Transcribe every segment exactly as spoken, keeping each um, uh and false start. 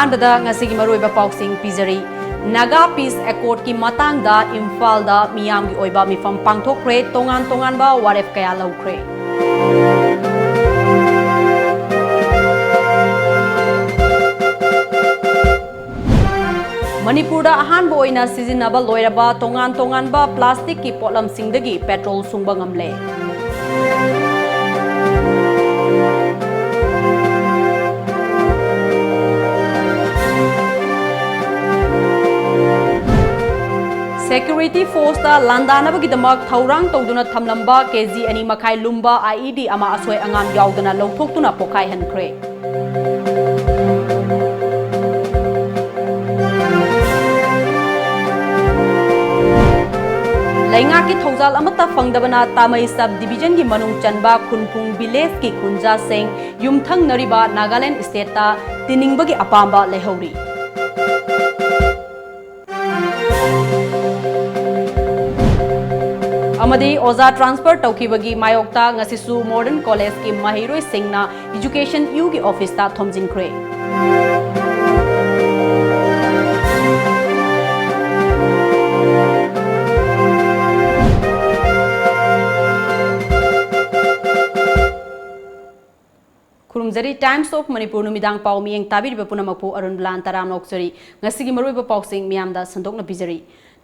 ꯑꯍꯥꯟꯕꯗ ꯉꯁꯤꯒꯤ ꯃꯔꯨꯑꯣꯏꯕ ꯄꯥꯎꯁꯤꯡ ꯄꯤꯖꯔꯤ꯫ ꯅꯥꯒꯥ ꯄꯤꯁ ꯑꯦꯀꯣꯔꯗꯀꯤ ꯃꯇꯥꯡꯗ ꯏꯝꯐꯥꯜꯗ ꯃꯤꯌꯥꯝꯒꯤ ꯑꯣꯏꯕ ꯃꯤꯐꯝ ꯄꯥꯡꯊꯣꯛꯈ꯭ꯔꯦ, ꯇꯣꯉꯥꯟ ꯇꯣꯉꯥꯟꯕ ꯋꯥꯔꯦꯞ ꯀꯌꯥ ꯂꯧꯈ꯭ꯔꯦ꯫ ꯃꯅꯤꯄꯨꯔꯗ ꯑꯍꯥꯟꯕ ꯑꯣꯏꯅ ꯁꯤꯖꯤꯟꯅꯕ ꯂꯣꯏꯔꯕ ꯇꯣꯉꯥꯟ ꯇꯣꯉꯥꯟꯕ ꯄ꯭ꯂꯥꯁꯇꯤꯛꯀꯤ ꯄꯣꯠꯂꯝꯁꯤꯡꯗꯒꯤ ꯄꯦꯇ꯭ꯔꯣꯜ ꯁꯨꯡꯕ ꯉꯝꯂꯦ꯫ ꯁꯦꯀ꯭ꯌꯨꯔꯤꯇꯤ ꯐꯣꯔꯁꯇ ꯂꯥꯟꯗꯥꯅꯕꯒꯤꯗꯃꯛ ꯊꯧꯔꯥꯡ ꯇꯧꯗꯨꯅ ꯊꯝꯂꯝꯕ ꯀꯦꯖꯤ ꯑꯅꯤ ꯃꯈꯥꯏ ꯂꯨꯝꯕ IED ꯑꯃ ꯑꯁꯣꯏ ꯑꯉꯥꯝ ꯌꯥꯎꯗꯅ ꯂꯧꯊꯣꯛꯇꯨꯅ ꯄꯣꯈꯥꯏꯍꯟꯈ꯭ꯔꯦ꯫ ꯂꯩꯉꯥꯛꯀꯤ ꯊꯧꯖꯥꯜ ꯑꯃꯠꯇ ꯐꯪꯗꯕꯅ ꯇꯥꯃꯩ ꯁꯕ ꯗꯤꯕꯤꯖꯟꯒꯤ ꯃꯅꯨꯡ ꯆꯟꯕ ꯈꯨꯟꯄꯨꯡ ꯚꯤꯂꯦꯖꯀꯤ ꯈꯨꯟꯖꯥꯁꯤꯡ ꯌꯨꯝꯊꯪꯅꯔꯤꯕ ꯅꯥꯒꯥꯂꯦꯟ ꯁ꯭ꯇꯦꯠꯇ ꯇꯤꯅꯤꯡꯕꯒꯤ ꯑꯄꯥꯝꯕ ꯂꯩꯍꯧꯔꯤ꯫ ꯑꯃꯗꯤ ꯑꯣꯖꯥ ꯇ꯭ꯔꯥꯟꯁꯐꯔ ꯇꯧꯈꯤꯕꯒꯤ ꯃꯥꯌꯣꯛꯇ ꯉꯁꯤꯁꯨ ꯃꯣꯗꯔꯟ ꯀꯣꯂꯦꯖꯀꯤ ꯃꯍꯩꯔꯣꯏꯁꯤꯡꯅ ꯏꯖꯨꯀꯦꯁꯟ ꯌꯨꯒꯤ ꯑꯣꯐꯤꯁꯇ ꯊꯣꯝꯖꯤꯟꯈ꯭ꯔꯦ꯫ ꯈꯨꯔꯨꯝꯖꯔꯤ꯫ Times of Manipur ꯅꯨꯃꯤꯗꯥꯡ ꯄꯥꯎ ꯃꯤꯠꯌꯦꯡ ꯇꯥꯕꯤꯔꯤꯕ ꯄꯨꯝꯅꯃꯛꯄꯨ ꯑꯔꯨꯟ ꯕꯂꯥꯟ ꯇꯔꯥꯝꯅ ꯑꯣꯛꯆꯔꯤ꯫ ꯉꯁꯤꯒꯤ ꯃꯔꯨꯑꯣꯏꯕ ꯄꯥꯎꯁꯤꯡ ꯃꯤꯌꯥꯝꯗ ꯁꯟꯗꯣꯛꯅ ꯄꯤꯖꯔꯤ꯫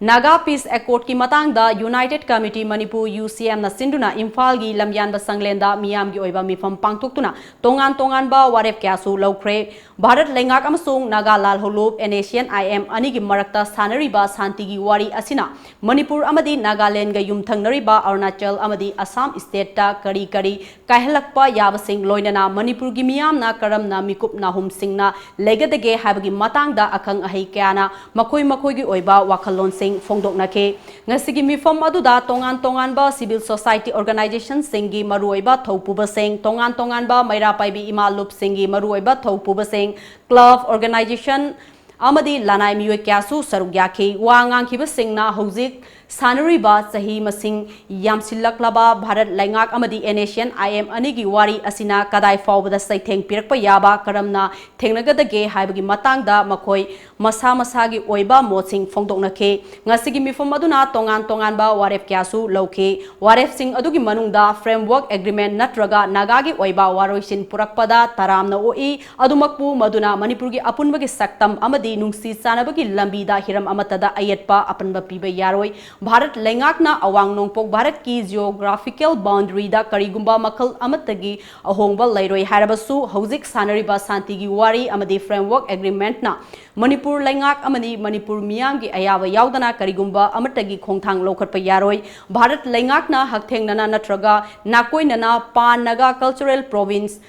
ꯅꯥꯒꯥ ꯄꯤꯁ ꯑꯦꯀꯣꯔꯗꯀꯤ ꯃꯇꯥꯡꯗ United Committee Manipur, UCM ꯅ ꯁꯤꯟꯗꯨꯅ ꯏꯝꯐꯥꯜꯒꯤ ꯂꯝꯌꯥꯟꯕ ꯁꯪꯂꯦꯟꯗ ꯃꯤꯌꯥꯝꯒꯤ ꯑꯣꯏꯕ ꯃꯤꯐꯝ ꯄꯥꯡꯊꯣꯛꯇꯨꯅ ꯇꯣꯉꯥꯟ ꯇꯣꯉꯥꯟꯕ ꯋꯥꯔꯦꯞ ꯀꯌꯥꯁꯨ ꯂꯧꯈ꯭ꯔꯦ꯫ ꯚꯥꯔꯠ ꯂꯩꯉꯥꯛ ꯑꯃꯁꯨꯡ ꯅꯥꯒꯥ ꯂꯥꯜꯍꯧꯂꯨꯞ NSCN-IM ꯑꯅꯤꯒꯤ ꯃꯔꯛꯇ ꯁꯥꯟꯅꯔꯤꯕ ꯁꯥꯟꯇꯤꯒꯤ ꯋꯥꯔꯤ ꯑꯁꯤꯅ ꯃꯅꯤꯄꯨꯔ ꯑꯃꯗꯤ ꯅꯥꯒꯥꯂꯦꯟꯒ ꯌꯨꯝꯊꯪꯅꯔꯤꯕ ꯑꯔꯨꯅꯥꯆꯜ ꯑꯃꯗꯤ ꯑꯁꯥꯝ ꯁ꯭ꯇꯦꯠꯇ ꯀꯔꯤ ꯀꯔꯤ ꯀꯥꯏꯍꯜꯂꯛꯄ ꯌꯥꯕꯁꯤꯡ, ꯂꯣꯏꯅꯅ ꯃꯅꯤꯄꯨꯔꯒꯤ ꯃꯤꯌꯥꯝꯅ ꯀꯔꯝꯅ ꯃꯤꯀꯨꯞ ꯅꯥꯍꯨꯝꯁꯤꯡꯅ ꯂꯩꯒꯗꯒꯦ ꯍꯥꯏꯕꯒꯤ ꯃꯇꯥꯡꯗ ꯑꯈꯪ ꯑꯍꯩ ꯀꯌꯥꯅ ꯃꯈꯣꯏ ꯃꯈꯣꯏꯒꯤ ꯑꯣꯏꯕ ꯋꯥꯈꯜꯂꯣꯟꯁꯤꯡ ꯐꯣꯡꯗꯣꯛꯅꯈꯤ꯫ ꯉꯁꯤꯒꯤ ꯃꯤꯐꯝ ꯑꯗꯨꯗ ꯇꯣꯉꯥꯟ ꯇꯣꯉꯥꯟꯕ civil society organization ꯁꯤꯡꯒꯤ ꯃꯔꯨꯑꯣꯏꯕ ꯊꯧꯄꯨꯕꯁꯤꯡ, ꯇꯣꯉꯥꯟ ꯇꯣꯉꯥꯟꯕ ꯃꯩꯔꯥ ꯄꯥꯏꯕꯤ ꯏꯃꯥ ꯂꯨꯞꯁꯤꯡꯒꯤ ꯃꯔꯨꯑꯣꯏꯕ ꯊꯧꯄꯨꯕꯁꯤꯡ, club, organization ꯑꯃꯗꯤ ꯂꯅꯥꯏ ꯃꯤꯑꯣꯏ ꯀꯌꯥꯁꯨ ꯁꯔꯨꯛ ꯌꯥꯈꯤ꯫ ꯋꯥ ꯉꯥꯡꯈꯤꯕꯁꯤꯡꯅ ꯍꯧꯖꯤꯛ ꯁꯥꯟꯅꯔꯤꯕ ꯆꯍꯤ ꯃꯁꯤꯡ ꯌꯥꯝꯁꯤꯜꯂꯛꯂꯕ ꯚꯥꯔꯠ ꯂꯩꯉꯥꯛ ꯑꯃꯗꯤ NSCN IM ꯑꯅꯤꯒꯤ ꯋꯥꯔꯤ ꯑꯁꯤꯅ ꯀꯗꯥꯏ ꯐꯥꯎꯕꯗ ꯆꯩꯊꯦꯡ ꯄꯤꯔꯛꯄ ꯌꯥꯕ ꯀꯔꯝꯅ ꯊꯦꯡꯅꯒꯗꯒꯦ ꯍꯥꯏꯕꯒꯤ ꯃꯇꯥꯡꯗ ꯃꯈꯣꯏ ꯃꯁꯥ ꯃꯁꯥꯒꯤ ꯑꯣꯏꯕ ꯃꯣꯠꯁꯤꯡ ꯐꯣꯡꯗꯣꯛꯅꯈꯤ꯫ ꯉꯁꯤꯒꯤ ꯃꯤꯐꯝ ꯑꯗꯨꯅ ꯇꯣꯉꯥꯟ ꯇꯣꯉꯥꯟꯕ ꯋꯥꯔꯦꯞ ꯀꯌꯥꯁꯨ ꯂꯧꯈꯤ꯫ ꯋꯥꯔꯦꯞꯁꯤꯡ ꯑꯗꯨꯒꯤ ꯃꯅꯨꯡꯗ Framework Agreement ꯅꯠꯇ꯭ꯔꯒ ꯅꯥꯒꯥꯒꯤ ꯑꯣꯏꯕ ꯋꯥꯔꯣꯏꯁꯤꯟ ꯄꯨꯔꯛꯄꯗ ꯇꯔꯥꯝꯅ ꯑꯣꯛꯏ꯫ ꯑꯗꯨꯃꯛꯄꯨ ꯃꯗꯨꯅ ꯃꯅꯤꯄꯨꯔꯒꯤ ꯑꯄꯨꯟꯕꯒꯤ ꯁꯛꯇꯝ ꯑꯃꯗꯤ ꯅꯨꯡꯁꯤ ꯆꯥꯟꯅꯕꯒꯤ ꯂꯝꯕꯤꯗ ꯍꯤꯔꯝ ꯑꯃꯠꯇꯗ ꯑꯌꯦꯠꯄ ꯑꯄꯟꯕ ꯄꯤꯕ ꯌꯥꯔꯣꯏ꯫ ꯚꯥꯔꯠ ꯂꯩꯉꯥꯛꯅ ꯑꯋꯥꯡ ꯅꯣꯡꯄꯣꯛ ꯚꯥꯔꯠꯀꯤ geographical boundaryꯗ ꯀꯔꯤꯒꯨꯝꯕ ꯃꯈꯜ ꯑꯃꯠꯇꯒꯤ ꯑꯍꯣꯡꯕ ꯂꯩꯔꯣꯏ ꯍꯥꯏꯔꯕꯁꯨ, ꯍꯧꯖꯤꯛ ꯁꯥꯟꯅꯔꯤꯕ ꯁꯥꯟꯇꯤꯒꯤ ꯋꯥꯔꯤ ꯑꯃꯗꯤ Framework Agreementꯅ ꯃꯅꯤꯄꯨꯔ ꯂꯩꯉꯥꯛ ꯑꯃꯗꯤ ꯃꯅꯤꯄꯨꯔ ꯃꯤꯌꯥꯝꯒꯤ ꯑꯌꯥꯕ ꯌꯥꯎꯗꯅ ꯀꯔꯤꯒꯨꯝꯕ ꯑꯃꯠꯇꯒꯤ ꯈꯣꯡꯊꯥꯡ ꯂꯧꯈꯠꯄ ꯌꯥꯔꯣꯏ꯫ ꯚꯥꯔꯠ ꯂꯩꯉꯥꯛꯅ ꯍꯛꯊꯦꯡꯅꯅ ꯅꯠꯇ꯭ꯔꯒ ꯅꯥꯀꯣꯏꯅꯅ Pan Naga Cultural Province,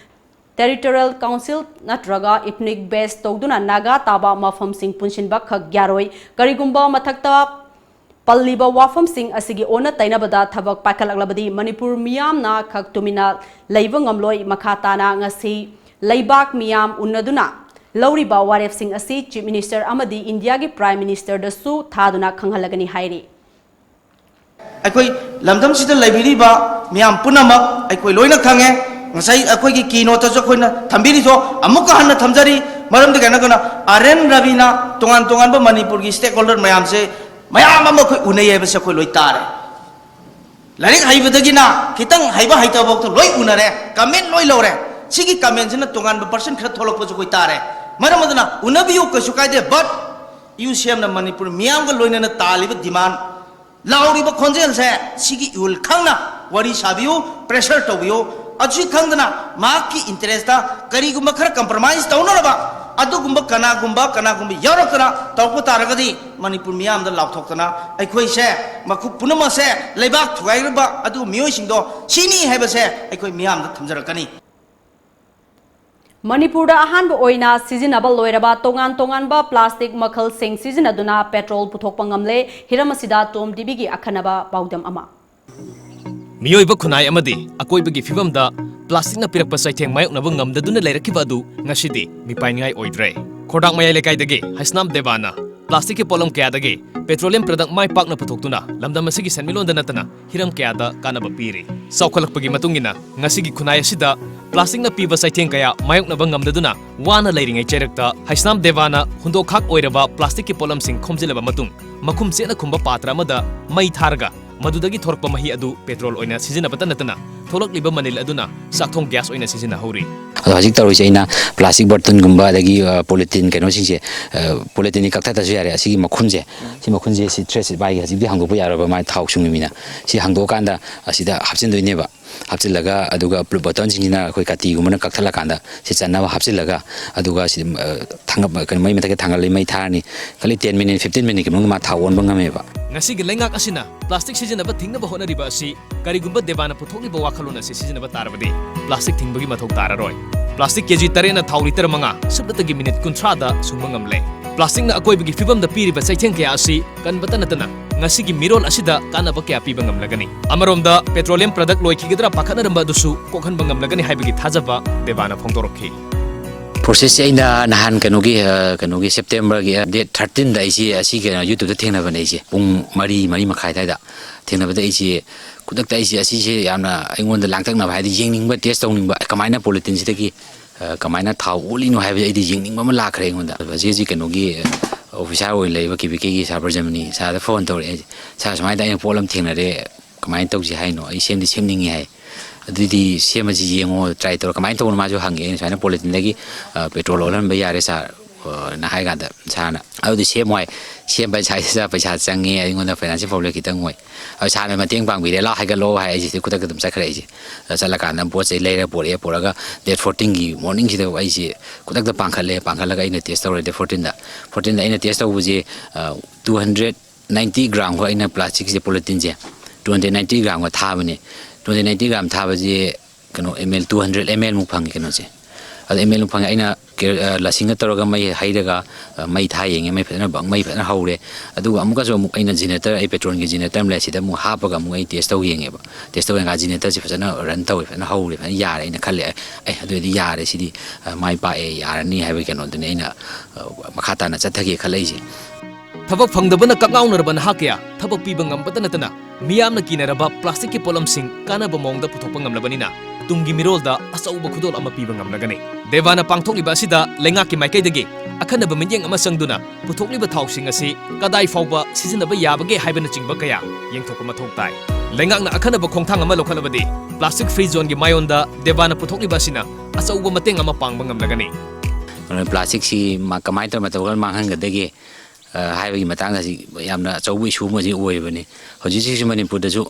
Territorial Council ꯅꯠꯇ꯭ꯔꯒ ethnic base ꯇꯧꯗꯨꯅ ꯅꯥꯒꯥ ꯇꯥꯕ ꯃꯐꯝꯁꯤꯡ ꯄꯨꯟꯁꯤꯟꯕ ꯈꯛ ꯌꯥꯔꯣꯏ꯫ ꯀꯔꯤꯒꯨꯝꯕ ꯃꯊꯛꯇ ꯄꯜꯂꯤꯕ ꯋꯥꯐꯝꯁꯤꯡ ꯑꯁꯤꯒꯤ ꯑꯣꯟꯅ ꯇꯩꯅꯕꯗ ꯊꯕꯛ ꯄꯥꯏꯈꯠꯂꯛꯂꯕꯗꯤ ꯃꯅꯤꯄꯨꯔ ꯃꯤꯌꯥꯝꯅ ꯈꯛ ꯇꯨꯃꯤꯟꯅ ꯂꯩꯕ ꯉꯝꯂꯣꯏ꯫ ꯃꯈꯥ ꯇꯥꯅ ꯉꯁꯤ ꯂꯩꯕꯥꯛ ꯃꯤꯌꯥꯝ ꯎꯅꯗꯨꯅ ꯂꯧꯔꯤꯕ ꯋꯥꯔꯦꯞꯁꯤꯡ ꯑꯁꯤ Chief Minister ꯑꯃꯗꯤ ꯏꯟꯗꯤꯌꯥꯒꯤ Prime Ministerꯗꯁꯨ ꯊꯥꯗꯨꯅ ꯈꯪꯍꯜꯂꯒꯅꯤ ꯍꯥꯏꯔꯤ꯫ ꯑꯩꯈꯣꯏ ꯂꯝꯗꯝꯁꯤꯗ ꯂꯩꯕꯤꯔꯤꯕ ꯃꯤꯌꯥꯝ ꯄꯨꯝꯅꯃꯛ ꯑꯩꯈꯣꯏ ꯂꯣꯏꯅ ꯈꯪꯉꯦ꯫ ꯉꯁꯥꯏ ꯑꯩꯈꯣꯏꯒꯤ keynoteꯇꯁꯨ ꯑꯩꯈꯣꯏꯅ ꯊꯝꯕꯤꯔꯤꯗꯣ ꯑꯃꯨꯛꯀ ꯍꯟꯅ ꯊꯝꯖꯔꯤ꯫ ꯃꯔꯝꯗꯤ ꯀꯩꯅꯣ ꯀꯩꯅꯣ, ꯑꯥꯔ ꯑꯦꯟ ꯔꯕꯤꯅ ꯇꯣꯉꯥꯟ ꯇꯣꯉꯥꯟꯕ ꯃꯅꯤꯄꯨꯔꯒꯤ stakeholder ꯃꯌꯥꯝꯁꯦ ꯃꯌꯥꯝ ꯑꯃ ꯑꯩꯈꯣꯏ ꯎꯅꯩ ꯍꯥꯏꯕꯁꯦ ꯑꯩꯈꯣꯏ ꯂꯣꯏ ꯇꯥꯔꯦ꯫ ꯂꯥꯏꯔꯤꯛ ꯍꯩꯕꯗꯒꯤꯅ ꯈꯤꯇꯪ ꯍꯩꯕ ꯍꯩꯇꯕꯐꯥꯎꯗ ꯂꯣꯏ ꯎꯅꯔꯦ, comment ꯂꯣꯏ ꯂꯧꯔꯦ꯫ ꯁꯤꯒꯤ commentꯁꯤꯅ ꯇꯣꯉꯥꯟꯕ person ꯈꯔ ꯊꯣꯛꯂꯛꯄꯁꯨ ꯑꯩꯈꯣꯏ ꯇꯥꯔꯦ꯫ ꯃꯔꯝ ꯑꯗꯨꯅ ꯎꯅꯕꯤꯌꯨ, ꯀꯩꯁꯨ ꯀꯥꯏꯗꯦ, but UCMꯅ ꯃꯅꯤꯄꯨꯔ ꯃꯤꯌꯥꯝꯒ ꯂꯣꯏꯅꯅ ꯇꯥꯜꯂꯤꯕ demand, ꯂꯥꯎꯔꯤꯕ ꯈꯣꯟꯖꯦꯜꯁꯦ, ꯁꯤꯒꯤ ꯏꯍꯨꯜ ꯈꯪꯅ ꯋꯥꯔꯤ ꯁꯥꯕꯤꯌꯨ, pressure ꯇꯧꯕꯤꯌꯨ꯫ ꯑꯁꯤ ꯈꯪꯗꯅ ꯃꯍꯥꯛꯀꯤ interestꯇ ꯀꯔꯤꯒꯨꯝꯕ ꯈꯔ compromise ꯇꯧꯅꯅꯕ ꯑꯗꯨꯒꯨꯝꯕ ꯀꯅꯥꯒꯨꯝꯕ, ꯀꯅꯥꯒꯨꯝꯕ ꯌꯥꯎꯔꯛꯇꯅ ꯇꯧꯔꯛꯄ ꯇꯥꯔꯒꯗꯤ ꯃꯅꯤꯄꯨꯔ ꯃꯤꯌꯥꯝꯗ ꯂꯥꯎꯊꯣꯛꯇꯅ ꯑꯩꯈꯣꯏꯁꯦ, ꯃꯈꯨ ꯄꯨꯝꯅꯃꯛꯁꯦ, ꯂꯩꯕꯥꯛ ꯊꯨꯒꯥꯏꯔꯨꯕ ꯑꯗꯨ ꯃꯤꯑꯣꯏꯁꯤꯡꯗꯣ ꯁꯤꯅꯤ ꯍꯥꯏꯕꯁꯦ ꯑꯩꯈꯣꯏ ꯃꯤꯌꯥꯝꯗ ꯊꯝꯖꯔꯛꯀꯅꯤ꯫ ꯃꯅꯤꯄꯨꯔꯗ ꯑꯍꯥꯟꯕ ꯑꯣꯏꯅ ꯁꯤꯖꯤꯟꯅꯕ ꯂꯣꯏꯔꯕ ꯇꯣꯉꯥꯟ ꯇꯣꯉꯥꯟꯕ plastic ꯃꯈꯜꯁꯤꯡ ꯁꯤꯖꯤꯟꯅꯗꯨꯅ petrol ꯄꯨꯊꯣꯛꯄ ꯉꯝꯂꯦ꯫ ꯍꯤꯔꯝ ꯑꯁꯤꯗ ꯇꯣꯝ ꯇꯤꯚꯤꯒꯤ ꯑꯈꯟꯅꯕ ꯄꯥꯎꯗꯝ ꯑꯃ꯫ ꯃꯤꯑꯣꯏꯕ ꯈꯨꯟꯅꯥꯏ ꯑꯃꯗꯤ ꯑꯀꯣꯏꯕꯒꯤ ꯐꯤꯕꯝꯗ plasticꯅ ꯄꯤꯔꯛꯄ ꯆꯩꯊꯦꯡ ꯃꯥꯌꯣꯛꯅꯕ ꯉꯝꯗꯗꯨꯅ ꯂꯩꯔꯛꯈꯤꯕ ꯑꯗꯨ ꯉꯁꯤꯗꯤ ꯃꯤꯄꯥꯏꯅꯤꯡꯉꯥꯏ ꯑꯣꯏꯗ꯭ꯔꯦ꯫ ꯈꯣꯔꯗꯥꯛ ꯃꯌꯥꯏ ꯂꯩꯀꯥꯏꯗꯒꯤ ꯍꯩꯁꯅꯥꯝ ꯗꯦꯕꯥꯅ ꯄ꯭ꯂꯥꯁꯇꯤꯛꯀꯤ ꯄꯣꯠꯂꯝ ꯀꯌꯥꯗꯒꯤ ꯄꯦꯇ꯭ꯔꯣꯂꯤꯌꯝ ꯄ꯭ꯔꯗꯛ ꯃꯥꯏ ꯄꯥꯛꯅ ꯄꯨꯊꯣꯛꯇꯨꯅ ꯂꯝꯗꯝ ꯑꯁꯤꯒꯤ ꯁꯦꯟꯃꯤꯠꯂꯣꯟꯗ ꯅꯠꯇꯅ ꯍꯤꯔꯝ ꯀꯌꯥꯗ ꯀꯥꯟꯅꯕ ꯄꯤꯔꯤ꯫ ꯆꯥꯎꯈꯠꯂꯛꯄꯒꯤ ꯃꯇꯨꯡ ꯏꯟꯅ ꯉꯁꯤꯒꯤ ꯈꯨꯟꯅꯥꯏ ꯑꯁꯤꯗ ꯄ꯭ꯂꯥꯁꯇꯤꯛꯅ ꯄꯤꯕ ꯆꯩꯊꯦꯡ ꯀꯌꯥ ꯃꯥꯌꯣꯛꯅꯕ ꯉꯝꯗꯗꯨꯅ ꯋꯥꯅ ꯂꯩꯔꯤꯉꯩ ꯆꯩꯔꯛꯇ ꯍꯩꯁꯅꯥꯝ ꯗꯦꯕꯥꯅ ꯍꯨꯟꯗꯣꯛꯈꯥꯛ ꯑꯣꯏꯔꯕ ꯄ꯭ꯂꯥꯁꯇꯤꯛꯀꯤ ꯄꯣꯠꯂꯝꯁꯤꯡ ꯈꯣꯝꯖꯤꯜꯂꯕ ꯃꯇꯨꯡ, ꯃꯈꯨꯝ ꯆꯦꯠꯅ ꯈꯨꯝꯕ ꯄꯥꯇ꯭ꯔ ꯑꯃꯗ ꯃꯩ ꯊꯥꯔꯒ ꯃꯗꯨꯗꯒꯤ ꯊꯣꯔꯛꯄ ꯃꯍꯤ ꯑꯗꯨ ꯄꯦꯇ꯭ꯔꯣꯜ ꯑꯣꯏꯅ ꯁꯤꯖꯤꯟꯅꯕꯇ ꯅꯠꯇꯅ ꯊꯣꯛꯂꯛꯂꯤꯕ ꯃꯅꯤꯜ ꯑꯗꯨꯅ ꯆꯥꯛꯊꯣꯡ ꯒ꯭ꯌꯥꯁ ꯑꯣꯏꯅ ꯁꯤꯖꯤꯟꯅꯍꯧꯔꯤ꯫ ꯑꯗꯣ ꯍꯧꯖꯤꯛ ꯇꯧꯔꯤꯁꯦ ꯑꯩꯅ ꯄ꯭ꯂꯥꯁꯇꯤꯛ ꯕꯔꯇꯟꯒꯨꯝꯕ ꯑꯗꯒꯤ, ꯑ, ꯄꯣꯂꯤꯊꯤꯟ ꯀꯩꯅꯣꯁꯤꯡꯁꯦ, ꯑ, ꯄꯣꯂꯤꯊꯤꯟꯗꯤ ꯀꯛꯊꯠꯇ꯭ꯔꯁꯨ ꯌꯥꯔꯦ꯫ ꯑꯁꯤꯒꯤ ꯃꯈꯨꯝꯁꯦ, ꯁꯤ ꯃꯈꯨꯝꯁꯦ, ꯁꯤ ꯊ꯭ꯔꯦꯠꯁꯦ ꯃꯥꯒꯤ ꯍꯧꯖꯤꯛꯇꯤ ꯍꯥꯡꯗꯣꯛꯄ ꯌꯥꯔꯣꯏꯕ, ꯃꯥꯒꯤ ꯊꯥꯎ ꯁꯨꯡꯉꯤꯃꯤꯅ꯫ ꯁꯤ ꯍꯥꯡꯗꯣꯛꯑꯀꯥꯟꯗ ꯑꯁꯤꯗ ꯍꯥꯞꯆꯤꯟꯗꯣꯏꯅꯦꯕ꯫ ꯍꯥꯞꯆꯤꯜꯂꯒ, ꯑꯗꯨꯒ ꯕꯇꯟꯁꯤꯡꯁꯤꯅ ꯑꯩꯈꯣꯏ ꯀꯥꯇꯤꯒꯨꯝꯕꯅ ꯀꯛꯊꯠꯂꯀꯥꯟꯗ ꯁꯤ ꯆꯟꯅꯕ ꯍꯥꯞꯆꯤꯜꯂꯒ, ꯑꯗꯨꯒ ꯁꯤ, ꯑ, ꯊꯥꯡꯒꯠ-, ꯀꯩꯅꯣ, ꯃꯩ ꯃꯊꯛꯇ ꯊꯥꯡꯒꯠꯂꯤ, ꯃꯩ ꯊꯥꯔꯅꯤ, ꯈꯜꯂꯤ ten minute, fifteen minute ꯀꯤ ꯃꯅꯨꯡꯗ ꯃꯥ ꯊꯥꯎ ꯑꯣꯟꯕ ꯉꯝꯃꯦꯕ꯫ ꯉꯁꯤꯒꯤ ꯂꯩꯉꯥꯛ ꯑꯁꯤꯅ ꯄ꯭ꯂꯥꯁꯇꯤꯛ ꯁꯤꯖꯤꯟꯅꯕ ꯊꯤꯡꯅꯕ ꯍꯣꯠꯅꯔꯤꯕ ꯑꯁꯤ ꯀꯔꯤꯒꯨꯝꯕ ꯗꯦꯕꯥꯅ ꯄꯨꯊꯣꯛꯂꯤꯕ ꯋꯥꯈꯜꯂꯣꯟ ꯑꯁꯤ ꯁꯤꯖꯤꯟꯅꯕ ꯇꯥꯔꯕꯗꯤ ꯄ꯭ꯂꯥꯁꯇꯤꯛ ꯊꯤꯡꯕꯒꯤ ꯃꯊꯧ ꯇꯥꯔꯔꯣꯏ꯫ ꯄ꯭ꯂꯥꯁꯇꯤꯛ ꯀꯦꯖꯤ ꯇꯔꯦꯠꯅ ꯊꯥꯎ ꯂꯤꯇꯔ ꯃꯉꯥ ꯁꯨꯞꯅꯇꯒꯤ ꯃꯤꯅꯤꯠ ꯀꯨꯟꯊ꯭ꯔꯥꯗ ꯁꯨꯡꯕ ꯉꯝꯂꯦ꯫ ꯄ꯭ꯂꯥꯁꯇꯤꯛꯅ ꯑꯀꯣꯏꯕꯒꯤ ꯐꯤꯕꯝꯗ ꯄꯤꯔꯤꯕ ꯆꯩꯊꯦꯡ ꯀꯌꯥ ꯑꯁꯤ ꯀꯟꯕꯇ ꯅꯠꯇꯅ ꯉꯁꯤꯒꯤ ꯃꯤꯔꯣꯜ ꯑꯁꯤꯗ ꯀꯥꯟꯅꯕ ꯀꯌꯥ ꯄꯤꯕ ꯉꯝꯂꯒꯅꯤ꯫ ꯑꯃꯔꯣꯝꯗ ꯄꯦꯇ꯭ꯔꯣꯂꯤꯌꯝ ꯄ꯭ꯔꯗꯛ ꯂꯣꯏꯈꯤꯒꯗ꯭ꯔꯥ ꯄꯥꯈꯠꯅꯔꯝꯕ ꯑꯗꯨꯁꯨ ꯀꯣꯛꯍꯟꯕ ꯉꯝꯂꯒꯅꯤ ꯍꯥꯏꯕꯒꯤ ꯊꯥꯖꯕ ꯗꯦꯕꯥꯅ ꯐꯣꯡꯗꯣꯔꯛꯈꯤ꯫ ꯄ꯭ꯔꯣꯁꯦꯁꯁꯦ ꯑꯩꯅ ꯅꯍꯥꯟ ꯀꯩꯅꯣꯒꯤ, ꯑ, ꯀꯩꯅꯣꯒꯤ ꯁꯦꯞꯇꯦꯝꯕꯔꯒꯤ, ꯑ, date thirteen ꯗ ꯑꯩꯁꯤ ꯑꯁꯤ ꯀꯩꯅꯣ YouTube ꯇ ꯊꯦꯡꯅꯕꯅꯦ꯫ ꯑꯩꯁꯦ ꯄꯨꯡ ꯃꯔꯤ, ꯃꯔꯤ ꯃꯈꯥꯏ ꯑꯗꯨꯋꯥꯏꯗ ꯊꯦꯡꯅꯕꯗ ꯑꯩꯁꯦ ꯈꯨꯗꯛꯇ ꯑꯩꯁꯦ ꯑꯁꯤꯁꯦ ꯌꯥꯝꯅ ꯑꯩꯉꯣꯟꯗ ꯂꯥꯡꯇꯛꯅꯕ, ꯍꯥꯏꯗꯤ ꯌꯦꯡꯅꯤꯡꯕ, ꯇꯦꯁ ꯇꯧꯅꯤꯡꯕ, ꯀꯃꯥꯏꯅ ꯄꯣꯂꯤꯊꯤꯟꯁꯤꯗꯒꯤ, ꯑ, ꯀꯃꯥꯏꯅ ꯊꯥꯎ ꯑꯣꯜꯂꯤꯅꯣ ꯍꯥꯏꯕꯁꯦ ꯑꯩꯗꯤ ꯌꯦꯡꯅꯤꯡꯕ ꯑꯃ ꯂꯥꯛꯈ꯭ꯔꯦ ꯑꯩꯉꯣꯟꯗ꯫ ꯑꯗꯨꯒ ꯍꯧꯖꯤꯛ ꯍꯧꯖꯤꯛ ꯀꯩꯅꯣꯒꯤ, ꯑ, ꯑꯣꯐꯤꯁꯥꯔ ꯑꯣꯏꯅ ꯂꯩꯕ ꯀꯦ ꯚꯤ ꯀꯦꯒꯤ ꯁꯥꯔ ꯕ꯭ꯔꯖꯃꯅꯤ ꯁꯥꯔꯗ ꯐꯣꯟ ꯇꯧꯔꯛꯑꯦ꯫ "ꯁꯥꯔ, ꯁꯨꯃꯥꯏꯅ ꯇꯧ, ꯑꯩꯅ ꯄꯣꯠ ꯑꯃ ꯊꯦꯡꯅꯔꯦ, ꯀꯃꯥꯏꯅ ꯇꯧꯁꯤ ꯍꯥꯏꯅꯣ? ꯑꯩ ꯁꯦꯝꯗꯤ ꯁꯦꯝꯅꯤꯡꯉꯤ" ꯍꯥꯏ꯫ "ꯑꯗꯨꯗꯤ ꯁꯦꯝꯃꯁꯤ, ꯌꯦꯡꯉꯣ, ꯇ꯭ꯔꯥꯏ ꯇꯧꯔꯣ, ꯀꯃꯥꯏꯅ ꯇꯧꯕꯅꯣ?" ꯃꯥꯁꯨ ꯍꯪꯉꯦ꯫ ꯑꯩꯅ ꯁꯨꯃꯥꯏꯅ ꯄꯣꯂꯤꯊꯤꯟꯗꯒꯤ, ꯑ, ꯄꯦꯇ꯭ꯔꯣꯜ ꯑꯣꯜꯍꯟꯕ ꯌꯥꯔꯦ ꯁꯥꯔ, ꯑ, ꯅ ꯍꯥꯏ ꯀꯥꯟꯗ ꯁꯥꯔꯅ, "ꯑꯗꯨꯗꯤ ꯁꯦꯝꯃꯣ" ꯍꯥꯏ꯫ ꯁꯦꯝꯕ ꯍꯥꯏꯁꯦ ꯄꯩꯁꯥ ꯆꯪꯉꯦ, ꯑꯩꯉꯣꯟꯗ ꯐꯥꯏꯅꯥꯟꯁꯤꯌꯦꯜ ꯄ꯭ꯔꯣꯕ꯭ꯂꯦꯝ ꯈꯤꯇꯪ ꯑꯣꯏ꯫ ꯑꯗꯨ ꯁꯥꯔꯅ ꯃꯇꯦꯡ ꯄꯥꯡꯕꯤꯔꯦ, "ꯂꯥꯎ ꯍꯥꯏꯒꯠꯂꯣ" ꯍꯥꯏ꯫ ꯑꯩꯁꯦ ꯈꯨꯗꯛꯇ ꯑꯗꯨꯝ ꯆꯠꯈ꯭ꯔꯦ ꯑꯩꯁꯦ꯫ ꯑꯗ ꯆꯠꯂꯀꯥꯟꯗ ꯄꯣꯠ ꯆꯩ ꯂꯩꯔ ꯄꯣꯔꯛꯑꯦ, ꯄꯣꯔꯛꯑꯒ date fourteen ꯒꯤ morning ꯁꯤꯗ ꯑꯩꯁꯦ ꯈꯨꯗꯛꯇ ꯄꯥꯡꯈꯠꯂꯦ꯫ ꯄꯥꯡꯈꯠꯂꯒ ꯑꯩꯅ ꯇꯦꯁ ꯇꯧꯔꯦ date fourteen ꯗ꯫ Fourteen ꯗ ꯑꯩꯅ ꯇꯦꯁ ꯇꯧꯕꯁꯦ, ꯑ, two hundred ninety gram ꯈꯛ ꯑꯩꯅ ꯄ꯭ꯂꯥꯁꯇꯤꯛꯁꯦ, ꯄꯣꯂꯤꯊꯤꯟꯁꯦ two hundred ninety gram ꯈꯛ ꯊꯥꯕꯅꯦ꯫ Two hundred ninety gram ꯊꯥꯕꯁꯦ ꯀꯩꯅꯣ, M L two hundred M L ꯃꯨꯛ ꯐꯪꯉꯦ ꯀꯩꯅꯣꯁꯦ꯫ ꯑꯗ ꯑꯦꯝ ꯑꯦꯜ ꯐꯪꯉꯦ꯫ ꯑꯩꯅ ꯀꯦ-, ꯑ, ꯂꯁꯤꯡꯗ ꯇꯧꯔꯒ ꯃꯩ ꯍꯩꯔꯒ, ꯑ, ꯃꯩ ꯊꯥ ꯌꯦꯡꯉꯦ꯫ ꯃꯩ ꯐꯖꯅ ꯕꯪ-, ꯃꯩ ꯐꯖꯅ ꯍꯧꯔꯦ꯫ ꯑꯗꯨꯒ ꯑꯃꯨꯛꯀꯁꯨ ꯑꯃꯨꯛ ꯑꯩꯅ generator, ꯑꯩ petrolꯒꯤ generator ꯑꯃ ꯂꯩ, ꯑꯁꯤꯗ ꯑꯃꯨꯛ ꯍꯥꯞꯄꯒ ꯑꯃꯨꯛ ꯑꯩ test ꯇꯧ ꯌꯦꯡꯉꯦꯕ꯫ Test ꯇꯧ ꯌꯦꯡꯉꯒ generatorꯁꯤ ꯐꯖꯅ run ꯇꯧꯋꯦ, ꯐꯖꯅ ꯍꯧꯔꯦ, ꯐꯖꯅ ꯌꯥꯔꯦ꯫ ꯑꯩꯅ ꯈꯜꯂꯦ, "ꯑꯦ, ꯑꯗꯨ ꯑꯣꯏꯗꯤ ꯌꯥꯔꯦ, ꯁꯤꯗꯤ, ꯑ, ꯃꯥꯏ ꯄꯥꯛꯑꯦ, ꯌꯥꯔꯅꯤ" ꯍꯥꯏꯕꯒꯤ ꯀꯩꯅꯣꯗꯨꯅꯤ ꯑꯩꯅ, ꯑ, ꯃꯈꯥ ꯇꯥꯅ ꯆꯠꯊꯒꯦ ꯈꯜꯂꯛꯏꯁꯦ꯫ ꯊꯕꯛ ꯐꯪꯗꯕꯅ ꯀꯛꯉꯥꯎꯅꯔꯕ ꯅꯍꯥ ꯀꯌꯥ ꯊꯕꯛ ꯄꯤꯕ ꯉꯝꯕꯇ ꯅꯠꯇꯅ, ꯃꯤꯌꯥꯝꯅ ꯀꯤꯅꯔꯕ plasticꯀꯤ ꯄꯣꯠꯂꯝꯁꯤꯡ ꯀꯥꯟꯅꯕ ꯃꯑꯣꯡꯗ ꯄꯨꯊꯣꯛꯄ ꯉꯝꯂꯕꯅꯤꯅ, ꯇꯨꯡꯒꯤ ꯃꯤꯔꯣꯜꯗ ꯑꯆꯧꯕ ꯈꯨꯗꯣꯜ ꯑꯃ ꯄꯤꯕ ꯉꯝꯂꯒꯅꯤ꯫ ꯗꯦꯕꯥꯅ ꯄꯥꯡꯊꯣꯛꯂꯤꯕ ꯑꯁꯤꯗ ꯂꯩꯉꯥꯛꯀꯤ ꯃꯥꯏꯀꯩꯗꯒꯤ ꯑꯈꯟꯅꯕ ꯃꯤꯠꯌꯦꯡ ꯑꯃ ꯆꯪꯗꯨꯅ, ꯄꯨꯊꯣꯛꯂꯤꯕ ꯊꯥꯎꯁꯤꯡ ꯑꯁꯤ ꯀꯗꯥꯏ ꯐꯥꯎꯕ ꯁꯤꯖꯤꯟꯅꯕ ꯌꯥꯕꯒꯦ ꯍꯥꯏꯕꯅꯆꯤꯡꯕ ꯀꯌꯥ ꯌꯦꯡꯊꯣꯛꯄ ꯃꯊꯧ ꯇꯥꯏ꯫ ꯂꯩꯉꯥꯛꯅ ꯑꯈꯟꯅꯕ ꯈꯣꯡꯊꯥꯡ ꯑꯃ ꯂꯧꯈꯠꯂꯕꯗꯤ, plastic free zoneꯒꯤ ꯃꯥꯏꯌꯣꯟꯗ ꯗꯦꯕꯥꯅ ꯄꯨꯊꯣꯛꯂꯤꯕ ꯑꯁꯤꯅ ꯑꯆꯧꯕ ꯃꯇꯦꯡ ꯑꯃ ꯄꯥꯡꯕ ꯉꯝꯂꯒꯅꯤ꯫ ꯑꯗꯨꯅ plasticꯁꯤ ꯃꯥ-, ꯀꯃꯥꯏꯅ ꯇꯧꯔ ꯃꯇꯧ ꯀꯔꯝꯅ ꯃꯥꯡꯍꯟꯒꯗꯒꯦ, ꯑ, ꯍꯥꯏꯕꯒꯤ ꯃꯇꯥꯡꯗ ꯍꯧꯖꯤꯛ ꯌꯥꯝꯅ ꯑꯆꯧꯕ issue ꯑꯃꯁꯤ ꯑꯣꯏꯕꯅꯤ꯫ ꯍꯧꯖꯤꯛ ꯍꯧꯖꯤꯛꯁꯨ ꯃꯅꯤꯄꯨꯔꯗꯁꯨ,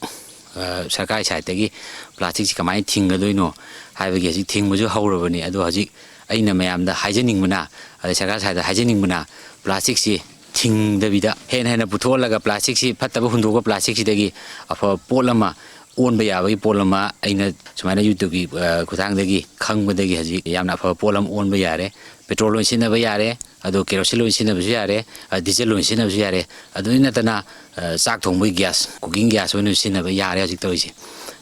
ꯑ, ꯁꯔꯀꯥꯔꯒꯤ sideꯇꯒꯤ plasticꯁꯤ ꯀꯃꯥꯏꯅ ꯊꯤꯡꯒꯗꯣꯏꯅꯣ ꯍꯥꯏꯕꯒꯤ ꯍꯧꯖꯤꯛ ꯊꯤꯡꯕꯁꯨ ꯍꯧꯔꯕꯅꯤ꯫ ꯑꯗꯣ ꯍꯧꯖꯤꯛ ꯑꯩꯅ ꯃꯌꯥꯝꯗ ꯍꯥꯏꯖꯅꯤꯡꯕꯅ, ꯑꯗꯩ ꯁꯔꯀꯥꯔ sideꯇ ꯍꯥꯏꯖꯅꯤꯡꯕꯅ, plasticꯁꯤ ꯊꯤꯡꯗꯕꯤꯗ ꯍꯦꯟꯅ ꯍꯦꯟꯅ ꯄꯨꯊꯣꯛꯍꯜꯂꯒ, plasticꯁꯤ ꯐꯠꯇꯕ ꯍꯨꯟꯗꯣꯛꯑꯒ plasticꯁꯤꯗꯒꯤ ꯑꯐꯕ ꯄꯣꯠ ꯑꯃ ꯑꯣꯟꯕ ꯌꯥꯕꯒꯤ ꯄꯣꯠ ꯑꯃ ꯑꯩꯅ ꯁꯨꯃꯥꯏꯅ YouTubeꯀꯤ, ꯑ, ꯈꯨꯠꯊꯥꯡꯗꯒꯤ ꯈꯪꯕꯗꯒꯤ ꯍꯧꯖꯤꯛ ꯌꯥꯝꯅ ꯑꯐꯕ ꯄꯣꯠ ꯑꯃ ꯑꯣꯟꯕ ꯌꯥꯔꯦ꯫ Petrol ꯑꯣꯏꯅ ꯁꯤꯖꯤꯟꯅꯕ ꯌꯥꯔꯦ, ꯑꯗꯣ kerosene ꯑꯣꯏꯅ ꯁꯤꯖꯤꯟꯅꯕꯁꯨ ꯌꯥꯔꯦ, ꯑ, diesel ꯑꯣꯏꯅ ꯁꯤꯖꯤꯟꯅꯕꯁꯨ ꯌꯥꯔꯦ꯫ ꯑꯗꯨꯗꯩ ꯅꯠꯇꯅ, ꯑ, ꯆꯥꯛ ꯊꯣꯡꯕꯒꯤ gas, cooking gas ꯑꯣꯏꯅ ꯁꯤꯖꯤꯟꯅꯕ ꯌꯥꯔꯦ ꯍꯧꯖꯤꯛ ꯇꯧꯔꯤꯁꯦ꯫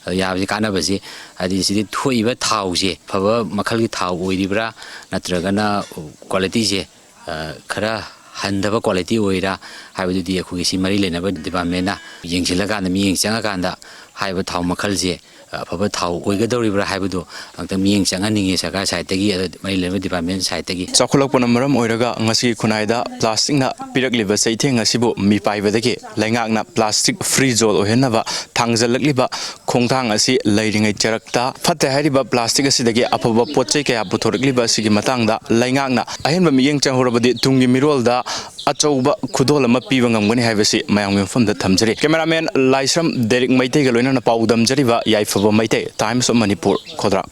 ꯑꯗꯣ ꯌꯥꯕꯁꯤ ꯀꯥꯟꯅꯕꯁꯤ, ꯍꯥꯏꯗꯤ ꯁꯤꯗꯤ ꯊꯣꯛꯏꯕ ꯊꯥꯎꯁꯦ ꯑꯐꯕ ꯃꯈꯜꯒꯤ ꯊꯥꯎ ꯑꯣꯏꯔꯤꯕ꯭ꯔꯥ, ꯅꯠꯇ꯭ꯔꯒꯅ qualityꯁꯦ, ꯑ, ꯈꯔ ꯍꯟꯊꯕ quality ꯑꯣꯏꯔꯥ ꯍꯥꯏꯕꯗꯨꯗꯤ ꯑꯩꯈꯣꯏꯒꯤ ꯁꯤ ꯃꯔꯤ ꯂꯩꯅꯕ departmentꯅ ꯌꯦꯡꯁꯤꯜꯂꯀꯥꯟꯗ, ꯃꯤꯠꯌꯦꯡ ꯆꯪꯉꯀꯥꯟꯗ ꯍꯥꯏꯔꯤꯕ ꯊꯥꯎ ꯃꯈꯜꯁꯦ ꯑꯐꯕ ꯊꯥꯎ ꯑꯣꯏꯒꯗꯧꯔꯤꯕ꯭ꯔꯥ ꯍꯥꯏꯕꯗꯨ ꯑꯃꯨꯛꯇꯪ ꯃꯤꯠꯌꯦꯡ ꯆꯪꯍꯟꯅꯤꯡꯉꯤ ꯁꯔꯀꯥꯔ sideꯇꯒꯤ, ꯑꯗ ꯃꯔꯤ ꯂꯩꯅꯕ department sideꯇꯒꯤ꯫ ꯆꯥꯎꯈꯠꯂꯛꯄꯅ ꯃꯔꯝ ꯑꯣꯏꯔꯒ ꯉꯁꯤꯒꯤ ꯈꯨꯟꯅꯥꯏꯗ plasticꯅ ꯄꯤꯔꯛꯂꯤꯕ ꯆꯩꯊꯦꯡ ꯑꯁꯤꯕꯨ ꯃꯤꯄꯥꯏꯕꯗꯒꯤ ꯂꯩꯉꯥꯛꯅ plastic free zone ꯑꯣꯏꯍꯟꯅꯕ ꯊꯥꯡꯖꯜꯂꯛꯂꯤꯕ ꯈꯣꯡꯊꯥꯡ ꯑꯁꯤ ꯂꯩꯔꯤꯉꯩ ꯆꯔꯛꯇ ꯐꯠꯇꯦ ꯍꯥꯏꯔꯤꯕ plastic ꯑꯁꯤꯗꯒꯤ ꯑꯐꯕ ꯄꯣꯠ ꯆꯩ ꯀꯌꯥ ꯄꯨꯊꯣꯔꯛꯂꯤꯕ ꯑꯁꯤꯒꯤ ꯃꯇꯥꯡꯗ ꯂꯩꯉꯥꯛꯅ ꯑꯍꯦꯟꯕ ꯃꯤꯠꯌꯦꯡ ꯆꯪꯍꯧꯔꯕꯗꯤ ꯇꯨꯡꯒꯤ ꯃꯤꯔꯣꯜꯗ ꯑꯆꯧꯕ ꯈꯨꯗꯣꯜ ꯑꯃ ꯄꯤꯕ ꯉꯝꯒꯅꯤ ꯍꯥꯏꯕꯁꯤ ꯃꯌꯥꯝꯒꯤ ꯃꯐꯝꯗ ꯊꯝꯖꯔꯤ꯫ Cameraman ꯂꯥꯏꯁ꯭ꯔꯝ ꯗꯦꯔꯤꯛ ꯃꯩꯇꯩꯒ ꯂꯣꯏꯅꯅ ꯄꯥꯎꯗꯝꯖꯔꯤꯕ ꯌꯥꯏꯐꯕ ꯃꯩꯇꯩ, Times of Manipur, ꯈꯣꯗ꯭ꯔꯥ꯫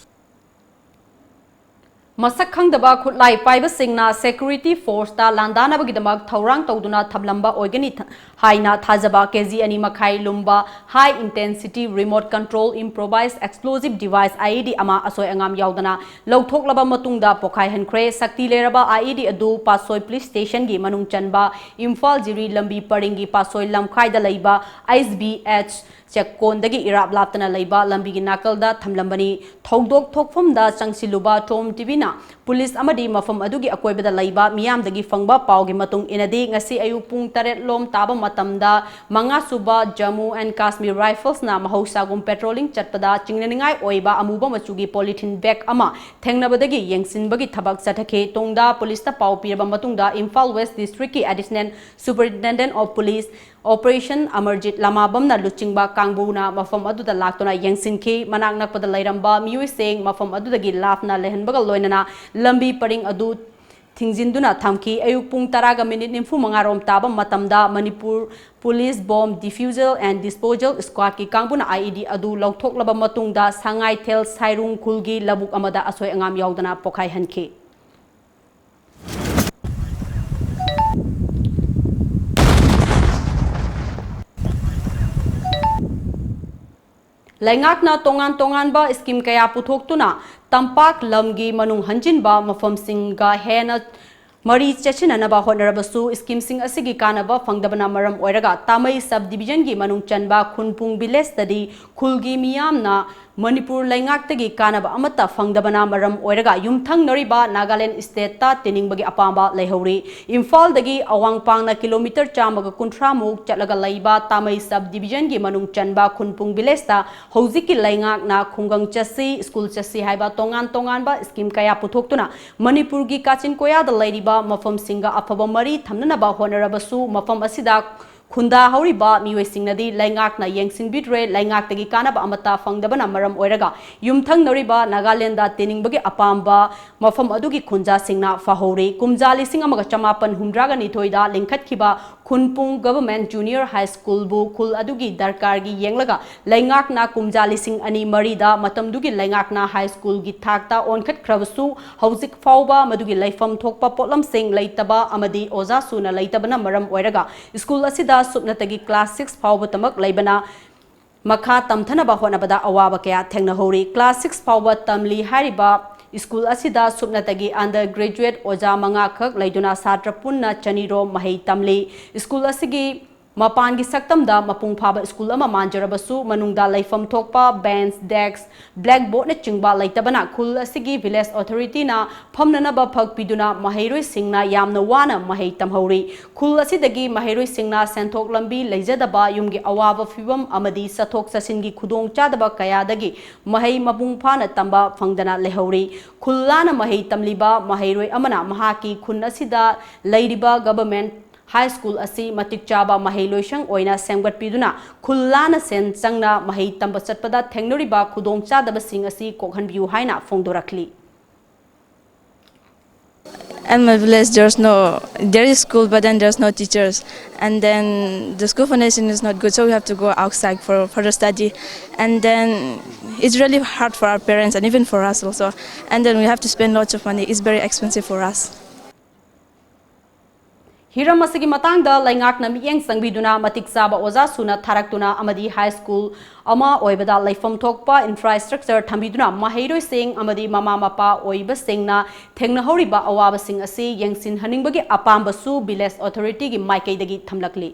ꯃꯁꯛ ꯈꯪꯗꯕ ꯈꯨꯠꯂꯥꯏ ꯄꯥꯏꯕꯁꯤꯡꯅ security forceꯇ ꯂꯥꯟꯗꯥꯅꯕꯒꯤꯗꯃꯛ ꯊꯧꯔꯥꯡ ꯇꯧꯗꯨꯅ ꯊꯝꯂꯝꯕ ꯑꯣꯏꯒꯅꯤ ꯊ-, ꯍꯥꯏꯅ ꯊꯥꯖꯕ ꯀꯦ ꯖꯤ ꯑꯅꯤ ꯃꯈꯥꯏ ꯂꯨꯝꯕ high intensity remote control improvised explosive device, I E D, ꯑꯃ ꯑꯁꯣꯏ ꯑꯉꯥꯝ ꯌꯥꯎꯗꯅ ꯂꯧꯊꯣꯛꯂꯕ ꯃꯇꯨꯡꯗ ꯄꯣꯈꯥꯏꯍꯟꯈ꯭ꯔꯦ꯫ ꯁꯛꯇꯤ ꯂꯩꯔꯕ I E D ꯑꯗꯨ ꯄꯥꯠꯁꯣꯏ police stationꯒꯤ ꯃꯅꯨꯡ ꯆꯟꯕ ꯏꯝꯐꯥꯜ ꯖꯤꯔꯤ ꯂꯝꯕꯤ ꯄꯔꯤꯡꯒꯤ ꯄꯥꯠꯁꯣꯏ ꯂꯝꯈꯥꯏꯗ ꯂꯩꯕ H B H ꯆꯦꯛꯀꯣꯟꯗꯒꯤ ꯏꯔꯥꯞ ꯂꯥꯞꯇꯅ ꯂꯩꯕ ꯂꯝꯕꯤꯒꯤ ꯅꯥꯀꯜꯗ ꯊꯝꯂꯝꯕꯅꯤ꯫ ꯊꯧꯗꯣꯛ ꯊꯣꯛꯐꯝꯗ ꯆꯪꯁꯤꯜꯂꯨꯕ ꯇꯣꯝ ꯇꯤꯚꯤꯅ ꯄꯨꯂꯤꯁ ꯑꯃꯗꯤ ꯃꯐꯝ ꯑꯗꯨꯒꯤ ꯑꯀꯣꯏꯕꯗ ꯂꯩꯕ ꯃꯤꯌꯥꯝꯗꯒꯤ ꯐꯪꯕ ꯄꯥꯎꯒꯤ ꯃꯇꯨꯡ ꯏꯟꯅꯗꯤ, ꯉꯁꯤ ꯑꯌꯨꯛ ꯄꯨꯡ ꯇꯔꯦꯠ ꯂꯣꯝ ꯇꯥꯕ ꯃꯇꯝꯗ ꯃꯉꯥ ꯁꯨꯕ Jammu and Kashmir Riflesꯅ ꯃꯍꯧꯁꯥꯒꯨꯝ patrolling ꯆꯠꯄꯗ ꯆꯤꯡꯅꯅꯤꯡꯉꯥꯏ ꯑꯣꯏꯕ ꯑꯃꯨꯕ ꯃꯆꯨꯒꯤ polythene bag ꯑꯃ ꯊꯦꯡꯅꯕꯗꯒꯤ ꯌꯦꯡꯁꯤꯟꯕꯒꯤ ꯊꯕꯛ ꯆꯠꯊꯈꯤ꯫ ꯇꯨꯡꯗ ꯄꯨꯂꯤꯁꯇ ꯄꯥꯎ ꯄꯤꯔꯕ ꯃꯇꯨꯡꯗ Imphal West Districtꯀꯤ Additional Superintendent of Police Operation Amarjit Lamabamꯅ ꯂꯨꯆꯤꯡꯕ ꯀꯥꯡꯕꯨꯅ ꯃꯐꯝ ꯑꯗꯨꯗ ꯂꯥꯛꯇꯨꯅ ꯌꯦꯡꯁꯤꯟꯈꯤ꯫ ꯃꯅꯥꯛ ꯅꯛꯄꯗ ꯂꯩꯔꯝꯕ ꯃꯤꯑꯣꯏꯁꯤꯡ ꯃꯐꯝ ꯑꯗꯨꯗꯒꯤ ꯂꯥꯞꯅ ꯂꯩꯍꯟꯕꯒ ꯂꯣꯏꯅꯅ ꯂꯝꯕꯤ ꯄꯔꯤꯡ ꯑꯗꯨ ꯊꯤꯡꯖꯤꯟꯗꯨꯅ ꯊꯝꯈꯤ꯫ ꯑꯌꯨꯛ ꯄꯨꯡ ꯇꯔꯥꯒ minute ꯅꯤꯐꯨ ꯃꯉꯥ ꯔꯣꯝ ꯇꯥꯕ ꯃꯇꯝꯗ Manipur Police Bomb Defusal and Disposal Squadꯀꯤ ꯀꯥꯡꯕꯨꯅ I E D ꯑꯗꯨ ꯂꯧꯊꯣꯛꯂꯕ ꯃꯇꯨꯡꯗ ꯁꯉꯥꯏꯊꯦꯜ ꯁꯥꯏꯔꯨꯡ ꯈꯨꯜꯒꯤ ꯂꯧꯕꯨꯛ ꯑꯃꯗ ꯑꯁꯣꯏ ꯑꯉꯥꯝ ꯌꯥꯎꯗꯅ ꯄꯣꯈꯥꯏꯍꯟꯈꯤ꯫ ꯂꯩꯉꯥꯛꯅ ꯇꯣꯉꯥꯟ ꯇꯣꯉꯥꯟꯕ scheme ꯀꯌꯥ ꯄꯨꯊꯣꯛꯇꯨꯅ ꯇꯝꯄꯥꯛ ꯂꯝꯒꯤ ꯃꯅꯨꯡ ꯍꯟꯖꯤꯟꯕ ꯃꯐꯝꯁꯤꯡꯒ ꯍꯦꯟꯅ ꯃꯔꯤ ꯆꯦꯠꯁꯤꯟꯅꯅꯕ ꯍꯣꯠꯅꯔꯕꯁꯨ, schemeꯁꯤꯡ ꯑꯁꯤꯒꯤ ꯀꯥꯟꯅꯕ ꯐꯪꯗꯕꯅ ꯃꯔꯝ ꯑꯣꯏꯔꯒ ꯇꯥꯃꯩ sub divisionꯒꯤ ꯃꯅꯨꯡ ꯆꯟꯕ ꯈꯨꯟꯄꯨꯡ villageꯇꯗꯤ ꯈꯨꯜꯒꯤ ꯃꯤꯌꯥꯝꯅ ꯃꯅꯤꯄꯨꯔ ꯂꯩꯉꯥꯛꯇꯒꯤ ꯀꯥꯟꯅꯕ ꯑꯃꯠꯇ ꯐꯪꯗꯕꯅ ꯃꯔꯝ ꯑꯣꯏꯔꯒ ꯌꯨꯝꯊꯪꯅꯔꯤꯕ ꯅꯥꯒꯥꯂꯦꯟ stateꯇ ꯇꯤꯟꯅꯤꯡꯕꯒꯤ ꯑꯄꯥꯝꯕ ꯂꯩꯍꯧꯔꯤ꯫ ꯏꯝꯐꯥꯜꯗꯒꯤ ꯑꯋꯥꯡꯄꯥꯡꯅ kilometre ꯆꯥꯝꯃꯒ ꯀꯨꯟꯊ꯭ꯔꯥ ꯃꯨꯛ ꯆꯠꯂꯒ ꯂꯩꯕ ꯇꯥꯃꯩ sub divisionꯒꯤ ꯃꯅꯨꯡ ꯆꯟꯕ ꯈꯨꯟꯄꯨꯡ villageꯇ ꯍꯧꯖꯤꯛꯀꯤ ꯂꯩꯉꯥꯛꯅ ꯈꯨꯡꯒꯪ ꯆꯠꯁꯤ, school ꯆꯠꯁꯤ ꯍꯥꯏꯕ ꯇꯣꯉꯥꯟ ꯇꯣꯉꯥꯟꯕ scheme ꯀꯌꯥ ꯄꯨꯊꯣꯛꯇꯨꯅ ꯃꯅꯤꯄꯨꯔꯒꯤ ꯀꯥꯆꯤꯟ ꯀꯣꯌꯥꯗ ꯂꯩꯔꯤꯕ ꯃꯐꯝꯁꯤꯡꯒ ꯑꯐꯕ ꯃꯔꯤ ꯊꯝꯅꯅꯕ ꯍꯣꯠꯅꯔꯕꯁꯨ, ꯃꯐꯝ ꯑꯁꯤꯗ ꯈꯨꯟꯗꯥ ꯍꯧꯔꯤꯕ ꯃꯤꯑꯣꯏꯁꯤꯡꯅꯗꯤ ꯂꯩꯉꯥꯛꯅ ꯌꯦꯡꯁꯤꯟꯕꯤꯗ꯭ꯔꯦ, ꯂꯩꯉꯥꯛꯇꯒꯤ ꯀꯥꯟꯅꯕ ꯑꯃꯠꯇ ꯐꯪꯗꯕꯅ ꯃꯔꯝ ꯑꯣꯏꯔꯒ ꯌꯨꯝꯊꯪꯅꯔꯤꯕ ꯅꯥꯒꯥꯂꯦꯟꯗ ꯇꯤꯅꯤꯡꯕꯒꯤ ꯑꯄꯥꯝꯕ ꯃꯐꯝ ꯑꯗꯨꯒꯤ ꯈꯨꯟꯖꯥꯁꯤꯡꯅ ꯐꯍꯧꯔꯤ꯫ ꯀꯨꯝꯖꯥ ꯂꯤꯁꯤꯡ ꯑꯃꯒ ꯆꯃꯥꯄꯟ ꯍꯨꯝꯗ꯭ꯔꯥꯒ ꯅꯤꯊꯣꯏꯗ ꯂꯤꯡꯈꯠꯈꯤꯕ ꯈꯨꯟꯄꯨꯡ Government Junior High Schoolꯕꯨ ꯈꯨꯜ ꯑꯗꯨꯒꯤ ꯗꯔꯀꯥꯔꯒꯤ ꯌꯦꯡꯂꯒ ꯂꯩꯉꯥꯛꯅ ꯀꯨꯝꯖꯥ ꯂꯤꯁꯤꯡ ꯑꯅꯤ ꯃꯔꯤꯗ ꯃꯇꯝꯗꯨꯒꯤ ꯂꯩꯉꯥꯛꯅ high schoolꯒꯤ ꯊꯥꯛꯇ ꯑꯣꯟꯈꯠꯈ꯭ꯔꯕꯁꯨ, ꯍꯧꯖꯤꯛ ꯐꯥꯎꯕ ꯃꯗꯨꯒꯤ ꯂꯩꯐꯝ ꯊꯣꯛꯄ ꯄꯣꯠꯂꯝꯁꯤꯡ ꯂꯩꯇꯕ ꯑꯃꯗꯤ ꯑꯣꯖꯥ ꯁꯨꯅ ꯂꯩꯇꯕꯅ ꯃꯔꯝ ꯑꯣꯏꯔꯒ school ꯑꯁꯤꯗ ꯁꯨꯞꯅꯇꯒꯤ class six ꯐꯥꯎꯕꯇꯃꯛ ꯂꯩꯕꯅ ꯃꯈꯥ ꯇꯝꯊꯅꯕ ꯍꯣꯠꯅꯕꯗ ꯑꯋꯥꯕ ꯀꯌꯥ ꯊꯦꯡꯅꯍꯧꯔꯤ꯫ Class six ꯐꯥꯎꯕ ꯇꯝꯂꯤ ꯍꯥꯏꯔꯤꯕ school ꯑꯁꯤꯗ ꯁꯨꯞꯅꯇꯒꯤ undergraduate ꯑꯣꯖꯥ ꯃꯉꯥ ꯈꯛ ꯂꯩꯗꯨꯅ ꯁꯥꯇ꯭ꯔ ꯄꯨꯟꯅ ꯆꯅꯤꯔꯣꯝ ꯃꯍꯩ ꯇꯝꯂꯤ꯫ School ꯑꯁꯤꯒꯤ ꯃꯄꯥꯟꯒꯤ ꯁꯛꯇꯝꯗ ꯃꯄꯨꯡ ꯐꯥꯕ school ꯑꯃ ꯃꯥꯟꯖꯔꯕꯁꯨ, ꯃꯅꯨꯡꯗ ꯂꯩꯐꯝ ꯊꯣꯛꯄ bench, desk, blackboardꯅꯆꯤꯡꯕ ꯂꯩꯇꯕꯅ ꯈꯨꯜ ꯑꯁꯤꯒꯤ village authorityꯅ ꯐꯝꯅꯅꯕ ꯐꯛ ꯄꯤꯗꯨꯅ ꯃꯍꯩꯔꯣꯏꯁꯤꯡꯅ ꯌꯥꯝꯅ ꯋꯥꯅ ꯃꯍꯩ ꯇꯝꯍꯧꯔꯤ꯫ ꯈꯨꯜ ꯑꯁꯤꯗꯒꯤ ꯃꯍꯩꯔꯣꯏꯁꯤꯡꯅ ꯁꯦꯟꯊꯣꯛ ꯂꯝꯕꯤ ꯂꯩꯖꯗꯕ, ꯌꯨꯝꯒꯤ ꯑꯋꯥꯕ ꯐꯤꯕꯝ ꯑꯃꯗꯤ ꯆꯠꯊꯣꯛ ꯆꯠꯁꯤꯟꯒꯤ ꯈꯨꯗꯣꯡꯆꯥꯗꯕ ꯀꯌꯥꯗꯒꯤ ꯃꯍꯩ ꯃꯄꯨꯡ ꯐꯥꯅ ꯇꯝꯕ ꯐꯪꯗꯅ ꯂꯩꯍꯧꯔꯤ꯫ ꯈꯨꯜ ꯂꯥꯟꯅ ꯃꯍꯩ ꯇꯝꯂꯤꯕ ꯃꯍꯩꯔꯣꯏ ꯑꯃꯅ ꯃꯍꯥꯛꯀꯤ ꯈꯨꯟ ꯑꯁꯤꯗ ꯂꯩꯔꯤꯕ Government High School ꯑꯁꯤ ꯃꯇꯤꯛ ꯆꯥꯕ ꯃꯍꯩ ꯂꯣꯏꯁꯪ ꯑꯣꯏꯅ ꯁꯦꯝꯒꯠꯄꯤꯗꯨꯅ ꯈꯨꯜ ꯂꯥꯟꯅ ꯁꯦꯟ ꯆꯪꯅ ꯃꯍꯩ ꯇꯝꯕ ꯆꯠꯄꯗ ꯊꯦꯡꯅꯔꯤꯕ ꯈꯨꯗꯣꯡꯆꯥꯗꯕꯁꯤꯡ ꯑꯁꯤ ꯀꯣꯛꯍꯟꯕꯤꯌꯨ ꯍꯥꯏꯅ ꯐꯣꯡꯗꯣꯔꯛꯂꯤ꯫ In my village, there's no, there is school, but then there's no teachers. And then the school foundation is not good, so we have to go outside for further study. And then it's really hard for our parents and even for us also. And then we have to spend lots of money. It's very expensive for us. ꯍꯤꯔꯝ ꯑꯁꯤꯒꯤ ꯃꯇꯥꯡꯗ ꯂꯩꯉꯥꯛꯅ ꯃꯤꯠꯌꯦꯡ ꯆꯪꯕꯤꯗꯨꯅ ꯃꯇꯤꯛ ꯆꯥꯕ ꯑꯣꯖꯥ ꯁꯨꯅ ꯊꯥꯔꯛꯇꯨꯅ ꯑꯃꯗꯤ high school ꯑꯃ ꯑꯣꯏꯕꯗ ꯂꯩꯐꯝ ꯊꯣꯛꯄ infrastructure ꯊꯝꯕꯤꯗꯨꯅ ꯃꯍꯩꯔꯣꯏꯁꯤꯡ ꯑꯃꯗꯤ ꯃꯃꯥ ꯃꯄꯥ ꯑꯣꯏꯕꯁꯤꯡꯅ ꯊꯦꯡꯅꯍꯧꯔꯤꯕ ꯑꯋꯥꯕꯁꯤꯡ ꯑꯁꯤ ꯌꯦꯡꯁꯤꯟꯍꯟꯅꯤꯡꯕꯒꯤ ꯑꯄꯥꯝꯕꯁꯨ village authorityꯒꯤ ꯃꯥꯏꯀꯩꯗꯒꯤ ꯊꯝꯂꯛꯂꯤ꯫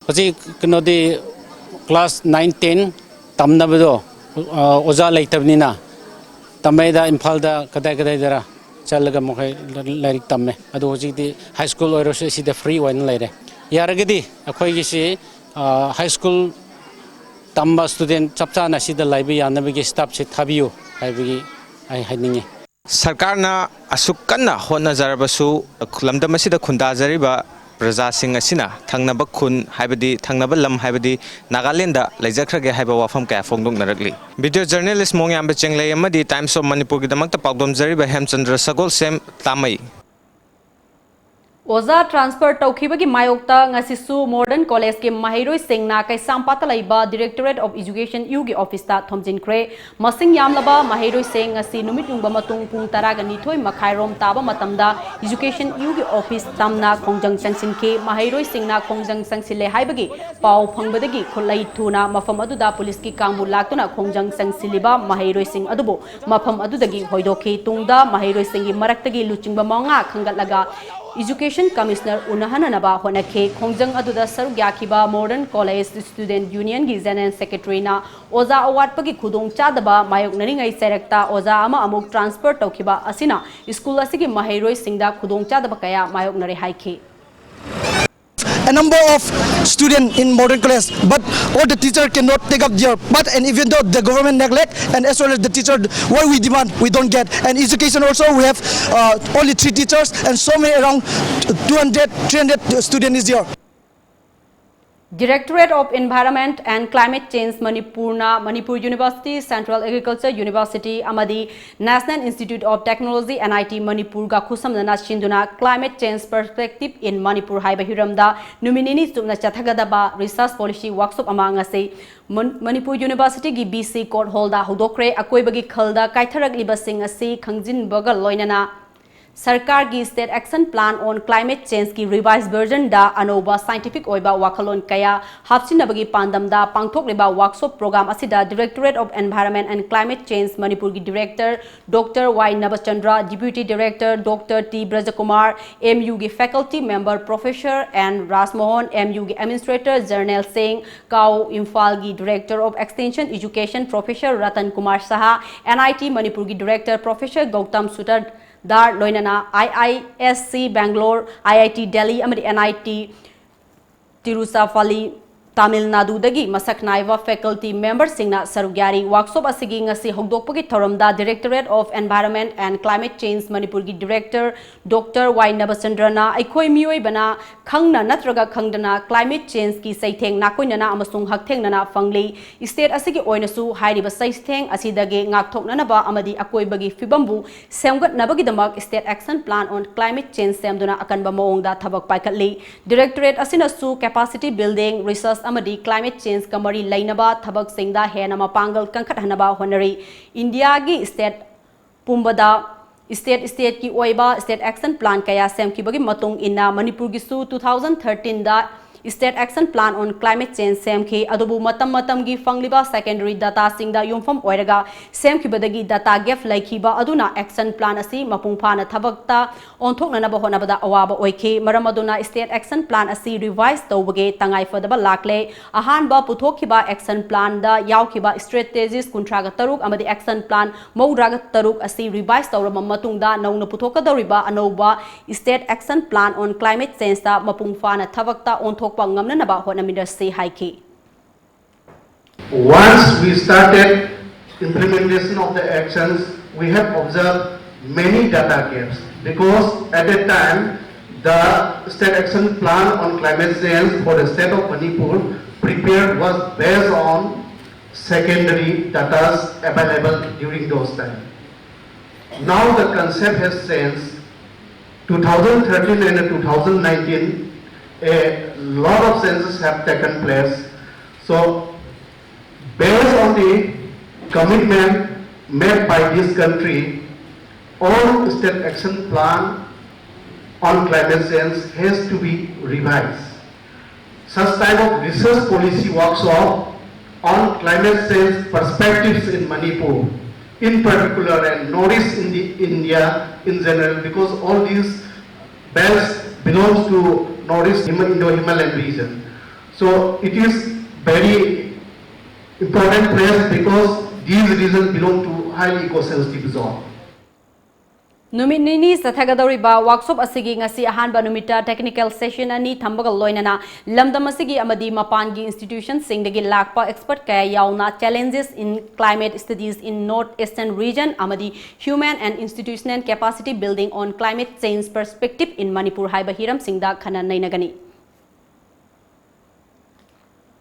ꯍꯧꯖꯤꯛ ꯀꯩꯅꯣꯗꯤ class nine ten ꯇꯝꯅꯕꯗꯣ ꯑꯣꯖꯥ ꯂꯩꯇꯕꯅꯤꯅ ꯇꯝꯃꯩꯗ ꯏꯝꯐꯥꯜꯗ ꯀꯗꯥꯏ ꯀꯗꯥꯏꯗꯔ ꯆꯠꯂꯒ ꯃꯈꯣꯏ ꯂꯥꯏꯔꯤꯛ ꯇꯝꯃꯦ꯫ ꯑꯗꯨ ꯍꯧꯖꯤꯛꯇꯤ high school ꯑꯣꯏꯔꯁꯨ ꯑꯁꯤꯗ free ꯑꯣꯏꯅ ꯂꯩꯔꯦ꯫ ꯌꯥꯔꯒꯗꯤ ꯑꯩꯈꯣꯏꯒꯤꯁꯤ high school ꯇꯝꯕ student ꯆꯞ ꯆꯥꯅ ꯑꯁꯤꯗ ꯂꯩꯕ ꯌꯥꯅꯕꯒꯤ staffꯁꯤ ꯊꯥꯕꯤꯌꯨ ꯍꯥꯏꯕꯒꯤ ꯑꯩ ꯍꯥꯏꯅꯤꯡꯉꯤ꯫ ꯁꯔꯀꯥꯔꯅ ꯑꯁꯨꯛ ꯀꯟꯅ ꯍꯣꯠꯅꯖꯔꯕꯁꯨ, ꯂꯝꯗꯝ ꯑꯁꯤꯗ ꯈꯨꯟꯗꯥꯖꯔꯤꯕ ꯄ꯭ꯔꯖꯥꯁꯤꯡ ꯑꯁꯤꯅ ꯊꯪꯅꯕ ꯈꯨꯟ, ꯍꯥꯏꯕꯗꯤ ꯊꯪꯅꯕ ꯂꯝ, ꯍꯥꯏꯕꯗꯤ ꯅꯥꯒꯥꯂꯦꯟꯗ ꯂꯩꯖꯈ꯭ꯔꯒꯦ ꯍꯥꯏꯕ ꯋꯥꯐꯝ ꯀꯌꯥ ꯐꯣꯡꯗꯣꯛꯅꯔꯛꯂꯤ꯫ Video journalist ꯃꯣꯡꯌꯥꯝꯕ ꯆꯦꯡꯂꯩ ꯑꯃꯗꯤ Times of ꯃꯅꯤꯄꯨꯔꯒꯤꯗꯃꯛꯇ ꯄꯥꯎꯗꯝꯖꯔꯤꯕ ꯍꯦꯝꯆꯟꯗ꯭ꯔ ꯁꯒꯣꯜꯁꯦꯝ, ꯇꯥꯃꯩ꯫ ꯑꯣꯖꯥ transfer ꯇꯧꯈꯤꯕꯒꯤ ꯃꯥꯌꯣꯛꯇ ꯉꯁꯤꯁꯨ Modern College ꯀꯤ ꯃꯍꯩꯔꯣꯏꯁꯤꯡꯅ ꯀꯩꯁꯥꯝꯄꯥꯠꯇ ꯂꯩꯕ Directorate of Education U ꯒꯤ office ꯇ ꯊꯣꯝꯖꯤꯟꯈ꯭ꯔꯦ꯫ ꯃꯁꯤꯡ ꯌꯥꯝꯂꯕ ꯃꯍꯩꯔꯣꯏꯁꯤꯡ ꯉꯁꯤ ꯅꯨꯃꯤꯠ ꯌꯨꯡꯕ ꯃꯇꯨꯡ ꯄꯨꯡ ꯇꯔꯥꯒ ꯅꯤꯊꯣꯏ ꯃꯈꯥꯏꯔꯣꯝ ꯇꯥꯕ ꯃꯇꯝꯗ Education U ꯒꯤ office ꯇꯝꯅ ꯈꯣꯡꯖꯪ ꯆꯪꯁꯤꯟꯈꯤ꯫ ꯃꯍꯩꯔꯣꯏꯁꯤꯡꯅ ꯈꯣꯡꯖꯪ ꯆꯪꯁꯤꯜꯂꯦ ꯍꯥꯏꯕꯒꯤ ꯄꯥꯎ ꯐꯪꯕꯗꯒꯤ ꯈꯨꯠꯂꯩ ꯊꯨꯅ ꯃꯐꯝ ꯑꯗꯨꯗ ꯄꯨꯂꯤꯁꯀꯤ ꯀꯥꯡꯕꯨ ꯂꯥꯛꯇꯨꯅ ꯈꯣꯡꯖꯪ ꯆꯪꯁꯤꯜꯂꯤꯕ ꯃꯍꯩꯔꯣꯏꯁꯤꯡ ꯑꯗꯨꯕꯨ ꯃꯐꯝ ꯑꯗꯨꯗꯒꯤ ꯍꯣꯏꯗꯣꯛꯈꯤ꯫ ꯇꯨꯡꯗ ꯃꯍꯩꯔꯣꯏꯁꯤꯡꯒꯤ ꯃꯔꯛꯇꯒꯤ ꯂꯨꯆꯤꯡꯕ ꯃꯉꯥ ꯈꯟꯒꯠꯂꯒ Education Commissioner ꯎꯅꯍꯟꯅꯅꯕ ꯍꯣꯠꯅꯈꯤ꯫ ꯈꯣꯡꯖꯪ ꯑꯗꯨꯗ ꯁꯔꯨꯛ ꯌꯥꯈꯤꯕ Modern College Student Union ꯒꯤ General Secretary ꯅ ꯑꯣꯖꯥ ꯑꯋꯥꯠꯄꯒꯤ ꯈꯨꯗꯣꯡꯆꯥꯗꯕ ꯃꯥꯌꯣꯛꯅꯔꯤꯉꯩ ꯆꯩꯔꯛꯇ ꯑꯣꯖꯥ ꯑꯃ ꯑꯃꯨꯛ transfer ꯇꯧꯈꯤꯕ ꯑꯁꯤꯅ school ꯑꯁꯤꯒꯤ ꯃꯍꯩꯔꯣꯏꯁꯤꯡꯗ ꯈꯨꯗꯣꯡꯆꯥꯗꯕ ꯀꯌꯥ ꯃꯥꯌꯣꯛꯅꯔꯦ ꯍꯥꯏꯈꯤ꯫ A number of students in Modern College, but all the teacher cannot take up their part, and even though the government neglect, and as well as the teacher, what we demand, we don't get. And education also, we have uh, only three teachers, and so many, around two hundred, three hundred students is there. Directorate of Environment and Climate Change ꯃꯅꯤꯄꯨꯔꯅ Manipur University, Central Agriculture University ꯑꯃꯗꯤ National Institute of Technology, N I T, ꯃꯅꯤꯄꯨꯔꯒ ꯈꯨꯠꯁꯝꯅꯅ ꯁꯤꯟꯗꯨꯅ Climate Change Perspective in Manipur ꯍꯥꯏꯕ ꯍꯤꯔꯝꯗ ꯅꯨꯃꯤꯠ ꯅꯤꯅꯤ ꯆꯨꯞꯅ ꯆꯠꯊꯒꯗꯕ research policy workshop ꯑꯃ ꯉꯁꯤ ꯃꯅꯤꯄꯨꯔ University ꯒꯤ B C Court Hall ꯗ ꯍꯧꯗꯣꯛꯈ꯭ꯔꯦ꯫ ꯑꯀꯣꯏꯕꯒꯤ ꯈꯜꯗ ꯀꯥꯏꯊꯔꯛꯂꯤꯕꯁꯤꯡ ꯑꯁꯤ ꯈꯪꯖꯤꯟꯕꯒ ꯂꯣꯏꯅꯅ ꯁꯔꯀꯥꯔꯒꯤ State Action Plan on Climate Change ꯀꯤ revised version ꯗ ꯑꯅꯧꯕ scientific ꯑꯣꯏꯕ ꯋꯥꯈꯜꯂꯣꯟ ꯀꯌꯥ ꯍꯥꯞꯆꯤꯟꯅꯕꯒꯤ ꯄꯥꯟꯗꯝꯗ ꯄꯥꯡꯊꯣꯛꯂꯤꯕ workshop program ꯑꯁꯤꯗ Directorate of Environment and Climate Change ꯃꯅꯤꯄꯨꯔꯒꯤ Director Doctor Y ꯅꯕꯆꯟꯗ꯭ꯔ, Deputy Director Doctor T ꯕ꯭ꯔꯖꯀꯨꯃꯥꯔ, M U ꯒꯤ Faculty Member Professor N ꯔꯥꯖꯃꯣꯍꯟ, M U ꯒꯤ Administrator General ꯁꯤꯡ, ꯀꯥꯎ ꯏꯝꯐꯥꯜꯒꯤ Director of Extension Education Professor Ratan Kumar Shah, N I T ꯃꯅꯤꯄꯨꯔꯒꯤ Director Professor Gautam shooter ꯗꯥꯔ ꯂꯣꯏꯅꯅ I I S C Bangalore, I I T Delhi ꯑꯃꯗꯤ N I T Tiruchirappalli Tamil ꯅꯥꯗꯨꯗꯒꯤ ꯃꯁꯛ ꯅꯥꯏꯕ faculty memberꯁꯤꯡꯅ ꯁꯔꯨꯛ ꯌꯥꯔꯤ꯫ Workshop ꯑꯁꯤꯒꯤ ꯉꯁꯤ ꯍꯧꯗꯣꯛꯄꯒꯤ ꯊꯧꯔꯝꯗ Directorate of Environment and Climate Change ꯃꯅꯤꯄꯨꯔꯒꯤ Director Doctor ꯋꯥꯏ ꯅꯕꯆꯟꯗ꯭ꯔꯅ ꯑꯩꯈꯣꯏ ꯃꯤꯑꯣꯏꯕꯅ ꯈꯪꯅ ꯅꯠꯇ꯭ꯔꯒ ꯈꯪꯗꯅ climate changeꯀꯤ ꯆꯩꯊꯦꯡ ꯅꯥꯀꯣꯏꯅꯅ ꯑꯃꯁꯨꯡ ꯍꯛꯊꯦꯡꯅꯅ ꯐꯪꯂꯤ꯫ State ꯑꯁꯤꯒꯤ ꯑꯣꯏꯅꯁꯨ ꯍꯥꯏꯔꯤꯕ ꯆꯩꯊꯦꯡ ꯑꯁꯤꯗꯒꯤ ꯉꯥꯛꯊꯣꯛꯅꯅꯕ ꯑꯃꯗꯤ ꯑꯀꯣꯏꯕꯒꯤ ꯐꯤꯕꯝꯕꯨ ꯁꯦꯝꯒꯠꯅꯕꯒꯤꯗꯃꯛ State Action Plan on Climate Change ꯁꯦꯝꯗꯨꯅ ꯑꯀꯟꯕ ꯃꯑꯣꯡꯗ ꯊꯕꯛ ꯄꯥꯏꯈꯠꯂꯤ꯫ Directorate ꯑꯁꯤꯅꯁꯨ capacity building, research ꯑꯃꯗꯤ climate changeꯀ ꯃꯔꯤ ꯂꯩꯅꯕ ꯊꯕꯛꯁꯤꯡꯗ ꯍꯦꯟꯅ ꯃꯄꯥꯡꯒꯜ ꯀꯟꯈꯠꯍꯟꯅꯕ ꯍꯣꯠꯅꯔꯤ꯫ ꯏꯟꯗꯤꯌꯥꯒꯤ state ꯄꯨꯝꯕꯗ state stateꯀꯤ ꯑꯣꯏꯕ State Action Plan ꯀꯌꯥ ꯁꯦꯝꯈꯤꯕꯒꯤ ꯃꯇꯨꯡ ꯏꯟꯅ ꯃꯅꯤꯄꯨꯔꯒꯤꯁꯨ two thousand thirteenꯗ State Action Plan on Climate Change ꯁꯦꯝꯈꯤ꯫ ꯑꯗꯨꯕꯨ ꯃꯇꯝ ꯃꯇꯝꯒꯤ ꯐꯪꯂꯤꯕ secondary dataꯁꯤꯡꯗ ꯌꯨꯝꯐꯝ ꯑꯣꯏꯔꯒ ꯁꯦꯝꯈꯤꯕꯗꯒꯤ data gap ꯂꯩꯈꯤꯕ ꯑꯗꯨꯅ action plan ꯑꯁꯤ ꯃꯄꯨꯡ ꯐꯥꯅ ꯊꯕꯛꯇ ꯑꯣꯟꯊꯣꯛꯅꯅꯕ ꯍꯣꯠꯅꯕꯗ ꯑꯋꯥꯕ ꯑꯣꯏꯈꯤ꯫ ꯃꯔꯝ ꯑꯗꯨꯅ State Action Plan ꯑꯁꯤ revise ꯇꯧꯕꯒꯤ ꯇꯉꯥꯏꯐꯗꯕ ꯂꯥꯛꯂꯦ꯫ ꯑꯍꯥꯟꯕ ꯄꯨꯊꯣꯛꯈꯤꯕ action planꯗ ꯌꯥꯎꯈꯤꯕ strategies ꯀꯨꯟꯊ꯭ꯔꯥꯒ ꯇꯔꯨꯛ ꯑꯃꯗꯤ action plan ꯃꯧꯗ꯭ꯔꯥꯒ ꯇꯔꯨꯛ ꯑꯁꯤ revise ꯇꯧꯔꯕ ꯃꯇꯨꯡꯗ ꯅꯧꯅ ꯄꯨꯊꯣꯛꯀꯗꯧꯔꯤꯕ ꯑꯅꯧꯕ State Action Plan on Climate Changeꯇ ꯃꯄꯨꯡ ꯐꯥꯅ ꯊꯕꯛꯇ ꯑꯣꯟꯊꯣꯛꯄ ꯉꯝꯅꯅꯕ ꯍꯣꯠꯅꯃꯤꯟꯅꯁꯤ ꯍꯥꯏꯈꯤ꯫ Once we started implementation of the actions, we have observed many data gaps because at that time the State Action Plan on Climate Change for the state of Manipur prepared was based on secondary data available during those times. Now the concept has changed. two thousand thirteen and two thousand nineteen, a lot of changes have taken place. So, based on the commitment made by this country, all state action plan on climate change has to be revised. Such type of research policy workshop on climate change perspectives in Manipur, in particular, and Northeast Indi- India in general, because all these belts belongs to Northeast Hima- Indo-Himalayan region. So it is very important place because these regions belong to highly eco-sensitive zone. ꯅꯨꯃꯤꯠ ꯅꯤꯅꯤ ꯆꯠꯊꯒꯗꯧꯔꯤꯕ workshop ꯑꯁꯤꯒꯤ ꯉꯁꯤ ꯑꯍꯥꯟꯕ ꯅꯨꯃꯤꯠꯇ technical session ꯑꯅꯤ ꯊꯝꯕꯒ ꯂꯣꯏꯅꯅ ꯂꯝꯗꯝ ꯑꯁꯤꯒꯤ ꯑꯃꯗꯤ ꯃꯄꯥꯟꯒꯤ ꯏꯟꯁꯇꯤꯇ꯭ꯌꯨꯁꯟꯁꯤꯡꯗꯒꯤ ꯂꯥꯛꯄ ꯑꯦꯛꯁꯄꯔꯠ ꯀꯌꯥ ꯌꯥꯎꯅ Challenges in Climate Studies in North Eastern Region ꯑꯃꯗꯤ Human and Institutional Capacity Building on Climate Change Perspective in Manipur ꯍꯥꯏꯕ ꯍꯤꯔꯝꯁꯤꯡꯗ ꯈꯟꯅ ꯅꯩꯅꯒꯅꯤ꯫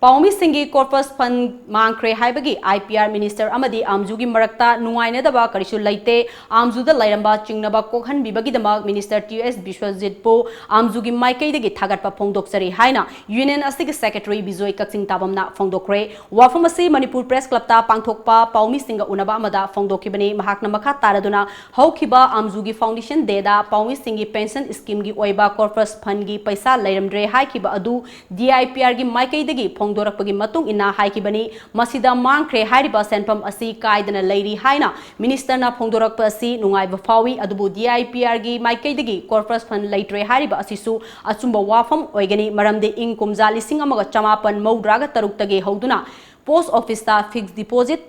ꯄꯥꯎꯃꯤꯁꯤꯡꯒꯤ ꯀꯣꯔꯄꯁ ꯐꯟ ꯃꯥꯡꯈ꯭ꯔꯦ ꯍꯥꯏꯕꯒꯤ I P R ꯃꯤꯅꯤꯁꯇꯔ ꯑꯃꯗꯤ ꯑꯥꯝꯖꯨꯒꯤ ꯃꯔꯛꯇ ꯅꯨꯡꯉꯥꯏꯅꯗꯕ ꯀꯔꯤꯁꯨ ꯂꯩꯇꯦ꯫ ꯑꯥꯝꯖꯨꯗ ꯂꯩꯔꯝꯕ ꯆꯤꯡꯅꯕ ꯀꯣꯛꯍꯟꯕꯤꯕꯒꯤꯗꯃꯛ ꯃꯤꯅꯤꯁꯇꯔ ꯇꯤ ꯑꯦꯁ ꯕꯤꯁ꯭ꯋꯖꯤꯠꯄꯨ ꯑꯥꯝꯖꯨꯒꯤ ꯃꯥꯏꯀꯩꯗꯒꯤ ꯊꯥꯒꯠꯄ ꯐꯣꯡꯗꯣꯛꯆꯔꯤ ꯍꯥꯏꯅ ꯌꯨꯅꯤꯌꯟ ꯑꯁꯤꯒꯤ ꯁꯦꯀ꯭ꯔꯦꯇꯔꯤ ꯕꯤꯖꯣꯏ ꯀꯛꯆꯤꯡ ꯇꯥꯕꯝꯅ ꯐꯣꯡꯗꯣꯛꯈ꯭ꯔꯦ꯫ ꯋꯥꯐꯝ ꯑꯁꯤ ꯃꯅꯤꯄꯨꯔ ꯄ꯭ꯔꯦꯁ ꯀ꯭ꯂꯕꯇ ꯄꯥꯡꯊꯣꯛꯄ ꯄꯥꯎꯃꯤꯁꯤꯡꯒ ꯎꯅꯕ ꯑꯃꯗ ꯐꯣꯡꯗꯣꯛꯈꯤꯕꯅꯤ꯫ ꯃꯍꯥꯛꯅ ꯃꯈꯥ ꯇꯥꯔꯗꯨꯅ ꯍꯧꯈꯤꯕ ꯑꯥꯝꯖꯨꯒꯤ ꯐꯥꯎꯟꯗꯦꯁꯟ ꯗꯦꯗ ꯄꯥꯎꯃꯤꯁꯤꯡꯒꯤ ꯄꯦꯟꯁꯟ ꯁ꯭ꯀꯤꯝꯒꯤ ꯑꯣꯏꯕ ꯀꯣꯔꯄꯁ ꯐꯟꯒꯤ ꯄꯩꯁꯥ ꯂꯩꯔꯝꯗ꯭ꯔꯦ ꯍꯥꯏꯈꯤꯕ ꯑꯗꯨ D I P R ꯒꯤ ꯃꯥꯏꯀꯩꯗꯒꯤ ꯐꯣꯡꯗꯣꯔꯛꯄꯒꯤ ꯃꯇꯨꯡ ꯏꯟꯅ ꯍꯥꯏꯈꯤꯕꯅꯤ꯫ ꯃꯁꯤꯗ ꯃꯥꯡꯈ꯭ꯔꯦ ꯍꯥꯏꯔꯤꯕ ꯁꯦꯟꯐꯝ ꯑꯁꯤ ꯀꯥꯏꯗꯅ ꯂꯩꯔꯤ ꯍꯥꯏꯅ ꯃꯤꯅꯤꯁꯇꯔꯅ ꯐꯣꯡꯗꯣꯔꯛꯄ ꯑꯁꯤ ꯅꯨꯡꯉꯥꯏꯕ ꯐꯥꯎꯏ꯫ ꯑꯗꯨꯕꯨ D I P R ꯒꯤ ꯃꯥꯏꯀꯩꯗꯒꯤ ꯀꯣꯔꯄꯁ ꯐꯟ ꯂꯩꯇ꯭ꯔꯦ ꯍꯥꯏꯔꯤꯕ ꯑꯁꯤꯁꯨ ꯑꯆꯨꯝꯕ ꯋꯥꯐꯝ ꯑꯣꯏꯒꯅꯤ꯫ ꯃꯔꯝꯗꯤ ꯏꯪ ꯀꯨꯝꯖꯥ ꯂꯤꯁꯤꯡ ꯑꯃꯒ ꯆꯃꯥꯄꯟ ꯃꯧꯗ꯭ꯔꯥꯒ ꯇꯔꯨꯛꯇꯒꯤ ꯍꯧꯗꯨꯅ ꯄꯣꯁ ꯑꯣꯐꯤꯁꯇ ꯐꯤꯛꯁ ꯗꯤꯄꯣꯖꯤꯠ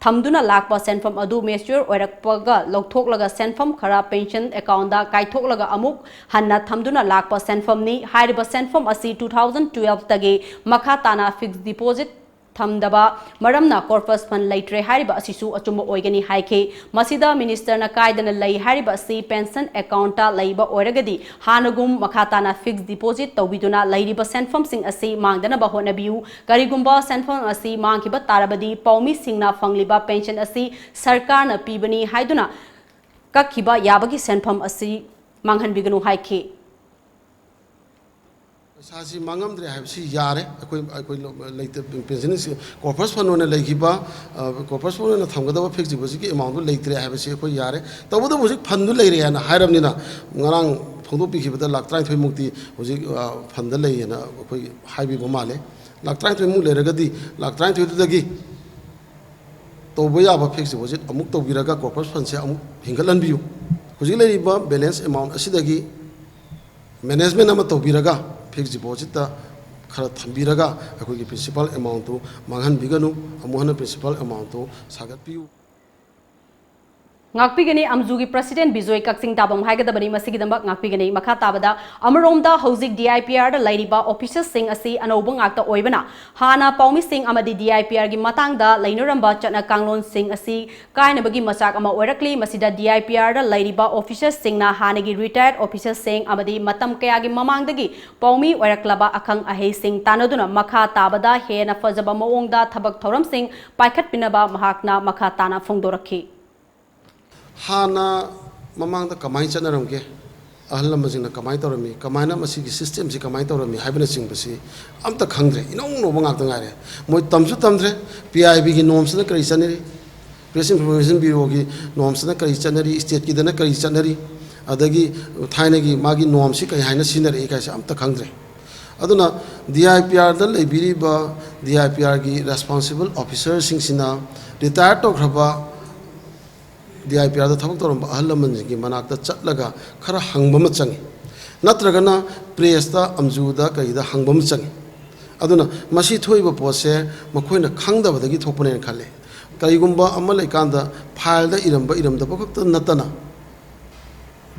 ꯊꯝꯗꯨꯅ ꯂꯥꯛꯄ ꯁꯦꯟꯐꯝ ꯑꯗꯨ ꯃꯦꯆ꯭ꯌꯨꯔ ꯑꯣꯏꯔꯛꯄꯒ ꯂꯧꯊꯣꯛꯂꯒ ꯁꯦꯟꯐꯝ ꯈꯔ ꯄꯦꯟꯁꯟ ꯑꯦꯀꯥꯎꯟꯗ ꯀꯥꯏꯊꯣꯛꯂꯒ ꯑꯃꯨꯛ ꯍꯟꯅ ꯊꯝꯗꯨꯅ ꯂꯥꯛꯄ ꯁꯦꯟꯐꯝꯅꯤ꯫ ꯍꯥꯏꯔꯤꯕ ꯁꯦꯟꯐꯝ ꯑꯁꯤ two thousand twelve ꯇꯒꯤ ꯃꯈꯥ ꯇꯥꯅ ꯐꯤꯛꯁ ꯗꯤꯄꯣꯖꯤꯠ ꯊꯝꯗꯕ ꯃꯔꯝꯅ ꯀꯣꯔꯄꯁ ꯐꯟ ꯂꯩꯇ꯭ꯔꯦ ꯍꯥꯏꯔꯤꯕ ꯑꯁꯤꯁꯨ ꯑꯆꯨꯝꯕ ꯑꯣꯏꯒꯅꯤ ꯍꯥꯏꯈꯤ꯫ ꯃꯁꯤꯗ ꯃꯤꯅꯤꯁꯇꯔꯅ ꯀꯥꯏꯗꯅ ꯂꯩ ꯍꯥꯏꯔꯤꯕ ꯑꯁꯤ ꯄꯦꯟꯁꯟ ꯑꯦꯀꯥꯎꯟꯇ ꯂꯩꯕ ꯑꯣꯏꯔꯒꯗꯤ ꯍꯥꯟꯅꯒꯨꯝ ꯃꯈꯥ ꯇꯥꯅ ꯐꯤꯛꯁ ꯗꯤꯄꯣꯖꯤꯠ ꯇꯧꯕꯤꯗꯨꯅ ꯂꯩꯔꯤꯕ ꯁꯦꯟꯐꯝꯁꯤꯡ ꯑꯁꯤ ꯃꯥꯡꯗꯅꯕ ꯍꯣꯠꯅꯕꯤꯌꯨ꯫ ꯀꯔꯤꯒꯨꯝꯕ ꯁꯦꯟꯐꯝ ꯑꯁꯤ ꯃꯥꯡꯈꯤꯕ ꯇꯥꯔꯕꯗꯤ ꯄꯥꯎꯃꯤꯁꯤꯡꯅ ꯐꯪꯂꯤꯕ ꯄꯦꯟꯁꯟ ꯑꯁꯤ ꯁꯔꯀꯥꯔꯅ ꯄꯤꯕꯅꯤ ꯍꯥꯏꯗꯨꯅ ꯀꯛꯈꯤꯕ ꯌꯥꯕꯒꯤ ꯁꯦꯟꯐꯝ ꯑꯁꯤ ꯃꯥꯡꯍꯟꯕꯤꯒꯅꯨ ꯍꯥꯏꯈꯤ꯫ ꯄꯩꯁꯥꯁꯤ ꯃꯥꯡꯉꯝꯗ꯭ꯔꯦ ꯍꯥꯏꯕꯁꯤ ꯌꯥꯔꯦ꯫ ꯑꯩꯈꯣꯏ ꯑꯩꯈꯣꯏ ꯂꯩꯇ ꯄꯦꯟꯁꯟ ꯀꯣꯔꯄꯁ ꯐꯟ ꯑꯣꯏꯅ ꯂꯩꯈꯤꯕ, ꯀꯣꯔꯄꯁ ꯐꯟ ꯑꯣꯏꯅ ꯊꯝꯒꯗꯕ ꯐꯤꯛꯁ ꯗꯤꯄꯣꯖꯤꯠꯀꯤ ꯑꯦꯃꯥꯎꯟꯗꯨ ꯂꯩꯇ꯭ꯔꯦ ꯍꯥꯏꯕꯁꯤ ꯑꯩꯈꯣꯏ ꯌꯥꯔꯦ꯫ ꯇꯧꯕꯇꯕꯨ ꯍꯧꯖꯤꯛ ꯐꯟꯗꯨ ꯂꯩꯔꯦ ꯍꯥꯏꯅ ꯍꯥꯏꯔꯕꯅꯤꯅ, ꯉꯔꯥꯡ ꯐꯣꯡꯗꯣꯛꯄꯤꯈꯤꯕꯗ ꯂꯥꯛ ꯇꯔꯥꯅꯤꯊꯣꯏꯃꯨꯛꯇꯤ ꯍꯧꯖꯤꯛ ꯐꯟꯗ ꯂꯩꯌꯦꯅ ꯑꯩꯈꯣꯏ ꯍꯥꯏꯕꯤꯕ ꯃꯥꯜꯂꯦ꯫ ꯂꯥꯛ ꯇꯔꯥꯅꯤꯊꯣꯏꯃꯨꯛ ꯂꯩꯔꯒꯗꯤ ꯂꯥꯛ ꯇꯔꯥꯅꯤꯊꯣꯏꯗꯨꯗꯒꯤ ꯇꯧꯕ ꯌꯥꯕ ꯐꯤꯛꯁ ꯗꯤꯄꯣꯖꯤꯠ ꯑꯃꯨꯛ ꯇꯧꯕꯤꯔꯒ ꯀꯣꯔꯄꯁ ꯐꯟꯁꯦ ꯑꯃꯨꯛ ꯍꯦꯟꯒꯠꯍꯟꯕꯤꯌꯨ꯫ ꯍꯧꯖꯤꯛ ꯂꯩꯔꯤꯕ ꯕꯦꯂꯦꯟꯁ ꯑꯦꯃꯥꯎꯟ ꯑꯁꯤꯗꯒꯤ ꯃꯦꯅꯦꯖꯃꯦꯟ ꯑꯃ ꯇꯧꯕꯤꯔꯒ ꯐꯤꯛꯁ ꯗꯤꯄꯣꯖꯤꯠꯇ ꯈꯔ ꯊꯝꯕꯤꯔꯒ ꯑꯩꯈꯣꯏꯒꯤ ꯄ꯭ꯔꯤꯟꯁꯤꯄꯥꯜ ꯑꯦꯃꯥꯎꯟꯇꯨ ꯃꯥꯡꯍꯟꯕꯤꯒꯅꯨ꯫ ꯑꯃꯨꯛ ꯍꯟꯅ ꯄ꯭ꯔꯤꯟꯁꯤꯄꯥꯜ ꯑꯦꯃꯥꯎꯟꯇꯨ ꯁꯥꯒꯠꯄꯤꯌꯨ꯫ ꯉꯥꯛꯄꯤꯒꯅꯤ, ꯑꯝꯖꯨꯒꯤ president ꯕꯤꯖꯣꯏ ꯀꯛꯆꯤꯡ ꯇꯥꯕꯝ ꯍꯥꯏꯒꯗꯕꯅꯤ, ꯃꯁꯤꯒꯤꯗꯃꯛ ꯉꯥꯛꯄꯤꯒꯅꯤ꯫ ꯃꯈꯥ ꯇꯥꯕꯗ, ꯑꯃꯔꯣꯝꯗ ꯍꯧꯖꯤꯛ D I P R ꯗ ꯂꯩꯔꯤꯕ officerꯁꯤꯡ ꯑꯁꯤ ꯑꯅꯧꯕ ꯉꯥꯛꯇ ꯑꯣꯏꯕꯅ, ꯍꯥꯟꯅ ꯄꯥꯎꯃꯤꯁꯤꯡ ꯑꯃꯗꯤ D I P R ꯒꯤ ꯃꯇꯥꯡꯗ ꯂꯩꯅꯔꯝꯕ ꯆꯠꯅ ꯀꯥꯡꯂꯣꯟꯁꯤꯡ ꯑꯁꯤ ꯀꯥꯏꯅꯕꯒꯤ ꯃꯆꯥꯛ ꯑꯃ ꯑꯣꯏꯔꯛꯂꯤ꯫ ꯃꯁꯤꯗ D I P R ꯗ ꯂꯩꯔꯤꯕ officerꯁꯤꯡꯅ ꯍꯥꯟꯅꯒꯤ retired officerꯁꯤꯡ ꯑꯃꯗꯤ ꯃꯇꯝ ꯀꯌꯥꯒꯤ ꯃꯃꯥꯡꯗꯒꯤ ꯄꯥꯎꯃꯤ ꯑꯣꯏꯔꯛꯂꯕ ꯑꯈꯪ ꯑꯍꯩꯁꯤꯡ ꯇꯥꯟꯅꯗꯨꯅ ꯃꯈꯥ ꯇꯥꯕꯗ ꯍꯦꯟꯅ ꯐꯖꯕ ꯃꯑꯣꯡꯗ ꯊꯕꯛ ꯊꯧꯔꯝꯁꯤꯡ ꯄꯥꯏꯈꯠꯄꯤꯅꯕ ꯃꯍꯥꯛꯅ ꯃꯈꯥ ꯇꯥꯅ ꯐꯣꯡꯗꯣꯔꯛꯈꯤ꯫ ꯍꯥꯟꯅ ꯃꯃꯥꯡꯗ ꯀꯃꯥꯏꯅ ꯆꯠꯅꯔꯝꯒꯦ? ꯑꯍꯜ ꯂꯃꯟꯁꯤꯡꯅ ꯀꯃꯥꯏꯅ ꯇꯧꯔꯝꯃꯤ? ꯀꯃꯥꯏꯅ ꯃꯁꯤꯒꯤ systemꯁꯤ ꯀꯃꯥꯏꯅ ꯇꯧꯔꯝꯃꯤ ꯍꯥꯏꯕꯅꯆꯤꯡꯕꯁꯤ ꯑꯝꯇ ꯈꯪꯗ꯭ꯔꯦ꯫ ꯏꯅꯧ ꯅꯧꯕ ꯉꯥꯛꯇ ꯉꯥꯏꯔꯦ꯫ ꯃꯣꯏ ꯇꯝꯁꯨ ꯇꯝꯗ꯭ꯔꯦ꯫ P I B ꯒꯤ normsꯅ ꯀꯔꯤ ꯆꯠꯅꯔꯤ? Press Information Bureauꯒꯤ normsꯅ ꯀꯔꯤ ꯆꯠꯅꯔꯤ? Stateꯀꯤꯗꯅ ꯀꯔꯤ ꯆꯠꯅꯔꯤ? ꯑꯗꯒꯤ ꯊꯥꯏꯅꯒꯤ ꯃꯥꯒꯤ normꯁꯤ ꯀꯔꯤ ꯍꯥꯏꯅ ꯁꯤꯖꯤꯟꯅꯔꯛꯏ ꯀꯥꯏꯁꯦ ꯑꯝꯇ ꯈꯪꯗ꯭ꯔꯦ꯫ ꯑꯗꯨꯅ D I P Rꯗ ꯂꯩꯕꯤꯔꯤꯕ D I P Rꯒꯤ responsible officerꯁꯤꯡꯁꯤꯅ retire ꯇꯧꯈ꯭ꯔꯕ D I P Rꯗ ꯊꯕꯛ ꯇꯧꯔꯝꯕ ꯑꯍꯜ ꯂꯃꯟꯁꯤꯡꯒꯤ ꯃꯅꯥꯛꯇ ꯆꯠꯂꯒ ꯈꯔ ꯍꯪꯕ ꯑꯃ ꯆꯪꯉꯤ, ꯅꯠꯇ꯭ꯔꯒꯅ pressꯇ, ꯑꯝꯖꯨꯗ, ꯀꯩꯗ ꯍꯪꯕ ꯑꯃ ꯆꯪꯉꯤ꯫ ꯑꯗꯨꯅ ꯃꯁꯤ ꯊꯣꯛꯏꯕ ꯄꯣꯠꯁꯦ ꯃꯈꯣꯏꯅ ꯈꯪꯗꯕꯗꯒꯤ ꯊꯣꯛꯄꯅꯦꯅ ꯈꯜꯂꯤ꯫ ꯀꯔꯤꯒꯨꯝꯕ ꯑꯃ ꯂꯩꯀꯥꯟꯗ fileꯗ ꯏꯔꯝꯕ ꯏꯔꯝꯗꯕ ꯈꯛꯇ ꯅꯠꯇꯅ,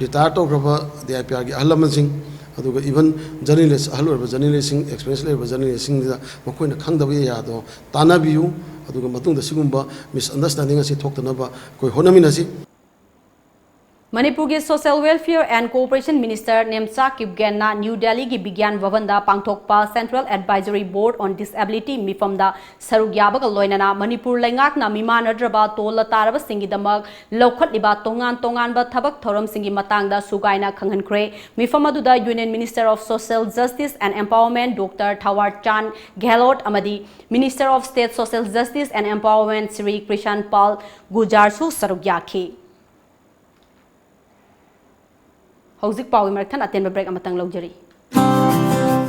retire ꯇꯧꯈ꯭ꯔꯕ D I P Rꯒꯤ ꯑꯍꯜ ꯂꯃꯟꯁꯤꯡ, ꯑꯗꯨꯒ even journalist, ꯑꯍꯜ ꯑꯣꯏꯔꯕ journalistꯁꯤꯡ, experience ꯂꯩꯔꯕ journalistꯁꯤꯡꯗ ꯃꯈꯣꯏꯅ ꯈꯪꯗꯕ area ꯗꯣ ꯇꯥꯟꯅꯕꯤꯌꯨ꯫ ꯑꯗꯨꯒ ꯃꯇꯨꯡꯗ ꯁꯤꯒꯨꯝꯕ misunderstanding ꯑꯁꯤ ꯊꯣꯛꯇꯅꯕ ꯑꯩꯈꯣꯏ ꯍꯣꯠꯅꯃꯤꯟꯅꯁꯤ꯫ ꯃꯅꯤꯄꯨꯔꯒꯤ Social Welfare and Cooperation Minister Nemcha ꯀꯤꯞꯒꯦꯟꯅ ꯅ꯭ꯌꯨ ꯗꯦꯜꯂꯤꯒꯤ ꯕꯤꯒ꯭ꯌꯥꯟ ꯚꯕꯟꯗ ꯄꯥꯡꯊꯣꯛꯄ Central Advisory Board on Disability ꯃꯤꯐꯝꯗ ꯁꯔꯨꯛ ꯌꯥꯕꯒ ꯂꯣꯏꯅꯅ ꯃꯅꯤꯄꯨꯔ ꯂꯩꯉꯥꯛꯅ ꯃꯤꯃꯥꯟꯅꯗ꯭ꯔꯕ ꯇꯣꯜꯂ ꯇꯥꯔꯕꯁꯤꯡꯒꯤꯗꯃꯛ ꯂꯧꯈꯠꯂꯤꯕ ꯇꯣꯉꯥꯟ ꯇꯣꯉꯥꯟꯕ ꯊꯕꯛ ꯊꯧꯔꯝꯁꯤꯡꯒꯤ ꯃꯇꯥꯡꯗ ꯁꯨꯒꯥꯏꯅ ꯈꯪꯍꯟꯈ꯭ꯔꯦ꯫ ꯃꯤꯐꯝ ꯑꯗꯨꯗ Union Minister of Social Justice and Empowerment Doctor Thawar Chand Gehlot ꯑꯃꯗꯤ Minister of State Social Justice and Empowerment Shri Krishan ꯄꯥꯜ ꯒꯨꯖꯥꯔꯁꯨ ꯁꯔꯨꯛ ꯌꯥꯈꯤ꯫ ꯍꯧꯖꯤꯛ ꯄꯥꯎꯒꯤ ꯃꯔꯛ ꯊꯠꯅ ꯑꯇꯦꯟꯕ break ꯑꯃꯇꯪ ꯂꯧꯖꯔꯤ꯫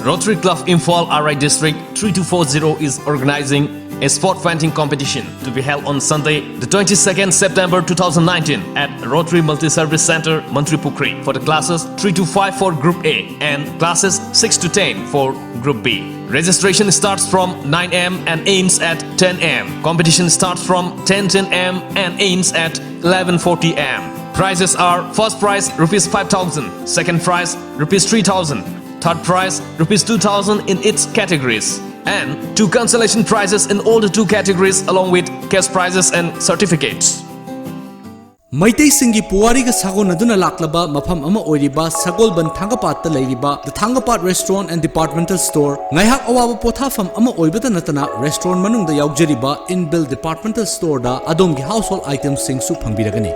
Rotary Club Imphal R I District three two four zero is organizing A sport painting competition to be held on Sunday, the twenty-second September two thousand nineteen at Rotary Multi-Service Center, Mantripukhri for the classes three to five for Group A and classes six to ten for Group B. Registration starts from nine a m and ends at ten a m. Competition starts from ten ten a m and ends at eleven forty a m. Prizes are: first prize rupees five thousand, second prize rupees three thousand, third prize rupees two thousand in its categories, and two consolation prizes in all the two categories along with cash prizes and certificates. ꯃꯩꯇꯩꯁꯤꯡꯒꯤ ꯄꯨꯋꯥꯔꯤꯒ ꯁꯥꯒꯣꯟꯅꯗꯨꯅ ꯂꯥꯛꯂꯕ ꯃꯐꯝ ꯑꯃ ꯑꯣꯏꯔꯤꯕ ꯁꯒꯣꯜꯕꯟ ꯊꯥꯡꯒꯄꯥꯠꯇ ꯂꯩꯔꯤꯕ The Thangapad Restaurant and Departmental Store ꯉꯥꯏꯍꯥꯛ ꯑꯋꯥꯕ ꯄꯣꯊꯥꯐꯝ ꯑꯃ ꯑꯣꯏꯕꯇ ꯅꯠꯇꯅ restaurant ꯃꯅꯨꯡꯗ ꯌꯥꯎꯖꯔꯤꯕ inbuilt departmental storeꯗ ꯑꯗꯣꯝꯒꯤ household itemꯁꯤꯡꯁꯨ ꯐꯪꯕꯤꯔꯒꯅꯤ꯫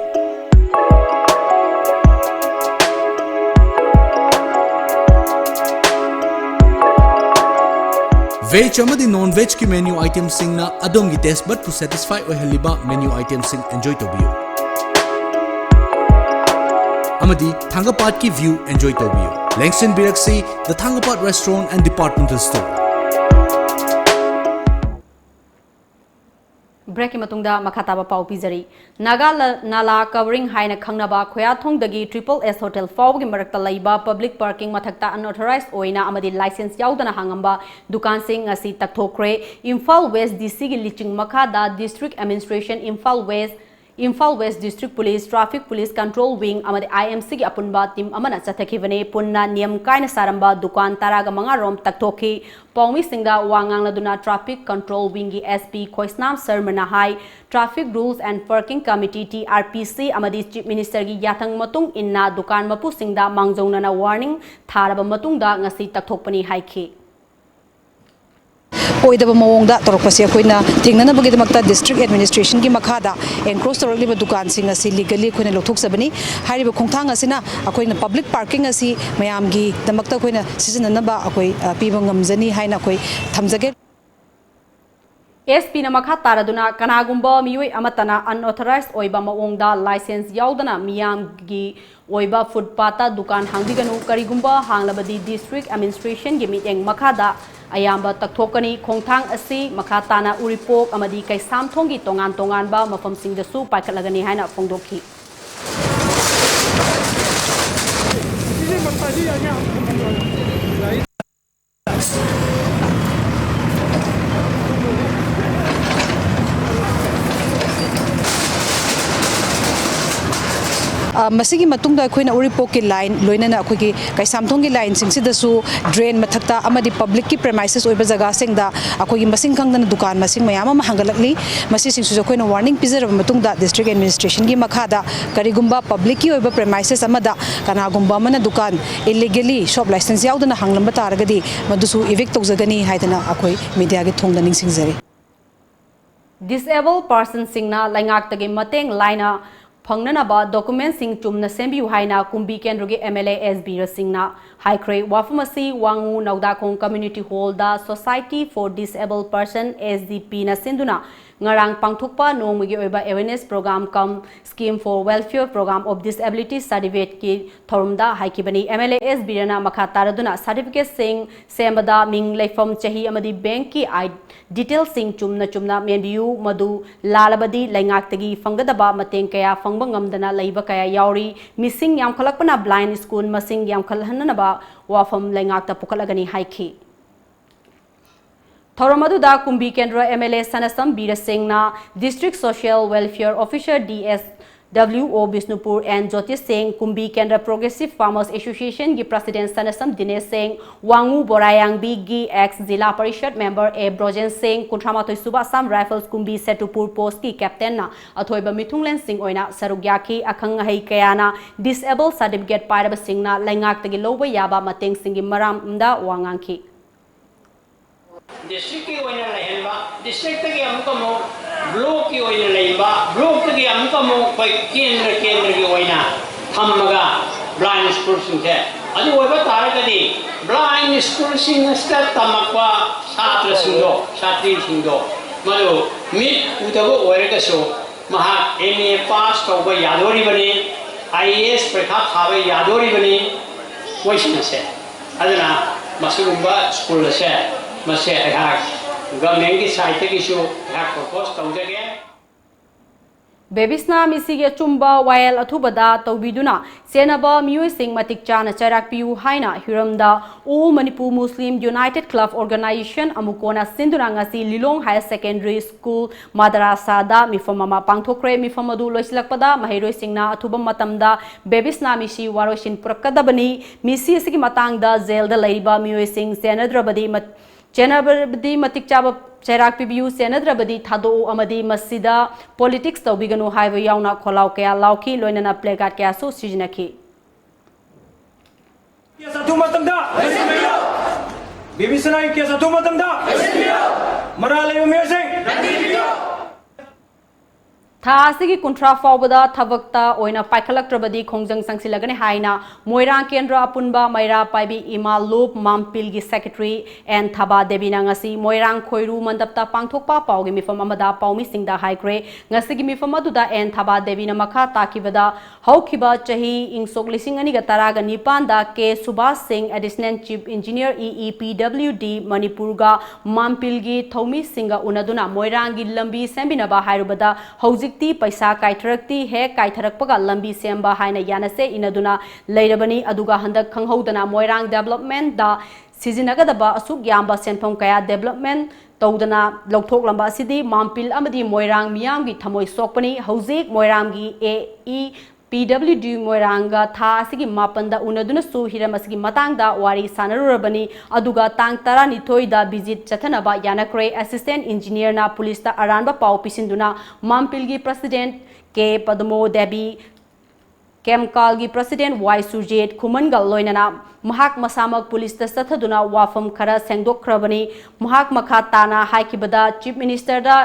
Veg ꯑꯃꯗꯤ non vegꯀꯤ menu itemꯁꯤꯡꯅ ꯑꯗꯣꯝꯒꯤ taste budꯄꯨ satisfy ꯑꯣꯏꯍꯜꯂꯤꯕ menu itemꯁꯤꯡ enjoy ꯇꯧꯕꯤꯌꯨ꯫ ꯑꯃꯗꯤ ꯊꯥꯡꯒꯄꯥꯠꯀꯤ view enjoy ꯇꯧꯕꯤꯌꯨ꯫ ꯂꯦꯡꯁꯤꯟꯕꯤꯔꯛꯁꯤ The Thangapad Restaurant and Departmental Store꯫ Breakꯀꯤ ꯃꯇꯨꯡꯗ ꯃꯈꯥ ꯇꯥꯕ ꯄꯥꯎ ꯄꯤꯖꯔꯤ꯫ ꯅꯥꯒꯥ ꯂ-, ꯅꯥꯂꯥ covering ꯍꯥꯏꯅ ꯈꯪꯅꯕ ꯈꯣꯌꯥꯊꯣꯡꯗꯒꯤ Triple S Hotel ꯐꯥꯎꯕꯒꯤ ꯃꯔꯛꯇ ꯂꯩꯕ public parking ꯃꯊꯛꯇ unauthorized ꯑꯣꯏꯅ ꯑꯃꯗꯤ license ꯌꯥꯎꯗꯅ ꯍꯥꯡꯉꯝꯕ ꯗꯨꯀꯥꯟꯁꯤꯡ ꯑꯁꯤ ꯇꯛꯊꯣꯛꯈ꯭ꯔꯦ꯫ ꯏꯝꯐꯥꯜ West DCꯒꯤ ꯂꯤꯆꯤꯡ ꯃꯈꯥꯗ District Administration, Imphal West, Imphal West District Police, Traffic Police Control Wing ꯑꯃꯗꯤ IMCꯒꯤ ꯑꯄꯨꯟꯕ team ꯑꯃꯅ ꯆꯠꯊꯈꯤꯕꯅꯤ꯫ ꯄꯨꯟꯅ ꯅꯤꯌꯝ ꯀꯥꯏꯅ ꯁꯥꯔꯝꯕ ꯗꯨꯀꯥꯟ ꯇꯔꯥꯒ ꯃꯉꯥ ꯔꯣꯝ ꯇꯛꯊꯣꯛꯈꯤ꯫ ꯄꯥꯎꯃꯤꯁꯤꯡꯗ ꯋꯥ ꯉꯥꯡꯂꯗꯨꯅ Traffic Control Wingꯒꯤ SP ꯈꯣꯏꯁꯅꯥꯝ ꯁꯔꯃꯅ high, Traffic Rules and Parking Committee, TRPC, ꯑꯃꯗꯤ Chief Ministerꯒꯤ ꯌꯥꯊꯪ ꯃꯇꯨꯡ ꯏꯟꯅ ꯗꯨꯀꯥꯟ ꯃꯄꯨꯁꯤꯡꯗ ꯃꯥꯡꯖꯧꯅꯅ warning ꯊꯥꯔꯕ ꯃꯇꯨꯡꯗ ꯉꯁꯤ ꯇꯛꯊꯣꯛꯄꯅꯤ ꯍꯥꯏꯈꯤ꯫ ꯑꯣꯏꯗꯕ ꯃꯑꯣꯡꯗ ꯇꯧꯔꯛꯄꯁꯤ ꯑꯩꯈꯣꯏꯅ ꯊꯦꯡꯅꯅꯕꯒꯤꯗꯃꯛꯇ District Administrationꯒꯤ ꯃꯈꯥꯗ encroach ꯇꯧꯔꯛꯂꯤꯕ ꯗꯨꯀꯥꯟꯁꯤꯡ ꯑꯁꯤ legally ꯑꯩꯈꯣꯏꯅ ꯂꯧꯊꯣꯛꯆꯕꯅꯤ꯫ ꯍꯥꯏꯔꯤꯕ ꯈꯣꯡꯊꯥꯡ ꯑꯁꯤꯅ ꯑꯩꯈꯣꯏꯅ public parking ꯑꯁꯤ ꯃꯌꯥꯝꯒꯤꯗꯃꯛꯇ ꯑꯩꯈꯣꯏꯅ ꯁꯤꯖꯤꯟꯅꯅꯕ ꯑꯩꯈꯣꯏ, ꯑ, ꯄꯤꯕ ꯉꯝꯖꯅꯤ ꯍꯥꯏꯅ ꯑꯩꯈꯣꯏ ꯊꯝꯖꯒꯦ꯫ ꯑꯦꯁ ꯄꯤꯅ ꯃꯈꯥ ꯇꯥꯔꯗꯨꯅ ꯀꯅꯥꯒꯨꯝꯕ ꯃꯤꯑꯣꯏ ꯑꯃꯠꯇꯅ unauthorized ꯑꯣꯏꯕ ꯃꯑꯣꯡꯗ license ꯌꯥꯎꯗꯅ ꯃꯤꯌꯥꯝꯒꯤ ꯑꯣꯏꯕ footpathꯇ ꯗꯨꯀꯥꯟ ꯍꯥꯡꯕꯤꯒꯅꯨ, ꯀꯔꯤꯒꯨꯝꯕ ꯍꯥꯡꯂꯕꯗꯤ district administrationꯒꯤ ꯃꯤꯠꯌꯦꯡ ꯃꯈꯥꯗ ꯑꯌꯥꯝꯕ ꯇꯛꯊꯣꯛꯀꯅꯤ꯫ ꯈꯣꯡꯊꯥꯡ ꯑꯁꯤ ꯃꯈꯥ ꯇꯥꯅ ꯎꯔꯤꯄꯣꯛ ꯑꯃꯗꯤ ꯀꯩꯁꯥꯝꯊꯣꯡꯒꯤ ꯇꯣꯉꯥꯟ ꯇꯣꯉꯥꯟꯕ ꯃꯐꯝꯁꯤꯡꯗꯁꯨ ꯄꯥꯏꯈꯠꯂꯒꯅꯤ ꯍꯥꯏꯅ ꯐꯣꯡꯗꯣꯛꯈꯤ꯫ ꯑ, ꯃꯁꯤꯒꯤ ꯃꯇꯨꯡꯗ ꯑꯩꯈꯣꯏꯅ ꯎꯔꯤꯄꯣꯛꯀꯤ line, ꯂꯣꯏꯅꯅ ꯑꯩꯈꯣꯏꯒꯤ ꯀꯩꯁꯥꯝꯊꯣꯡꯒꯤ lineꯁꯤꯡꯁꯤꯗꯁꯨ drain ꯃꯊꯛꯇ ꯑꯃꯗꯤ publicꯀꯤ premises ꯑꯣꯏꯕ ꯖꯒꯥꯁꯤꯡꯗ ꯑꯩꯈꯣꯏꯒꯤ ꯃꯁꯤꯡ ꯈꯪꯗꯅ ꯗꯨꯀꯥꯟ ꯃꯁꯤꯡ ꯃꯌꯥꯝ ꯑꯃ ꯍꯥꯡꯒꯠꯂꯛꯂꯤ꯫ ꯃꯁꯤꯁꯤꯡꯁꯤꯁꯨ ꯑꯩꯈꯣꯏꯅ warning ꯄꯤꯖꯔꯕ ꯃꯇꯨꯡꯗ district administrationꯒꯤ ꯃꯈꯥꯗ ꯀꯔꯤꯒꯨꯝꯕ publicꯀꯤ ꯑꯣꯏꯕ premises ꯑꯃꯗ ꯀꯅꯥꯒꯨꯝꯕ ꯑꯃꯅ ꯗꯨꯀꯥꯟ illegally shop license ꯌꯥꯎꯗꯅ ꯍꯥꯡꯂꯝꯕ ꯇꯥꯔꯒꯗꯤ ꯃꯗꯨꯁꯨ evict ꯇꯧꯖꯒꯅꯤ ꯍꯥꯏꯗꯅ ꯑꯩꯈꯣꯏ mediaꯒꯤ ꯊꯣꯡꯗ ꯅꯤꯡꯁꯤꯡꯖꯔꯤ꯫ Disabled personꯁꯤꯡꯅ ꯂꯩꯉꯥꯛꯇꯒꯤ ꯃꯇꯦꯡ ꯂꯥꯏꯅ ꯐꯪꯅꯅꯕ documentꯁꯤꯡ ꯆꯨꯝꯅ ꯁꯦꯝꯕꯤꯌꯨ ꯍꯥꯏꯅ ꯀꯨꯝꯕꯤ ꯀꯦꯟꯗ꯭ꯔꯒꯤ MLA ꯑꯦꯁ ꯕꯤꯔꯦꯟ ꯁꯤꯡꯅ ꯍꯥꯏꯈ꯭ꯔꯦ꯫ ꯋꯥꯐꯝ ꯑꯁꯤ ꯋꯥꯉꯨ ꯅꯧꯗꯥꯈꯣꯡ Community Hallꯗ Society for Disabled Person, S D Pꯅ ꯁꯤꯟꯗꯨꯅ ꯉꯔꯥꯡ ꯄꯥꯡꯊꯣꯛꯄ ꯅꯣꯡꯃꯒꯤ ꯑꯣꯏꯕ awareness program cum Scheme for Welfare Program of Disability Certificateꯀꯤ ꯊꯧꯔꯝꯗ ꯍꯥꯏꯈꯤꯕꯅꯤ꯫ MLA ꯑꯦꯁ ꯕꯤꯔꯦꯟꯅ ꯃꯈꯥ ꯇꯥꯔꯗꯨꯅ certificateꯁꯤꯡ ꯁꯦꯝꯕꯗ ꯃꯤꯡ, ꯂꯩꯐꯝ, ꯆꯍꯤ ꯑꯃꯗꯤ bankꯀꯤ I-, detailꯁꯤꯡ ꯆꯨꯝꯅ ꯆꯨꯝꯅ ꯃꯦꯟꯕꯤꯌꯨ, ꯃꯗꯨ ꯂꯥꯜꯂꯕꯗꯤ ꯂꯩꯉꯥꯛꯇꯒꯤ ꯐꯪꯒꯗꯕ ꯃꯇꯦꯡ ꯀꯌꯥ ꯐꯪꯕ ꯉꯝꯗꯅ ꯂꯩꯕ ꯀꯌꯥ ꯌꯥꯎꯔꯤ꯫ ꯃꯤꯁꯤꯡ ꯌꯥꯝꯈꯠꯂꯛꯄꯅ blind school ꯃꯁꯤꯡ ꯌꯥꯝꯈꯠꯍꯟꯅꯅꯕ ꯋꯥꯐꯝ ꯂꯩꯉꯥꯛꯇ ꯄꯨꯈꯠꯂꯒꯅꯤ ꯍꯥꯏꯈꯤ꯫ ꯊꯧꯔꯝ ꯑꯗꯨꯗ ꯀꯨꯝꯕꯤ ꯀꯦꯟꯗ꯭ꯔ MLA ꯁꯅꯥꯁꯝ ꯕꯤꯔꯦꯟ ꯁꯤꯡꯅ District Social Welfare Officer DSWO Bishnupur N Jyotish ꯁꯤꯡ, ꯀꯨꯝꯕꯤ ꯀꯦꯟꯗ꯭ꯔ Progressive Farmers Associationꯒꯤ President ꯁꯅꯥꯁꯝ ꯗꯤꯅꯦꯁ ꯁꯤꯡ, ꯋꯥꯉꯨ ꯕꯣꯔꯥꯌꯥꯡꯕꯤꯒꯤ ex zila parishad member A Brojen ꯁꯤꯡ, ꯀꯨꯟꯊ꯭ꯔꯥ ꯃꯥꯊꯣꯏ ꯁꯨꯕ Assam Rifles ꯀꯨꯝꯕꯤ ꯁꯦꯇꯨꯄꯨꯔ postꯀꯤ captainꯅ ꯑꯊꯣꯏꯕ ꯃꯤꯊꯨꯡꯂꯦꯟꯁꯤꯡ ꯑꯣꯏꯅ ꯁꯔꯨꯛ ꯌꯥꯈꯤ꯫ ꯑꯈꯪ ꯑꯍꯩ ꯀꯌꯥꯅ disabled certificate ꯄꯥꯏꯔꯕꯁꯤꯡꯅ ꯂꯩꯉꯥꯛꯇꯒꯤ ꯂꯧꯕ ꯌꯥꯕ ꯃꯇꯦꯡꯁꯤꯡꯒꯤ ꯃꯔꯝꯗ ꯋꯥ ꯉꯥꯡꯈꯤ꯫ Districtꯀꯤ ꯑꯣꯏꯅ ꯂꯩꯍꯟꯕ, districtꯇꯒꯤ ꯑꯃꯨꯛꯀ ꯑꯃꯨꯛ blockꯀꯤ ꯑꯣꯏꯅ ꯂꯩꯕ, blockꯇꯒꯤ ꯑꯃꯨꯛꯀ ꯑꯃꯨꯛ ꯑꯩꯈꯣꯏ ꯀꯦꯟꯗ꯭ꯔ, ꯀꯦꯟꯗ꯭ꯔꯒꯤ ꯑꯣꯏꯅ ꯊꯝꯃꯒ blind schoolꯁꯤꯡꯁꯦ, ꯑꯗꯨ ꯑꯣꯏꯕ ꯇꯥꯔꯒꯗꯤ blind schoolꯁꯤꯡ ꯑꯁꯤꯗ ꯇꯝꯃꯛꯄ ꯁꯥꯇ꯭ꯔꯁꯤꯡꯗꯣ, ꯁꯥꯇ꯭ꯔꯤꯁꯤꯡꯗꯣ ꯃꯗꯨ ꯃꯤꯠ ꯎꯗꯕ ꯑꯣꯏꯔꯒꯁꯨ ꯃꯍꯥꯛ ꯑꯦꯝ ꯑꯦ ꯄꯥꯁ ꯇꯧꯕ ꯌꯥꯗꯣꯔꯤꯕꯅꯤ, ꯑꯥꯏ ꯑꯦ ꯑꯦꯁ ꯄꯔꯤꯈꯥ ꯊꯥꯕ ꯌꯥꯗꯣꯔꯤꯕꯅꯤ, ꯃꯣꯏꯁꯤꯡ ꯑꯁꯦ꯫ ꯑꯗꯨꯅ ꯃꯁꯤꯒꯨꯝꯕ ꯁ꯭ꯀꯨꯜ ꯑꯁꯦ, ꯃꯁꯦ ꯑꯩꯍꯥꯛ ꯒꯚꯔꯟꯃꯦꯟꯠꯀꯤ ꯁꯥꯏꯠꯇꯒꯤꯁꯨ ꯑꯩꯍꯥꯛ ꯄ꯭ꯔꯣꯄꯣꯁ ꯇꯧꯖꯒꯦ꯫ ꯕꯦꯕꯤꯁꯅꯥ ꯃꯤꯁꯤꯒꯤ ꯑꯆꯨꯝꯕ ꯋꯥꯌꯦꯜ ꯑꯊꯨꯕꯗ ꯇꯧꯕꯤꯗꯨꯅ ꯆꯦꯟꯅꯕ ꯃꯤꯑꯣꯏꯁꯤꯡ ꯃꯇꯤꯛ ꯆꯥꯅ ꯆꯩꯔꯥꯛ ꯄꯤꯌꯨ ꯍꯥꯏꯅ ꯍꯤꯔꯝꯗ All Manipur Muslim Unity Club Organization ꯑꯃꯨꯛ ꯀꯣꯟꯅ ꯁꯤꯟꯗꯨꯅ ꯉꯁꯤ ꯂꯤꯂꯣꯡ Higher Secondary School ꯃꯗꯔꯥꯁꯥꯗ ꯃꯤꯐꯝ ꯑꯃ ꯄꯥꯡꯊꯣꯛꯈ꯭ꯔꯦ꯫ ꯃꯤꯐꯝ ꯑꯗꯨ ꯂꯣꯏꯁꯤꯜꯂꯛꯄꯗ ꯃꯍꯩꯔꯣꯏꯁꯤꯡꯅ ꯑꯊꯨꯕ ꯃꯇꯝꯗ ꯕꯦꯕꯤꯁꯅꯥ ꯃꯤꯁꯤ ꯋꯥꯔꯣꯏꯁꯤꯟ ꯄꯨꯔꯛꯀꯗꯕꯅꯤ, ꯃꯤꯁꯤ ꯑꯁꯤꯒꯤ ꯃꯇꯥꯡꯗ ꯖꯦꯜꯗ ꯂꯩꯔꯤꯕ ꯃꯤꯑꯣꯏꯁꯤꯡ ꯆꯦꯟꯅꯗ꯭ꯔꯕꯗꯤ ꯃꯠ-, ꯆꯦꯟꯅꯕꯗꯤ ꯃꯇꯤꯛ ꯆꯥꯕ ꯆꯩꯔꯥꯛ ꯄꯤꯕꯤꯌꯨ, ꯆꯦꯟꯅꯗ꯭ꯔꯕꯗꯤ ꯊꯥꯗꯣꯛꯎ ꯑꯃꯗꯤ ꯃꯁꯤꯗ ꯄꯣꯂꯤꯇꯤꯛꯁ ꯇꯧꯕꯤꯒꯅꯨ ꯍꯥꯏꯕ ꯌꯥꯎꯅ ꯈꯣꯜꯂꯥꯎ ꯀꯌꯥ ꯂꯥꯎꯈꯤ, ꯂꯣꯏꯅꯅ ꯄ꯭ꯂꯦꯀꯥꯔꯗ ꯀꯌꯥꯁꯨ ꯁꯤꯖꯤꯟꯅꯈꯤ꯫ ꯀꯦꯁ ꯑꯊꯨꯕ ꯃꯇꯝꯗ ꯕꯤꯕꯤꯁꯅꯥꯒꯤ ꯀꯦꯁ ꯑꯊꯨꯕ ꯃꯇꯝꯗ ꯃꯔꯥꯜ ꯂꯩꯕ ꯃꯤꯑꯣꯏꯁꯤꯡ ꯊꯥ ꯑꯁꯤꯒꯤ ꯀꯨꯟꯊ꯭ꯔꯥ ꯐꯥꯎꯕꯗ ꯊꯕꯛꯇ ꯑꯣꯏꯅ ꯄꯥꯏꯈꯠꯂꯛꯇ꯭ꯔꯕꯗꯤ ꯈꯣꯡꯖꯪ ꯆꯪꯁꯤꯜꯂꯒꯅꯤ ꯍꯥꯏꯅ ꯃꯣꯏꯔꯥꯡ ꯀꯦꯟꯗ꯭ꯔ ꯑꯄꯨꯟꯕ ꯃꯩꯔꯥ ꯄꯥꯏꯕꯤ ꯏꯃꯥ ꯂꯨꯞ ꯃꯥꯝꯄꯤꯜꯒꯤ ꯁꯦꯀ꯭ꯔꯦꯇꯔꯤ ꯑꯦꯟ ꯊꯕꯥ ꯗꯦꯕꯤꯅ ꯉꯁꯤ ꯃꯣꯏꯔꯥꯡ ꯈꯣꯏꯔꯨ ꯃꯟꯗꯞꯇ ꯄꯥꯡꯊꯣꯛꯄ ꯄꯥꯎꯒꯤ ꯃꯤꯐꯝ ꯑꯃꯗ ꯄꯥꯎꯃꯤꯁꯤꯡꯗ ꯍꯥꯏꯈ꯭ꯔꯦ꯫ ꯉꯁꯤꯒꯤ ꯃꯤꯐꯝ ꯑꯗꯨꯗ ꯑꯦꯟ ꯊꯕꯥ ꯗꯦꯕꯤꯅ ꯃꯈꯥ ꯇꯥꯈꯤꯕꯗ, ꯍꯧꯈꯤꯕ ꯆꯍꯤ ꯏꯪ ꯁꯣꯛ ꯂꯤꯁꯤꯡ ꯑꯅꯤꯒ ꯇꯔꯥꯒ ꯅꯤꯄꯥꯟꯗ ꯀꯦ ꯁꯨꯕꯥꯁ ꯁꯤꯡ, Additional Chief Engineer E E P W D ꯃꯅꯤꯄꯨꯔꯒ ꯃꯥꯝꯄꯤꯜꯒꯤ ꯊꯧꯃꯤꯁꯤꯡꯒ ꯎꯅꯗꯨꯅ ꯃꯣꯏꯔꯥꯡꯒꯤ ꯂꯝꯕꯤ ꯁꯦꯝꯕꯤꯅꯕ ꯍꯥꯏꯔꯨꯕꯗ, ꯍꯧꯖꯤꯛꯇꯤ ꯄꯩꯁꯥ ꯀꯥꯏꯊꯔꯛꯇꯤ, ꯍꯦꯛ ꯀꯥꯏꯊꯔꯛꯄꯒ ꯂꯝꯕꯤ ꯁꯦꯝꯕ ꯍꯥꯏꯅ ꯌꯥꯅꯁꯦ ꯏꯅꯗꯨꯅ ꯂꯩꯔꯕꯅꯤ꯫ ꯑꯗꯨꯒ ꯍꯟꯗꯛ ꯈꯪꯍꯧꯗꯅ ꯃꯣꯏꯔꯥꯡ ꯗꯦꯕꯂꯞꯃꯦꯟꯗ ꯁꯤꯖꯤꯟꯅꯒꯗꯕ ꯑꯁꯨꯛ ꯌꯥꯝꯕ ꯁꯦꯟꯐꯝ ꯀꯌꯥ ꯗꯦꯕꯂꯞꯃꯦꯟ ꯇꯧꯗꯅ ꯂꯧꯊꯣꯛꯂꯝꯕ ꯑꯁꯤꯗꯤ ꯃꯥꯝꯄꯤꯜ ꯑꯃꯗꯤ ꯃꯣꯏꯔꯥꯡ ꯃꯤꯌꯥꯝꯒꯤ ꯊꯃꯣꯏ ꯁꯣꯛꯄꯅꯤ꯫ ꯍꯧꯖꯤꯛ ꯃꯣꯏꯔꯥꯡꯒꯤ A E P W D ꯃꯣꯏꯔꯥꯡꯒ ꯊꯥ ꯑꯁꯤꯒꯤ ꯃꯥꯄꯟꯗ ꯎꯅꯗꯨꯅꯁꯨ ꯍꯤꯔꯝ ꯑꯁꯤꯒꯤ ꯃꯇꯥꯡꯗ ꯋꯥꯔꯤ ꯁꯥꯟꯅꯔꯨꯔꯕꯅꯤ꯫ ꯑꯗꯨꯒ ꯇꯥꯡ ꯇꯔꯥꯅꯤꯊꯣꯏꯗ ꯚꯤꯖꯤꯠ ꯆꯠꯊꯅꯕ ꯌꯥꯅꯈ꯭ꯔꯦ꯫ ꯑꯦꯁꯤꯁꯇꯦꯟꯠ ꯏꯟꯖꯤꯅꯤꯌꯔꯅ ꯄꯨꯂꯤꯁꯇ ꯑꯔꯥꯟꯕ ꯄꯥꯎ ꯄꯤꯁꯤꯟꯗꯨꯅ ꯃꯥꯝꯄꯤꯜꯒꯤ ꯄ꯭ꯔꯁꯤꯗꯦꯟꯠ ꯀꯦ ꯄꯗꯃꯣ ꯗꯦꯕꯤ, ꯀꯦꯝꯀꯥꯜꯒꯤ ꯄ꯭ꯔꯁꯤꯗꯦꯟꯠ ꯋꯥꯏ ꯁꯨꯔꯖꯤꯠ ꯈꯨꯃꯟꯒꯜ ꯂꯣꯏꯅꯅ ꯃꯍꯥꯛ ꯃꯁꯥꯃꯛ ꯄꯨꯂꯤꯁꯇ ꯆꯠꯊꯗꯨꯅ ꯋꯥꯐꯝ ꯈꯔ ꯁꯦꯡꯗꯣꯛꯈ꯭ꯔꯕꯅꯤ꯫ ꯃꯍꯥꯛ ꯃꯈꯥ ꯇꯥꯅ ꯍꯥꯏꯈꯤꯕꯗ, ꯆꯤꯐ ꯃꯤꯅꯤꯁꯇꯔꯗ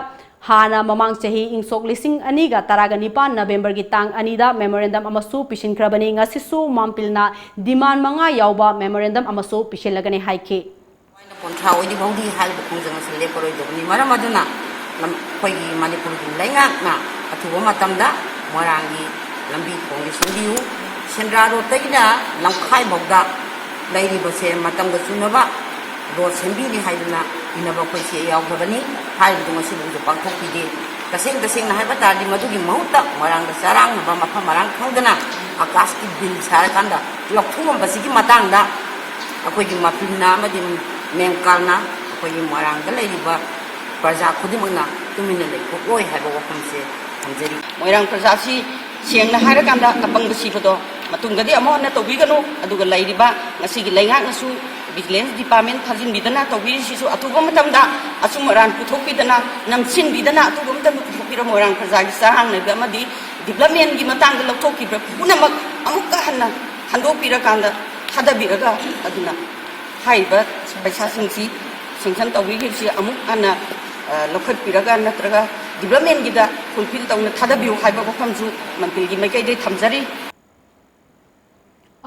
ꯍꯥꯟꯅ ꯃꯃꯥꯡ ꯆꯍꯤ ꯏꯪ ꯁꯣꯛ ꯂꯤꯁꯤꯡ ꯑꯅꯤꯒ ꯇꯔꯥꯒ ꯅꯤꯄꯥꯟ ꯅꯕꯦꯝꯕꯔꯒꯤ ꯇꯥꯡ ꯑꯅꯤꯗ ꯃꯦꯃꯣꯔꯦꯟꯗꯝ ꯑꯃꯁꯨ ꯄꯤꯁꯤꯟꯈ꯭ꯔꯕꯅꯤ꯫ ꯉꯁꯤꯁꯨ ꯃꯥꯝꯄꯤꯜꯅ ꯗꯤꯃꯥꯟ ꯃꯉꯥ ꯌꯥꯎꯕ ꯃꯦꯃꯣꯔꯦꯟꯗꯝ ꯑꯃꯁꯨ ꯄꯤꯁꯤꯜꯂꯒꯅꯤ ꯍꯥꯏꯈꯤ꯫ ꯀꯨꯟꯊ꯭ꯔꯥ ꯑꯣꯏꯗ꯭ꯔꯤꯐꯥꯎꯗꯤ ꯍꯥꯏꯔꯤꯕ ꯈꯣꯡꯖꯪ ꯑꯁꯤ ꯂꯦꯞꯄꯔꯣꯏꯗꯕꯅꯤ꯫ ꯃꯔꯝ ꯑꯗꯨꯅ ꯑꯩꯈꯣꯏꯒꯤ ꯃꯅꯤꯄꯨꯔꯒꯤ ꯂꯩꯉꯥꯛꯅ ꯑꯊꯨꯕ ꯃꯇꯝꯗ ꯃꯣꯏꯔꯥꯡꯒꯤ ꯂꯝꯕꯤ ꯊꯣꯡꯁꯦ ꯁꯦꯝꯕꯤꯌꯨ꯫ ꯁꯦꯟꯗ꯭ꯔꯥ ꯔꯣꯗꯇꯒꯤꯅ ꯂꯝꯈꯥꯏ ꯐꯥꯎꯗ ꯂꯩꯔꯤꯕꯁꯦ ꯃꯇꯝꯒ ꯆꯨꯅꯕ ꯔꯣꯗ ꯁꯦꯝꯕꯤꯔꯤ ꯍꯥꯏꯗꯨꯅ ꯏꯅꯕ ꯑꯩꯈꯣꯏ ꯆꯦ ꯌꯥꯎꯈ꯭ꯔꯕꯅꯤ꯫ ꯍꯥꯏꯔꯤꯕꯗꯨ ꯉꯁꯤꯐꯥꯎꯁꯨ ꯄꯥꯡꯊꯣꯛꯄꯤꯗꯦ꯫ ꯇꯁꯦꯡ ꯇꯁꯦꯡꯅ ꯍꯥꯏꯕ ꯇꯥꯔꯗꯤ ꯃꯗꯨꯒꯤ ꯃꯍꯨꯠꯇ ꯃꯣꯏꯔꯥꯡꯗ ꯆꯔꯥꯡꯅꯕ ꯃꯐꯝ ꯃꯔꯥꯡ ꯈꯪꯗꯅ ꯑꯀꯥꯁꯀꯤ ꯕꯤꯜ ꯁꯥꯔꯀꯥꯟꯗ ꯂꯧꯊꯣꯛꯂꯝꯕꯁꯤꯒꯤ ꯃꯇꯥꯡꯗ ꯑꯩꯈꯣꯏꯒꯤ ꯃꯄꯤꯅ ꯑꯃꯗꯤ ꯃꯦꯝꯀꯥꯜꯅ ꯑꯩꯈꯣꯏꯒꯤ ꯃꯣꯏꯔꯥꯡꯗ ꯂꯩꯔꯤꯕ ꯄ꯭ꯔꯖꯥ ꯈꯨꯗꯤꯡꯃꯛꯅ ꯇꯨꯃꯤꯟꯅ ꯂꯩꯊꯣꯛꯂꯣꯏ ꯍꯥꯏꯕ ꯋꯥꯐꯝꯁꯦ ꯊꯝꯖꯔꯤ꯫ ꯃꯣꯏꯔꯥꯡ ꯄ꯭ꯔꯖꯥꯁꯤ ꯁꯦꯡꯅ ꯍꯥꯏꯔꯀꯥꯟꯗ ꯑꯄꯪꯕ ꯁꯤꯕꯗꯣ ꯃꯇꯨꯡꯗꯗꯤ ꯑꯃꯨꯛ ꯍꯟꯅ ꯇꯧꯕꯤꯒꯅꯨ꯫ ꯑꯗꯨꯒ ꯂꯩꯔꯤꯕ ꯉꯁꯤꯒꯤ ꯂꯩꯉꯥꯛꯅꯁꯨ ꯚꯤꯖꯤꯂꯦꯟꯁ ꯗꯤꯄꯥꯔꯠꯃꯦꯟ ꯊꯥꯖꯤꯟꯕꯤꯗꯅ ꯇꯧꯕꯤꯔꯤꯁꯤꯁꯨ ꯑꯊꯨꯕ ꯃꯇꯝꯗ ꯑꯆꯨꯝ ꯑꯔꯥꯟ ꯄꯨꯊꯣꯛꯄꯤꯗꯅ ꯅꯝꯁꯤꯟꯕꯤꯗꯅ ꯑꯊꯨꯕ ꯃꯇꯝꯗ ꯄꯨꯊꯣꯛꯄꯤꯔ ꯃꯣꯏꯔꯥꯡ ꯄ꯭ꯔꯖꯥꯒꯤ ꯆꯔꯥꯡꯅꯕ ꯑꯃꯗꯤ ꯗꯤꯕ꯭ꯂꯞꯃꯦꯟꯒꯤ ꯃꯇꯥꯡꯗ ꯂꯧꯊꯣꯛꯈꯤꯕ ꯄꯨꯝꯅꯃꯛ ꯑꯃꯨꯛꯀ ꯍꯟꯅ ꯍꯟꯗꯣꯛꯄꯤꯔꯀꯥꯟꯗ ꯊꯥꯗꯕꯤꯔꯒ ꯑꯗꯨꯅ ꯍꯥꯏꯔꯤꯕ ꯄꯩꯁꯥꯁꯤꯡꯁꯤ ꯁꯦꯡꯁꯟ ꯇꯧꯕꯤꯈꯤꯕꯁꯤ ꯑꯃꯨꯛ ꯍꯟꯅ ꯑ, ꯂꯧꯈꯠꯄꯤꯔꯒ ꯅꯠꯇ꯭ꯔꯒ ꯗꯤꯕ꯭ꯂꯞꯃꯦꯟꯒꯤꯗ ꯐꯨꯜꯐꯤꯜ ꯇꯧꯅ ꯊꯥꯗꯕꯤꯌꯨ ꯍꯥꯏꯕ ꯋꯥꯐꯝꯁꯨ ꯃꯟꯇ꯭ꯔꯤꯒꯤ ꯃꯥꯏꯀꯩꯗꯒꯤ ꯊꯝꯖꯔꯤ꯫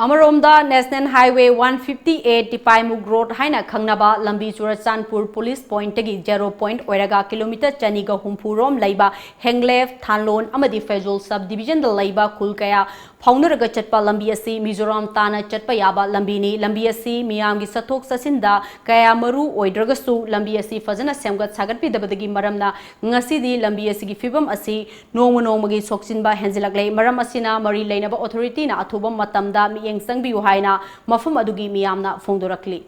ꯑꯃꯔꯣꯝꯗ National Highway one fifty eight ꯇꯤꯄꯥꯏꯃꯨꯛ ꯔꯣꯗ ꯍꯥꯏꯅ ꯈꯪꯅꯕ ꯂꯝꯕꯤ ꯆꯨꯔꯆꯥꯟꯄꯨꯔ ꯄꯨꯂꯤꯁ ꯄꯣꯏꯟꯠꯇꯒꯤ ꯖꯦꯔꯣ ꯄꯣꯏꯟꯠ ꯑꯣꯏꯔꯒ ꯀꯤꯂꯣꯃꯤꯇꯔ ꯆꯅꯤꯒ ꯍꯨꯝꯐꯨ ꯔꯣꯝ ꯂꯩꯕ ꯍꯦꯡꯂꯦꯞ, ꯊꯥꯟꯂꯣꯟ ꯑꯃꯗꯤ ꯐꯦꯖꯣꯜ ꯁꯕ ꯗꯤꯕꯤꯖꯟꯗ ꯂꯩꯕ ꯈꯨꯜ ꯀꯌꯥ ꯐꯥꯎꯅꯔꯒ ꯆꯠꯄ ꯂꯝꯕꯤ ꯑꯁꯤ ꯃꯤꯖꯣꯔꯥꯝ ꯇꯥꯟꯅ ꯆꯠꯄ ꯌꯥꯕ ꯂꯝꯕꯤꯅꯤ꯫ ꯂꯝꯕꯤ ꯑꯁꯤ ꯃꯤꯌꯥꯝꯒꯤ ꯆꯠꯊꯣꯛ ꯆꯠꯁꯤꯟꯗ ꯀꯌꯥ ꯃꯔꯨ ꯑꯣꯏꯗ꯭ꯔꯒꯁꯨ ꯂꯝꯕꯤ ꯑꯁꯤ ꯐꯖꯅ ꯁꯦꯝꯒꯠ ꯁꯥꯒꯠꯄꯤꯗꯕꯗꯒꯤ ꯃꯔꯝꯅ ꯉꯁꯤꯗꯤ ꯂꯝꯕꯤ ꯑꯁꯤꯒꯤ ꯐꯤꯕꯝ ꯑꯁꯤ ꯅꯣꯡꯃ ꯅꯣꯡꯃꯒꯤ ꯁꯣꯛꯆꯤꯟꯕ ꯍꯦꯟꯖꯤꯜꯂꯛꯂꯦ꯫ ꯃꯔꯝ ꯑꯁꯤꯅ ꯃꯔꯤ ꯂꯩꯅꯕ ꯑꯣꯊꯣꯔꯤꯇꯤꯅ ꯑꯊꯨꯕ ꯃꯇꯝꯗ ꯃꯤꯠꯌꯦꯡ ꯆꯪꯕꯤꯌꯨ ꯍꯥꯏꯅ ꯃꯐꯝ ꯑꯗꯨꯒꯤ ꯃꯤꯌꯥꯝꯅ ꯐꯣꯡꯗꯣꯔꯛꯂꯤ꯫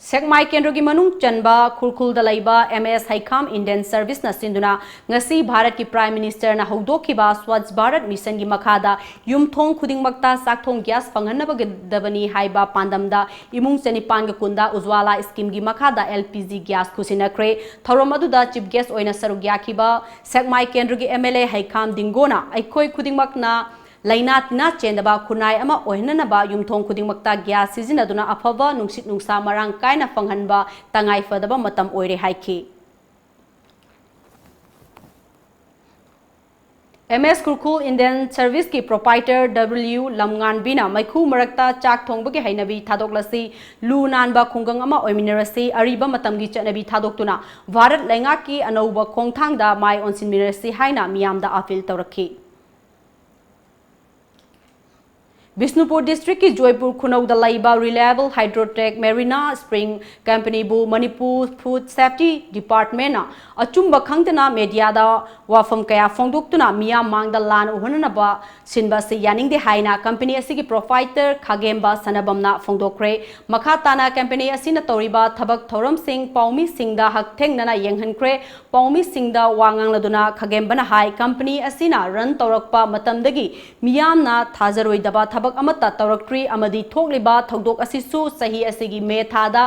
ꯁꯦꯛꯃꯥꯏ ꯀꯦꯟꯗ꯭ꯔꯒꯤ ꯃꯅꯨꯡ ꯆꯟꯕ ꯈꯨꯔꯈꯨꯜꯗ ꯂꯩꯕ ꯑꯦꯝ ꯑꯦꯁ ꯍꯩꯈꯥꯝ ꯏꯟꯗꯤꯌꯟ ꯁꯔꯚꯤꯁꯅ ꯁꯤꯟꯗꯨꯅ ꯉꯁꯤ ꯚꯥꯔꯠꯀꯤ ꯄ꯭ꯔꯥꯏꯝ ꯃꯤꯅꯤꯁꯇꯔꯅ ꯍꯧꯗꯣꯛꯈꯤꯕ ꯁ꯭ꯋꯥꯆ ꯚꯥꯔꯠ ꯃꯤꯁꯟꯒꯤ ꯃꯈꯥꯗ ꯌꯨꯝꯊꯣꯡ ꯈꯨꯗꯤꯡꯃꯛꯇ ꯆꯥꯛꯊꯣꯡ ꯒ꯭ꯌꯥꯁ ꯐꯪꯍꯟꯅꯕꯒꯤꯗꯕꯅꯤ ꯍꯥꯏꯕ ꯄꯥꯟꯗꯝꯗ ꯏꯃꯨꯡ ꯆꯅꯤꯄꯥꯟꯒ ꯀꯨꯟꯗ ꯎꯖ꯭ꯋꯥꯂꯥ ꯁ꯭ꯀꯤꯝꯒꯤ ꯃꯈꯥꯗ ꯑꯦꯜ ꯄꯤ ꯖꯤ ꯒ꯭ꯌꯥꯁ ꯈꯨꯠꯁꯤꯟꯅꯈ꯭ꯔꯦ꯫ ꯊꯧꯔꯝ ꯑꯗꯨꯗ ꯆꯤꯐ ꯒꯦꯁ ꯑꯣꯏꯅ ꯁꯔꯨꯛ ꯌꯥꯈꯤꯕ ꯁꯦꯛꯃꯥꯏ ꯀꯦꯟꯗ꯭ꯔꯒꯤ ꯑꯦꯝ ꯑꯦꯜ ꯑꯦ ꯍꯩꯈꯥꯝ ꯗꯤꯡꯒꯣꯅ ꯑꯩꯈꯣꯏ ꯈꯨꯗꯤꯡꯃꯛꯅ ꯂꯥꯏꯅꯥ ꯇꯤꯟꯅꯥ ꯆꯦꯟꯗꯕ ꯈꯨꯟꯅꯥꯏ ꯑꯃ ꯑꯣꯏꯍꯟꯅꯅꯕ ꯌꯨꯝꯊꯣꯡ ꯈꯨꯗꯤꯡꯃꯛꯇ ꯒ꯭ꯌꯥꯁ ꯁꯤꯖꯤꯟꯅꯗꯨꯅ ꯑꯐꯕ ꯅꯨꯡꯁꯤꯠ ꯅꯨꯡꯁꯥ ꯃꯔꯥꯡ ꯀꯥꯏꯅ ꯐꯪꯍꯟꯕ ꯇꯉꯥꯏ ꯐꯗꯕ ꯃꯇꯝ ꯑꯣꯏꯔꯦ ꯍꯥꯏꯈꯤ꯫ ꯑꯦꯝ ꯑꯦꯁ ꯈꯨꯔꯈꯨꯜ ꯏꯟꯗꯤꯌꯟ ꯁꯔꯚꯤꯁꯀꯤ ꯄ꯭ꯔꯣꯄꯥꯏꯇꯔ ꯗꯕ꯭ꯂꯤꯌꯨ ꯂꯝꯉꯥꯟꯕꯤꯅ ꯃꯩꯈꯨ ꯃꯔꯛꯇ ꯆꯥꯛ ꯊꯣꯡꯕꯒꯤ ꯍꯩꯅꯕꯤ ꯊꯥꯗꯣꯛꯂꯁꯤ, ꯂꯨ ꯅꯥꯟꯕ ꯈꯨꯡꯒꯪ ꯑꯃ ꯑꯣꯏꯃꯤꯟꯅꯔꯁꯤ, ꯑꯔꯤꯕ ꯃꯇꯝꯒꯤ ꯆꯠꯅꯕꯤ ꯊꯥꯗꯣꯛꯇꯨꯅ ꯚꯥꯔꯠ ꯂꯩꯉꯥꯛꯀꯤ ꯑꯅꯧꯕ ꯈꯣꯡꯊꯥꯡꯗ ꯃꯥꯏ ꯑꯣꯟꯁꯤꯟꯃꯤꯟꯅꯔꯁꯤ ꯍꯥꯏꯅ ꯃꯤꯌꯥꯝꯗ ꯑꯥꯄꯤꯜ ꯇꯧꯔꯛꯈꯤ꯫ ꯕꯤꯁꯅꯨꯄꯨꯔ ꯗꯤꯁꯇ꯭ꯔꯤꯛꯀꯤ ꯖꯣꯏꯄꯨꯔ ꯈꯨꯅꯧꯗ ꯂꯩꯕ ꯔꯤꯂꯥꯏꯕꯜ ꯍꯥꯏꯗ꯭ꯔꯣꯇꯦꯛ ꯃꯦꯔꯤꯅꯥ ꯁ꯭ꯄ꯭ꯔꯤꯡ ꯀꯝꯄꯅꯤꯕꯨ ꯃꯅꯤꯄꯨꯔ ꯐꯨꯗ ꯁꯦꯐꯇꯤ ꯗꯤꯄꯥꯔꯠꯃꯦꯟꯅ ꯑꯆꯨꯝꯕ ꯈꯪꯗꯅ ꯃꯦꯗꯤꯌꯥꯗ ꯋꯥꯐꯝ ꯀꯌꯥ ꯐꯣꯡꯗꯣꯛꯇꯨꯅ ꯃꯤꯌꯥꯝ ꯃꯥꯡꯗ ꯂꯥꯟ ꯎꯍꯟꯅꯅꯕ ꯁꯤꯟꯕ ꯑꯁꯤ ꯌꯥꯅꯤꯡꯗꯦ ꯍꯥꯏꯅ ꯀꯝꯄꯅꯤ ꯑꯁꯤꯒꯤ ꯄ꯭ꯔꯣꯄꯥꯏꯇꯔ ꯈꯥꯒꯦꯝꯕ ꯁꯅꯕꯝꯅ ꯐꯣꯡꯗꯣꯛꯈ꯭ꯔꯦ꯫ ꯃꯈꯥ ꯇꯥꯅ ꯀꯝꯄꯅꯤ ꯑꯁꯤꯅ ꯇꯧꯔꯤꯕ ꯊꯕꯛ ꯊꯧꯔꯝꯁꯤꯡ ꯄꯥꯎꯃꯤꯁꯤꯡꯗ ꯍꯛꯊꯦꯡꯅꯅ ꯌꯦꯡꯍꯟꯈ꯭ꯔꯦ꯫ ꯄꯥꯎꯃꯤꯁꯤꯡꯗ ꯋꯥ ꯉꯥꯡꯂꯗꯨꯅ ꯈꯥꯒꯦꯝꯕꯅ ꯍꯥꯏ, ꯀꯝꯄꯅꯤ ꯑꯁꯤꯅ ꯔꯟ ꯇꯧꯔꯛꯄ ꯃꯇꯝꯗꯒꯤ ꯃꯤꯌꯥꯝꯅ ꯊꯥꯖꯔꯣꯏꯗꯕ ꯊꯕꯛ ꯑꯃꯠꯇ ꯇꯧꯔꯛꯇ꯭ꯔꯤ ꯑꯃꯗꯤ ꯊꯣꯛꯂꯤꯕ ꯊꯧꯗꯣꯛ ꯑꯁꯤꯁꯨ ꯆꯍꯤ ꯑꯁꯤꯒꯤ ꯃꯦ ꯊꯥꯗ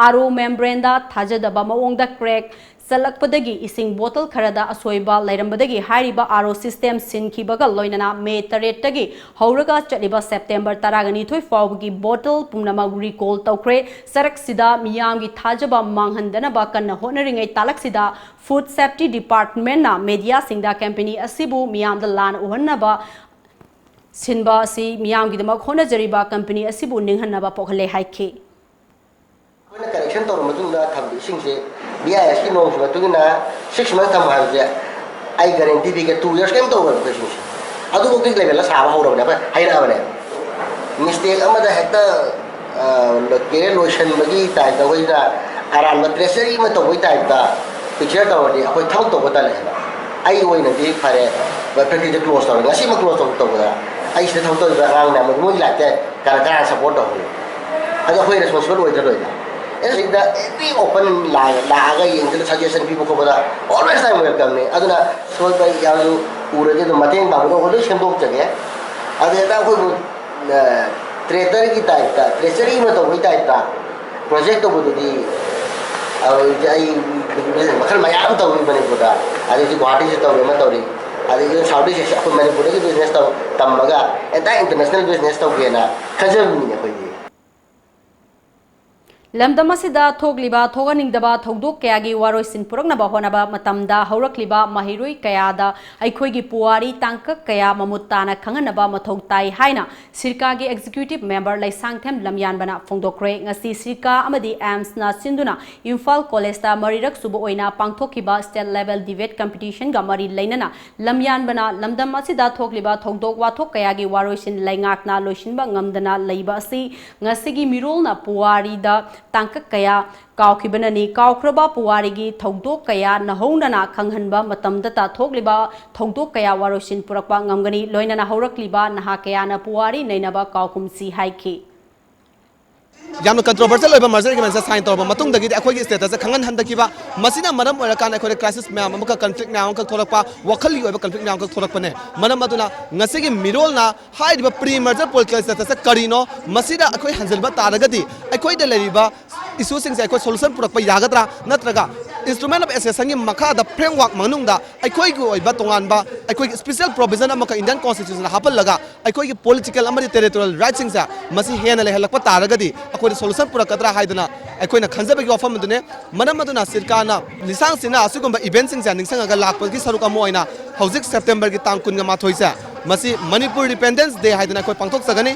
ꯑꯥꯔ ꯑꯣ ꯃꯦꯝꯕ꯭ꯔꯦꯟꯗ ꯊꯥꯖꯗꯕ ꯃꯑꯣꯡꯗ ꯀ꯭ꯔꯦꯛ ꯆꯠꯂꯛꯄꯗꯒꯤ ꯏꯁꯤꯡ ꯕꯣꯇꯜ ꯈꯔꯗ ꯑꯁꯣꯏꯕ ꯂꯩꯔꯝꯕꯗꯒꯤ ꯍꯥꯏꯔꯤꯕ ꯑꯥꯔ ꯑꯣ ꯁꯤꯁꯇꯦꯝ ꯁꯤꯟꯈꯤꯕꯒ ꯂꯣꯏꯅꯅ ꯃꯦ ꯇꯔꯦꯠꯇꯒꯤ ꯍꯧꯔꯒ ꯆꯠꯂꯤꯕ ꯁꯦꯞꯇꯦꯝꯕꯔ ꯇꯔꯥꯅꯤꯊꯣꯏ ꯐꯥꯎꯕꯒꯤ ꯕꯣꯇꯜ ꯄꯨꯝꯅꯃꯛ ꯔꯤꯀꯣꯜ ꯇꯧꯈ꯭ꯔꯦ꯫ ꯆꯔꯛꯁꯤꯗ ꯃꯤꯌꯥꯝꯒꯤ ꯊꯥꯖꯕ ꯃꯥꯡꯍꯟꯗꯅꯕ ꯀꯟꯅ ꯍꯣꯠꯅꯔꯤꯉꯩ ꯇꯥꯂꯛꯁꯤꯗ ꯐꯨꯗ ꯁꯦꯐꯇꯤ ꯗꯤꯄꯥꯔꯠꯃꯦꯟꯅ ꯃꯦꯗꯤꯌꯥꯁꯤꯡꯗ ꯀꯝꯄꯦꯅꯤ ꯑꯁꯤꯕꯨ ꯃꯤꯌꯥꯝꯗ ꯂꯥꯟ ꯎꯍꯟꯅꯕ ꯁꯤꯟꯕ ꯑꯁꯤ ꯃꯤꯌꯥꯝꯒꯤꯗꯃꯛ ꯍꯣꯠꯅꯖꯔꯤꯕ ꯀꯝꯄꯦꯅꯤ ꯑꯁꯤꯕꯨ ꯅꯤꯡꯍꯟꯅꯕ ꯄꯣꯛꯍꯜꯂꯦ ꯍꯥꯏꯈꯤ꯫ ꯑꯩꯈꯣꯏꯅ ꯀꯔꯦꯛꯁꯟ ꯇꯧꯔ ꯃꯇꯨꯡꯗ ꯊꯝꯕ ꯏꯁꯤꯡꯁꯦ ꯕꯤ ꯑꯥꯏ ꯑꯦꯁꯀꯤ ꯅꯣꯔꯝꯁꯀꯤ ꯃꯇꯨꯡ ꯏꯟꯅ ꯁꯤꯛꯁ ꯃꯟꯊ ꯊꯝꯕ ꯍꯥꯏꯕꯁꯦ ꯑꯩ ꯒꯥꯔꯦꯟꯇꯤ ꯄꯤꯒꯦ, ꯇꯨ ꯌꯔꯁ ꯀꯔꯤꯝ ꯇꯧꯔꯣꯏꯕ ꯑꯩꯈꯣꯏ ꯏꯁꯤꯡꯁꯦ꯫ ꯑꯗꯨꯐꯥꯎꯗꯤ ꯂꯦꯕꯦꯜꯗ ꯁꯥꯕ ꯍꯧꯔꯕꯅꯦ, ꯑꯩꯈꯣꯏ ꯍꯩꯔꯛꯑꯕꯅꯦ꯫ ꯃꯤꯁꯇꯦꯛ ꯑꯃꯗ ꯍꯦꯛꯇ ꯀꯦꯔꯦ ꯂꯣꯏꯁꯟꯕꯒꯤ ꯇꯥꯏꯞꯇ ꯑꯩꯈꯣꯏꯅ ꯑꯔꯥꯟꯕ ꯇ꯭ꯔꯦꯁꯔꯤ ꯑꯃ ꯇꯧꯕꯒꯤ ꯇꯥꯏꯞꯇ ꯄꯤꯛꯆꯔ ꯇꯧꯔꯗꯤ ꯑꯩꯈꯣꯏ ꯊꯕꯛ ꯇꯧꯕ ꯇꯜꯂꯦ ꯍꯥꯏꯕ꯫ ꯑꯩꯒꯤ ꯑꯣꯏꯅꯗꯤ ꯐꯔꯦ, ꯐꯦꯛꯇ꯭ꯔꯤꯁꯦ ꯀ꯭ꯂꯣꯖ ꯇꯧꯔꯦ, ꯉꯁꯤꯃꯛ ꯀ꯭ꯂꯣꯖ ꯇꯧ ꯇꯧꯕꯗ ꯑꯩ ꯁꯤꯗ ꯊꯕꯛ ꯇꯧꯔꯤꯕ ꯑꯉꯥꯡ ꯃꯌꯥꯝ ꯃꯣꯏꯒꯤ ꯂꯥꯏꯐꯇ ꯀꯅꯥ ꯀꯅꯥ ꯁꯞꯄꯣꯔꯠ ꯇꯧꯍꯧꯔꯤ? ꯑꯗꯣ ꯑꯩꯈꯣꯏ ꯔꯦꯁꯄꯣꯟꯁꯤꯕꯜ ꯑꯣꯏꯗ꯭ꯔꯣꯏꯗ꯭ꯔꯥ? ꯑꯦ, ꯁꯤꯗ ꯑꯦꯚ꯭ꯔꯤ ꯑꯣꯄꯟ ꯂꯥꯛꯑꯒ ꯌꯦꯡꯁꯤꯗ ꯁꯖꯦꯁꯟ ꯄꯤꯕ ꯈꯣꯠꯄꯗ always time welcome ꯅꯤ꯫ ꯑꯗꯨꯅ ꯁꯣꯏꯕ ꯌꯥꯝꯁꯨ ꯎꯔꯗꯤ ꯑꯗꯨꯝ ꯃꯇꯦꯡ ꯄꯥꯡꯕꯗꯣ ꯑꯩꯈꯣꯏ ꯂꯣꯏ ꯁꯦꯝꯗꯣꯛꯆꯒꯦ꯫ ꯑꯗꯨ ꯍꯦꯛꯇ ꯑꯩꯈꯣꯏꯕꯨ ꯇ꯭ꯔꯦꯇꯔꯒꯤ ꯇꯥꯏꯞꯇ, ꯇ꯭ꯔꯦꯆꯔꯤ ꯑꯃ ꯇꯧꯕꯒꯤ ꯇꯥꯏꯞꯇ ꯄ꯭ꯔꯣꯖꯦꯛ ꯇꯧꯕꯗꯨꯗꯤ ꯍꯧꯖꯤꯛ ꯑꯩ ꯃꯈꯜ ꯃꯌꯥꯝ ꯇꯧꯔꯤ ꯃꯅꯤꯄꯨꯔꯗ꯫ ꯑꯗꯒꯤ ꯒꯨꯋꯥꯍꯥꯇꯤꯁꯨ ꯇꯧꯔꯤ, ꯑꯃ ꯇꯧꯔꯤ꯫ ꯑꯗꯒꯤ ꯁꯥꯎꯠ ꯏꯁ ꯑꯦꯁꯤꯌꯥ, ꯑꯩꯈꯣꯏ ꯃꯅꯤꯄꯨꯔꯗꯒꯤ ꯕꯤꯖꯤꯅꯦꯁ ꯇꯧ ꯇꯝꯃꯒ ꯑꯦꯟꯇꯥꯌꯔ ꯏꯟꯇꯔꯅꯦꯁꯅꯦꯜ ꯕꯤꯖꯤꯅꯦꯁ ꯇꯧꯒꯦꯅ ꯈꯟꯖꯕ ꯃꯤꯅꯦ ꯑꯩꯈꯣꯏꯗꯤ꯫ ꯂꯝꯗꯝ ꯑꯁꯤꯗ ꯊꯣꯛꯂꯤꯕ ꯊꯣꯛꯍꯟꯅꯤꯡꯗꯕ ꯊꯧꯗꯣꯛ ꯀꯌꯥꯒꯤ ꯋꯥꯔꯣꯏꯁꯤꯟ ꯄꯨꯔꯛꯅꯕ ꯍꯣꯠꯅꯕ ꯃꯇꯝꯗ ꯍꯧꯔꯛꯂꯤꯕ ꯃꯍꯩꯔꯣꯏ ꯀꯌꯥꯗ ꯑꯩꯈꯣꯏꯒꯤ ꯄꯨꯋꯥꯔꯤ ꯇꯥꯡꯀꯛ ꯀꯌꯥ ꯃꯃꯨꯠ ꯇꯥꯅ ꯈꯪꯍꯟꯅꯕ ꯃꯊꯧ ꯇꯥꯏ ꯍꯥꯏꯅ ꯁꯤꯔꯀꯥꯒꯤ executive member ꯂꯩꯁꯥꯡꯊꯦꯝ ꯂꯝꯌꯥꯟꯕꯅ ꯐꯣꯡꯗꯣꯛꯈ꯭ꯔꯦ꯫ ꯉꯁꯤ ꯁꯤꯔꯀꯥ ꯑꯃꯗꯤ AIMSꯅ ꯁꯤꯟꯗꯨꯅ ꯏꯝꯐꯥꯜ ꯀꯣꯂꯦꯖꯇ ꯃꯔꯤꯔꯛ ꯁꯨꯕ ꯑꯣꯏꯅ ꯄꯥꯡꯊꯣꯛꯈꯤꯕ state level debate competitionꯒ ꯃꯔꯤ ꯂꯩꯅꯅ ꯂꯝꯌꯥꯟꯕꯅ ꯂꯝꯗꯝ ꯑꯁꯤꯗ ꯊꯣꯛꯂꯤꯕ ꯊꯧꯗꯣꯛ ꯋꯥꯊꯣꯛ ꯀꯌꯥꯒꯤ ꯋꯥꯔꯣꯏꯁꯤꯟ ꯂꯩꯉꯥꯛꯅ ꯂꯣꯏꯁꯤꯟꯕ ꯉꯝꯗꯅ ꯂꯩꯕ ꯑꯁꯤ ꯉꯁꯤꯒꯤ ꯃꯤꯔꯣꯜꯅ ꯄꯨꯋꯥꯔꯤꯗ ꯇꯥꯡꯀꯛ ꯀꯌꯥ ꯀꯥꯎꯈꯤꯕꯅꯅꯤ꯫ ꯀꯥꯎꯈ꯭ꯔꯕ ꯄꯨꯋꯥꯔꯤꯒꯤ ꯊꯧꯗꯣꯛ ꯀꯌꯥ ꯅꯧꯍꯧꯅꯅ ꯈꯪꯍꯟꯕ ꯃꯇꯝꯗꯇ ꯊꯣꯛꯂꯤꯕ ꯊꯧꯗꯣꯛ ꯀꯌꯥ ꯋꯥꯔꯣꯏꯁꯤꯟ ꯄꯨꯔꯛꯄ ꯉꯝꯒꯅꯤ꯫ ꯂꯣꯏꯅꯅ ꯍꯧꯔꯛꯂꯤꯕ ꯅꯍꯥ ꯀꯌꯥꯅ ꯄꯨꯋꯥꯔꯤ ꯅꯩꯅꯕ ꯀꯥꯎꯈꯨꯝꯁꯤ ꯍꯥꯏꯈꯤ꯫ ꯌꯥꯝꯅ controversial ꯑꯣꯏꯕ merger agreementꯁꯦ sign ꯇꯧꯔꯕ ꯃꯇꯨꯡꯗꯒꯤꯗꯤ ꯑꯩꯈꯣꯏꯒꯤ statusꯁꯦ ꯈꯪꯍꯟꯍꯟꯗꯈꯤꯕ, ꯃꯁꯤꯅ ꯃꯔꯝ ꯑꯣꯏꯔꯀꯥꯟꯗ ꯑꯩꯈꯣꯏꯗ crisis ꯃꯌꯥꯝ ꯑꯃꯈꯛ, conflict ꯃꯌꯥꯝ ꯑꯃꯈꯛ ꯊꯣꯛꯂꯛꯄ, ꯋꯥꯈꯜꯒꯤ ꯑꯣꯏꯕ conflict ꯃꯌꯥꯝ ꯑꯃꯈꯛ ꯊꯣꯛꯂꯛꯄꯅꯦ꯫ ꯃꯔꯝ ꯑꯗꯨꯅ ꯉꯁꯤꯒꯤ ꯃꯤꯔꯣꯜꯅ ꯍꯥꯏꯔꯤꯕ pre merger political statusꯁꯦ ꯀꯔꯤꯅꯣ, ꯃꯁꯤꯗ ꯑꯩꯈꯣꯏ ꯍꯟꯖꯤꯟꯕ ꯇꯥꯔꯒꯗꯤ ꯑꯩꯈꯣꯏꯗ ꯂꯩꯔꯤꯕ issueꯁꯤꯡꯁꯦ ꯑꯩꯈꯣꯏ solution ꯄꯨꯔꯛꯄ ꯌꯥꯒꯗ꯭ꯔꯥ, ꯅꯠꯇ꯭ꯔꯒ instrument of accessionꯒꯤ ꯃꯈꯥꯗ framework ꯃꯅꯨꯡꯗ ꯑꯩꯈꯣꯏꯒꯤ ꯑꯣꯏꯕ ꯇꯣꯉꯥꯟꯕ ꯑꯩꯈꯣꯏꯒꯤ special provision ꯑꯃꯈꯛ Indian Constitutionꯗ ꯍꯥꯞꯍꯜꯂꯒ ꯑꯩꯈꯣꯏꯒꯤ political ꯑꯃꯗꯤ territorial rightꯁꯤꯡꯁꯦ ꯃꯁꯤ ꯍꯦꯟꯅ ꯂꯩꯍꯜꯂꯛꯄ ꯇꯥꯔꯒꯗꯤ ꯑꯩꯈꯣꯏꯗ solution ꯄꯨꯔꯛꯀꯗ꯭ꯔꯥ ꯍꯥꯏꯗꯅ ꯑꯩꯈꯣꯏꯅ ꯈꯟꯖꯕꯒꯤ ꯋꯥꯐꯝ ꯑꯗꯨꯅꯦ꯫ ꯃꯔꯝ ꯑꯗꯨꯅ ꯁꯤꯔꯀꯥꯅ ꯂꯤꯁꯥꯡꯁꯤꯟꯅ ꯑꯁꯤꯒꯨꯝꯕ eventꯁꯤꯡꯁꯦ ꯅꯤꯡꯁꯤꯡꯉꯒ ꯂꯥꯛꯄꯒꯤ ꯁꯔꯨꯛ ꯑꯃ ꯑꯣꯏꯅ ꯍꯧꯖꯤꯛ Septemberꯒꯤ ꯇꯥꯡ ꯀꯨꯟꯒ ꯃꯥꯊꯣꯏꯁꯦ ꯃꯁꯤ Manipur Independence Day ꯍꯥꯏꯗꯅ ꯑꯩꯈꯣꯏ ꯄꯥꯡꯊꯣꯛꯆꯒꯅꯤ꯫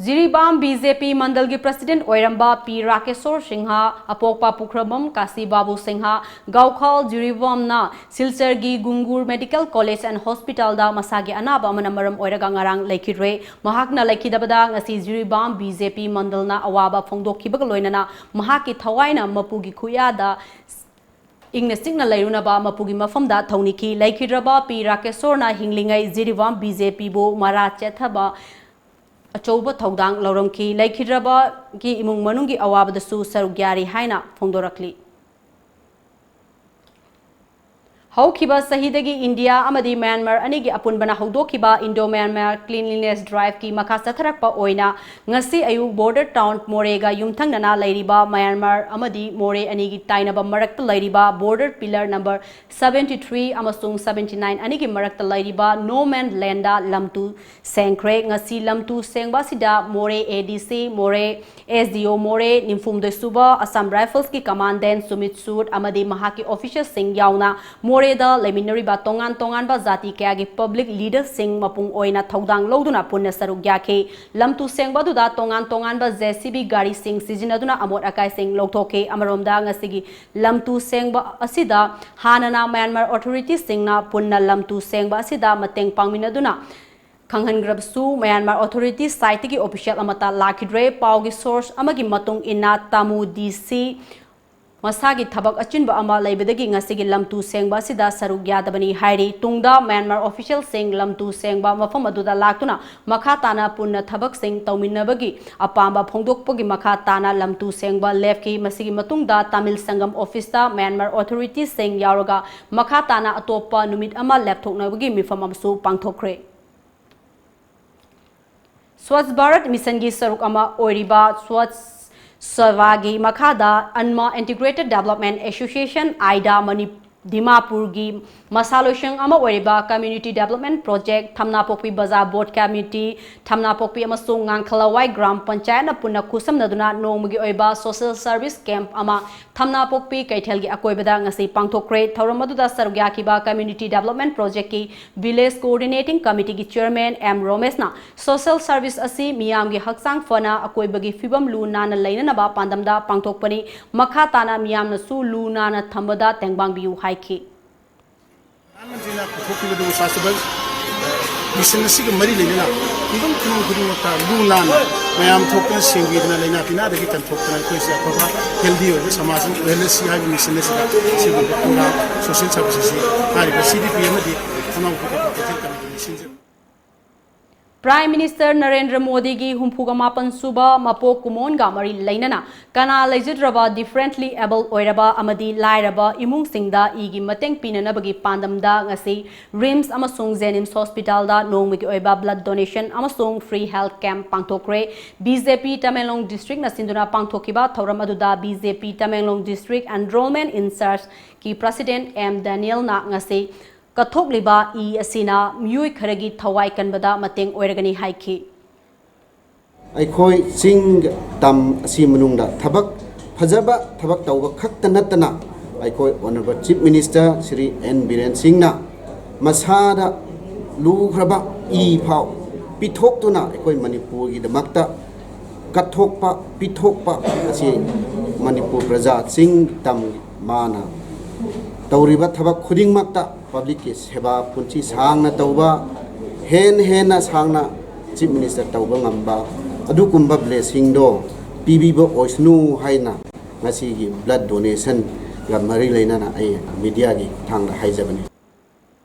ꯖꯤꯔꯤꯕꯥꯝ BJP ꯃꯟꯗꯜꯒꯤ president ꯑꯣꯏꯔꯝꯕ ꯄꯤ ꯔꯥꯀꯦꯁꯣꯔ ꯁꯤꯡꯍ, ꯑꯄꯣꯛꯄ ꯄꯨꯈ꯭ꯔꯕꯝ ꯀꯥꯁꯤ ꯕꯥꯕꯨ ꯁꯤꯡꯍ, ꯒꯥꯎꯈꯥꯜ ꯖꯤꯔꯤꯕꯥꯝꯅ ꯁꯤꯜꯆꯔꯒꯤ ꯒꯨꯡꯒꯨꯔ Medical College and Hospitalꯗ ꯃꯁꯥꯒꯤ ꯑꯅꯥꯕ ꯑꯃꯅ ꯃꯔꯝ ꯑꯣꯏꯔꯒ ꯉꯔꯥꯡ ꯂꯩꯈꯤꯗ꯭ꯔꯦ꯫ ꯃꯍꯥꯛꯅ ꯂꯩꯈꯤꯗꯕꯗ ꯉꯁꯤ ꯖꯤꯔꯤꯕꯥꯝ BJP ꯃꯟꯗꯜꯅ ꯑꯋꯥꯕ ꯐꯣꯡꯗꯣꯛꯈꯤꯕꯒ ꯂꯣꯏꯅꯅ ꯃꯍꯥꯛꯀꯤ ꯊꯋꯥꯏꯅ ꯃꯄꯨꯒꯤ ꯈꯨꯌꯥꯗ ꯏꯪꯅ ꯆꯤꯛꯅ ꯂꯩꯔꯨꯅꯕ ꯃꯄꯨꯒꯤ ꯃꯐꯝꯗ ꯊꯧꯅꯤꯈꯤ꯫ ꯂꯩꯈꯤꯗ꯭ꯔꯕ ꯄꯤ ꯔꯥꯀꯦꯁꯣꯔꯅ ꯍꯤꯡꯂꯤꯉꯩ ꯖꯤꯔꯤꯕꯥꯝ BJPꯕꯨ ꯃꯔꯥ ꯆꯦꯠꯊꯕ ꯑꯆꯧꯕ ꯊꯧꯗꯥꯡ ꯂꯧꯔꯝꯈꯤ꯫ ꯂꯩꯈꯤꯗ꯭ꯔꯕꯒꯤ ꯏꯃꯨꯡ ꯃꯅꯨꯡꯒꯤ ꯑꯋꯥꯕꯗꯁꯨ ꯁꯔꯨꯛ ꯌꯥꯔꯤ ꯍꯥꯏꯅ ꯐꯣꯡꯗꯣꯔꯛꯂꯤ꯫ ꯍꯧꯈꯤꯕ ꯆꯍꯤꯗꯒꯤ ꯏꯟꯗꯤꯌꯥ ꯑꯃꯗꯤ ꯃ꯭ꯌꯥꯟꯃꯥꯔ ꯑꯅꯤꯒꯤ ꯑꯄꯨꯟꯕꯅ ꯍꯧꯗꯣꯛꯈꯤꯕ Indo Myanmar Cleanliness Drive ꯀꯤ ꯃꯈꯥ ꯆꯠꯊꯔꯛꯄ ꯑꯣꯏꯅ ꯉꯁꯤ ꯑꯌꯨꯛ border town ꯃꯣꯔꯦꯒ ꯌꯨꯝꯊꯪꯅꯅ ꯂꯩꯔꯤꯕ ꯃ꯭ꯌꯥꯟꯃꯥꯔ ꯑꯃꯗꯤ ꯃꯣꯔꯦ ꯑꯅꯤꯒꯤ ꯇꯥꯏꯅꯕ ꯃꯔꯛꯇ ꯂꯩꯔꯤꯕ border pillar number seventy three ꯑꯃꯁꯨꯡ seventy nine ꯑꯅꯤꯒꯤ ꯃꯔꯛꯇ ꯂꯩꯔꯤꯕ no man land ꯗ ꯂꯝ ꯇꯨ ꯁꯦꯡꯈ꯭ꯔꯦ꯫ ꯉꯁꯤ ꯂꯝ ꯇꯨ ꯁꯦꯡꯕ ꯑꯁꯤꯗ ꯃꯣꯔꯦ A D C, ꯃꯣꯔꯦ S D O, ꯃꯣꯔꯦ ꯅꯤꯐꯨꯍꯨꯝꯗꯣꯏ ꯁꯨꯕ Assam Rifles ꯀꯤ Commandant ꯁꯨꯃꯤꯠ ꯁꯨꯗ ꯑꯃꯗꯤ ꯃꯍꯥꯛꯀꯤ official ꯁꯤꯡ ꯌꯥꯎꯅ ꯃꯣꯔꯦꯗ ꯂꯩꯃꯤꯟꯅꯔꯤꯕ ꯇꯣꯉꯥꯟ ꯇꯣꯉꯥꯟꯕ ꯖꯥꯇꯤ ꯀꯌꯥꯒꯤ public leader ꯁꯤꯡ ꯃꯄꯨꯡ ꯑꯣꯏꯅ ꯊꯧꯗꯥꯡ ꯂꯧꯗꯨꯅ ꯄꯨꯟꯅ ꯁꯔꯨꯛ ꯌꯥꯈꯤ꯫ ꯂꯝ ꯇꯨ ꯁꯦꯡꯕ ꯑꯗꯨꯗ ꯇꯣꯉꯥꯟ ꯇꯣꯉꯥꯟꯕ J C B ꯒꯥꯔꯤꯁꯤꯡ ꯁꯤꯖꯤꯟꯅꯗꯨꯅ ꯑꯃꯣꯠ ꯑꯀꯥꯏꯁꯤꯡ ꯂꯧꯊꯣꯛꯈꯤ꯫ ꯑꯃꯔꯣꯝꯗ ꯉꯁꯤꯒꯤ ꯂꯝ ꯇꯨ ꯁꯦꯡꯕ ꯑꯁꯤꯗ ꯍꯥꯟꯅꯅ ꯃ꯭ꯌꯥꯟꯃꯥꯔ authority ꯁꯤꯡꯅ ꯄꯨꯟꯅ ꯂꯝ ꯇꯨ ꯁꯦꯡꯕ ꯑꯁꯤꯗ ꯃꯇꯦꯡ ꯄꯥꯡꯃꯤꯟꯅꯗꯨꯅ ꯈꯪꯍꯟꯈ꯭ꯔꯕꯁꯨ, ꯃ꯭ꯌꯥꯟꯃꯥꯔ authority side ꯇꯒꯤ official ꯑꯃꯠꯇ ꯂꯥꯛꯈꯤꯗ꯭ꯔꯦ꯫ ꯄꯥꯎꯒꯤ source ꯑꯃꯒꯤ ꯃꯇꯨꯡ ꯏꯟꯅ, ꯇꯥꯃꯨ D C ꯃꯁꯥꯒꯤ ꯊꯕꯛ ꯑꯆꯤꯟꯕ ꯑꯃ ꯂꯩꯕꯗꯒꯤ ꯉꯁꯤꯒꯤ ꯂꯝ ꯇꯨ ꯁꯦꯡꯕ ꯑꯁꯤꯗ ꯁꯔꯨꯛ ꯌꯥꯗꯕꯅꯤ ꯍꯥꯏꯔꯤ꯫ ꯇꯨꯡꯗ ꯃ꯭ꯌꯥꯟꯃꯥꯔ official ꯁꯤꯡ ꯂꯝ ꯇꯨ ꯁꯦꯡꯕ ꯃꯐꯝ ꯑꯗꯨꯗ ꯂꯥꯛꯇꯨꯅ ꯃꯈꯥ ꯇꯥꯅ ꯄꯨꯟꯅ ꯊꯕꯛꯁꯤꯡ ꯇꯧꯃꯤꯟꯅꯕꯒꯤ ꯑꯄꯥꯝꯕ ꯐꯣꯡꯗꯣꯛꯄꯒꯤ ꯃꯈꯥ ꯇꯥꯅ ꯂꯝ ꯇꯨ ꯁꯦꯡꯕ ꯂꯦꯞꯈꯤ꯫ ꯃꯁꯤꯒꯤ ꯃꯇꯨꯡꯗ ꯇꯥꯃꯤꯜ ꯁꯪꯒꯝ office ꯇ ꯃ꯭ꯌꯥꯟꯃꯥꯔ authority ꯁꯤꯡ ꯌꯥꯎꯔꯒ ꯃꯈꯥ ꯇꯥꯅ ꯑꯇꯣꯞꯄ ꯅꯨꯃꯤꯠ ꯑꯃ ꯂꯦꯞꯊꯣꯛꯅꯕꯒꯤ ꯃꯤꯐꯝ ꯑꯃꯁꯨ ꯄꯥꯡꯊꯣꯛꯈ꯭ꯔꯦ꯫ Swachh Bharat Mission ꯒꯤ ꯁꯔꯨꯛ ꯑꯃ ꯑꯣꯏꯔꯤꯕ Swachh Seva ꯒꯤ ꯃꯈꯥꯗ Anma Integrated Development Association, AIDA, ꯃꯅꯤ-, ꯗꯤꯃꯥꯄꯨꯔꯒꯤ ꯃꯁꯥ ꯂꯣꯏꯁꯪ ꯑꯃ ꯑꯣꯏꯔꯤꯕ Community Development Project, ꯊꯝꯅꯥꯄꯣꯛꯄꯤ ꯕꯖꯥꯔ ꯕꯣꯔꯗ ꯀꯃꯤꯇꯤ, ꯊꯝꯅꯥꯄꯣꯛꯄꯤ ꯑꯃꯁꯨꯡ ꯉꯥꯡꯈꯂꯋꯥꯏ ꯒ꯭ꯔꯥꯝ ꯄꯟꯆꯥꯌꯠꯅ ꯄꯨꯟꯅ ꯈꯨꯠꯁꯝꯅꯗꯨꯅ ꯅꯣꯡꯃꯒꯤ ꯑꯣꯏꯕ social service camp ꯑꯃ ꯊꯝꯅꯥꯄꯣꯛꯄꯤ ꯀꯩꯊꯦꯜꯒꯤ ꯑꯀꯣꯏꯕꯗ ꯉꯁꯤ ꯄꯥꯡꯊꯣꯛꯈ꯭ꯔꯦ꯫ ꯊꯧꯔꯝ ꯑꯗꯨꯗ ꯁꯔꯨꯛ ꯌꯥꯈꯤꯕ Community Development Project ꯀꯤ Village Coordinating Committee ꯒꯤ Chairman ꯑꯦꯝ ꯔꯣꯃꯦꯁꯅ social service ꯑꯁꯤ ꯃꯤꯌꯥꯝꯒꯤ ꯍꯛꯆꯥꯡ ꯐꯅ, ꯑꯀꯣꯏꯕꯒꯤ ꯐꯤꯕꯝ ꯂꯨ ꯅꯥꯟꯅ ꯂꯩꯅꯅꯕ ꯄꯥꯟꯗꯝꯗ ꯄꯥꯡꯊꯣꯛꯄꯅꯤ꯫ ꯃꯈꯥ ꯇꯥꯅ ꯃꯤꯌꯥꯝꯅꯁꯨ ꯂꯨ ꯅꯥꯟꯅ ꯊꯝꯕꯗ ꯇꯦꯡꯕꯥꯡꯕꯤꯌꯨ ꯍꯥꯏꯈꯤ꯫ ꯄ꯭ꯔꯙꯥꯟ ꯃꯟꯇ꯭ꯔꯤꯅ ꯄꯨꯊꯣꯛꯈꯤꯕꯗꯨ ꯁ꯭ꯋꯥꯁꯇ ꯃꯤꯁꯟ ꯑꯁꯤꯒ ꯃꯔꯤ ꯂꯩꯅꯅ ꯈꯨꯡꯒꯪ ꯈꯨꯅꯨꯡ ꯈꯨꯗꯤꯡꯃꯛꯇ ꯂꯨ ꯅꯥꯟꯅ ꯃꯌꯥꯝ ꯊꯣꯛꯇꯅ ꯁꯦꯡꯕꯤꯗꯅ ꯂꯥꯏꯅꯥ ꯇꯤꯟꯅꯥꯗꯒꯤ ꯀꯟꯊꯣꯛꯇꯅ ꯑꯩꯈꯣꯏꯁꯦ ꯑꯐꯕ healthy ꯑꯣꯏꯕ ꯁꯃꯥꯖ ꯑꯃ ꯑꯣꯏꯍꯜꯂꯁꯤ ꯍꯥꯏꯕ ꯃꯤꯁꯟ ꯑꯁꯤꯗ ꯁꯤꯒꯨꯝꯕ program social service ꯑꯁꯤ ꯍꯥꯏꯔꯤꯕ C D P ꯑꯃꯗꯤ ꯊꯧꯅꯥ ꯄꯨꯈꯠꯄ ꯀꯩꯊꯦꯜ ꯀꯃꯤꯇꯤꯅ ꯁꯤꯟꯖꯕ꯫ Prime Minister ꯅꯔꯦꯟꯗ꯭ꯔ ꯃꯣꯗꯤꯒꯤ ꯍꯨꯝꯐꯨꯒ ꯃꯥꯄꯟ ꯁꯨꯕ ꯃꯄꯣꯛ ꯀꯨꯝꯑꯣꯟꯒ ꯃꯔꯤ ꯂꯩꯅꯅ ꯀꯅꯥ ꯂꯩꯖꯗ꯭ꯔꯕ, differently abled ꯑꯣꯏꯔꯕ ꯑꯃꯗꯤ ꯂꯥꯏꯔꯕ ꯏꯃꯨꯡꯁꯤꯡꯗ ꯏꯒꯤ ꯃꯇꯦꯡ ꯄꯤꯅꯅꯕꯒꯤ ꯄꯥꯟꯗꯝꯗ ꯉꯁꯤ ꯔꯤꯝꯁ ꯑꯃꯁꯨꯡ ꯖꯦꯅꯤꯝꯁ ꯍꯣꯁꯄꯤꯇꯥꯜꯗ ꯅꯣꯡꯃꯒꯤ ꯑꯣꯏꯕ blood donation ꯑꯃꯁꯨꯡ free health camp ꯄꯥꯡꯊꯣꯛꯈ꯭ꯔꯦ꯫ ꯕꯤ ꯖꯦ ꯄꯤ ꯇꯃꯦꯡꯂꯣꯡ ꯗꯤꯁꯇ꯭ꯔꯤꯛꯅ ꯁꯤꯟꯗꯨꯅ ꯄꯥꯡꯊꯣꯛꯈꯤꯕ ꯊꯧꯔꯝ ꯑꯗꯨꯗ B J P Tamenglong district enrolment ꯏꯟꯆꯥꯔꯖꯀꯤ ꯄ꯭ꯔꯁꯤꯗꯦꯟꯠ ꯑꯦꯝ ꯗꯦꯅꯤꯌꯦꯜꯅ ꯉꯁꯤ ꯀꯠꯊꯣꯛꯂꯤꯕ ꯏ ꯑꯁꯤꯅ ꯃꯤꯑꯣꯏ ꯈꯔꯒꯤ ꯊꯋꯥꯏ ꯀꯟꯕꯗ ꯃꯇꯦꯡ ꯑꯣꯏꯔꯒꯅꯤ ꯍꯥꯏꯈꯤ꯫ ꯑꯩꯈꯣꯏ ꯆꯤꯡ ꯇꯝ ꯑꯁꯤ ꯃꯅꯨꯡꯗ ꯊꯕꯛ ꯐꯖꯕ ꯊꯕꯛ ꯇꯧꯕ ꯈꯛꯇ ꯅꯠꯇꯅ, ꯑꯩꯈꯣꯏ Honourable Chief Minister Shri N Biren ꯁꯤꯡꯅ ꯃꯁꯥꯗ ꯂꯨꯈ꯭ꯔꯕ ꯏ ꯐꯥꯎ ꯄꯤꯊꯣꯛꯇꯨꯅ ꯑꯩꯈꯣꯏ ꯃꯅꯤꯄꯨꯔꯒꯤꯗꯃꯛꯇ ꯀꯠꯊꯣꯛꯄ, ꯄꯤꯊꯣꯛꯄ ꯑꯁꯤ ꯃꯅꯤꯄꯨꯔ ꯄ꯭ꯔꯖꯥ ꯆꯤꯡ ꯇꯝ ꯃꯥꯅ ꯇꯧꯔꯤꯕ ꯊꯕꯛ ꯈꯨꯗꯤꯡꯃꯛꯇ publicꯀꯤ ꯁꯦꯕꯥ ꯄꯨꯟꯁꯤ ꯁꯥꯡꯅ ꯇꯧꯕ, ꯍꯦꯟꯅ ꯍꯦꯟꯅ ꯁꯥꯡꯅ Chief Minister ꯇꯧꯕ ꯉꯝꯕ ꯑꯗꯨꯒꯨꯝꯕ blessingꯗꯣ ꯄꯤꯕꯤꯕ ꯑꯣꯏꯁꯅꯨ ꯍꯥꯏꯅ ꯉꯁꯤꯒꯤ blood donationꯒ ꯃꯔꯤ ꯂꯩꯅꯅ ꯑꯩ mediaꯒꯤ ꯈꯨꯠꯊꯥꯡꯗ ꯍꯥꯏꯖꯕꯅꯤ꯫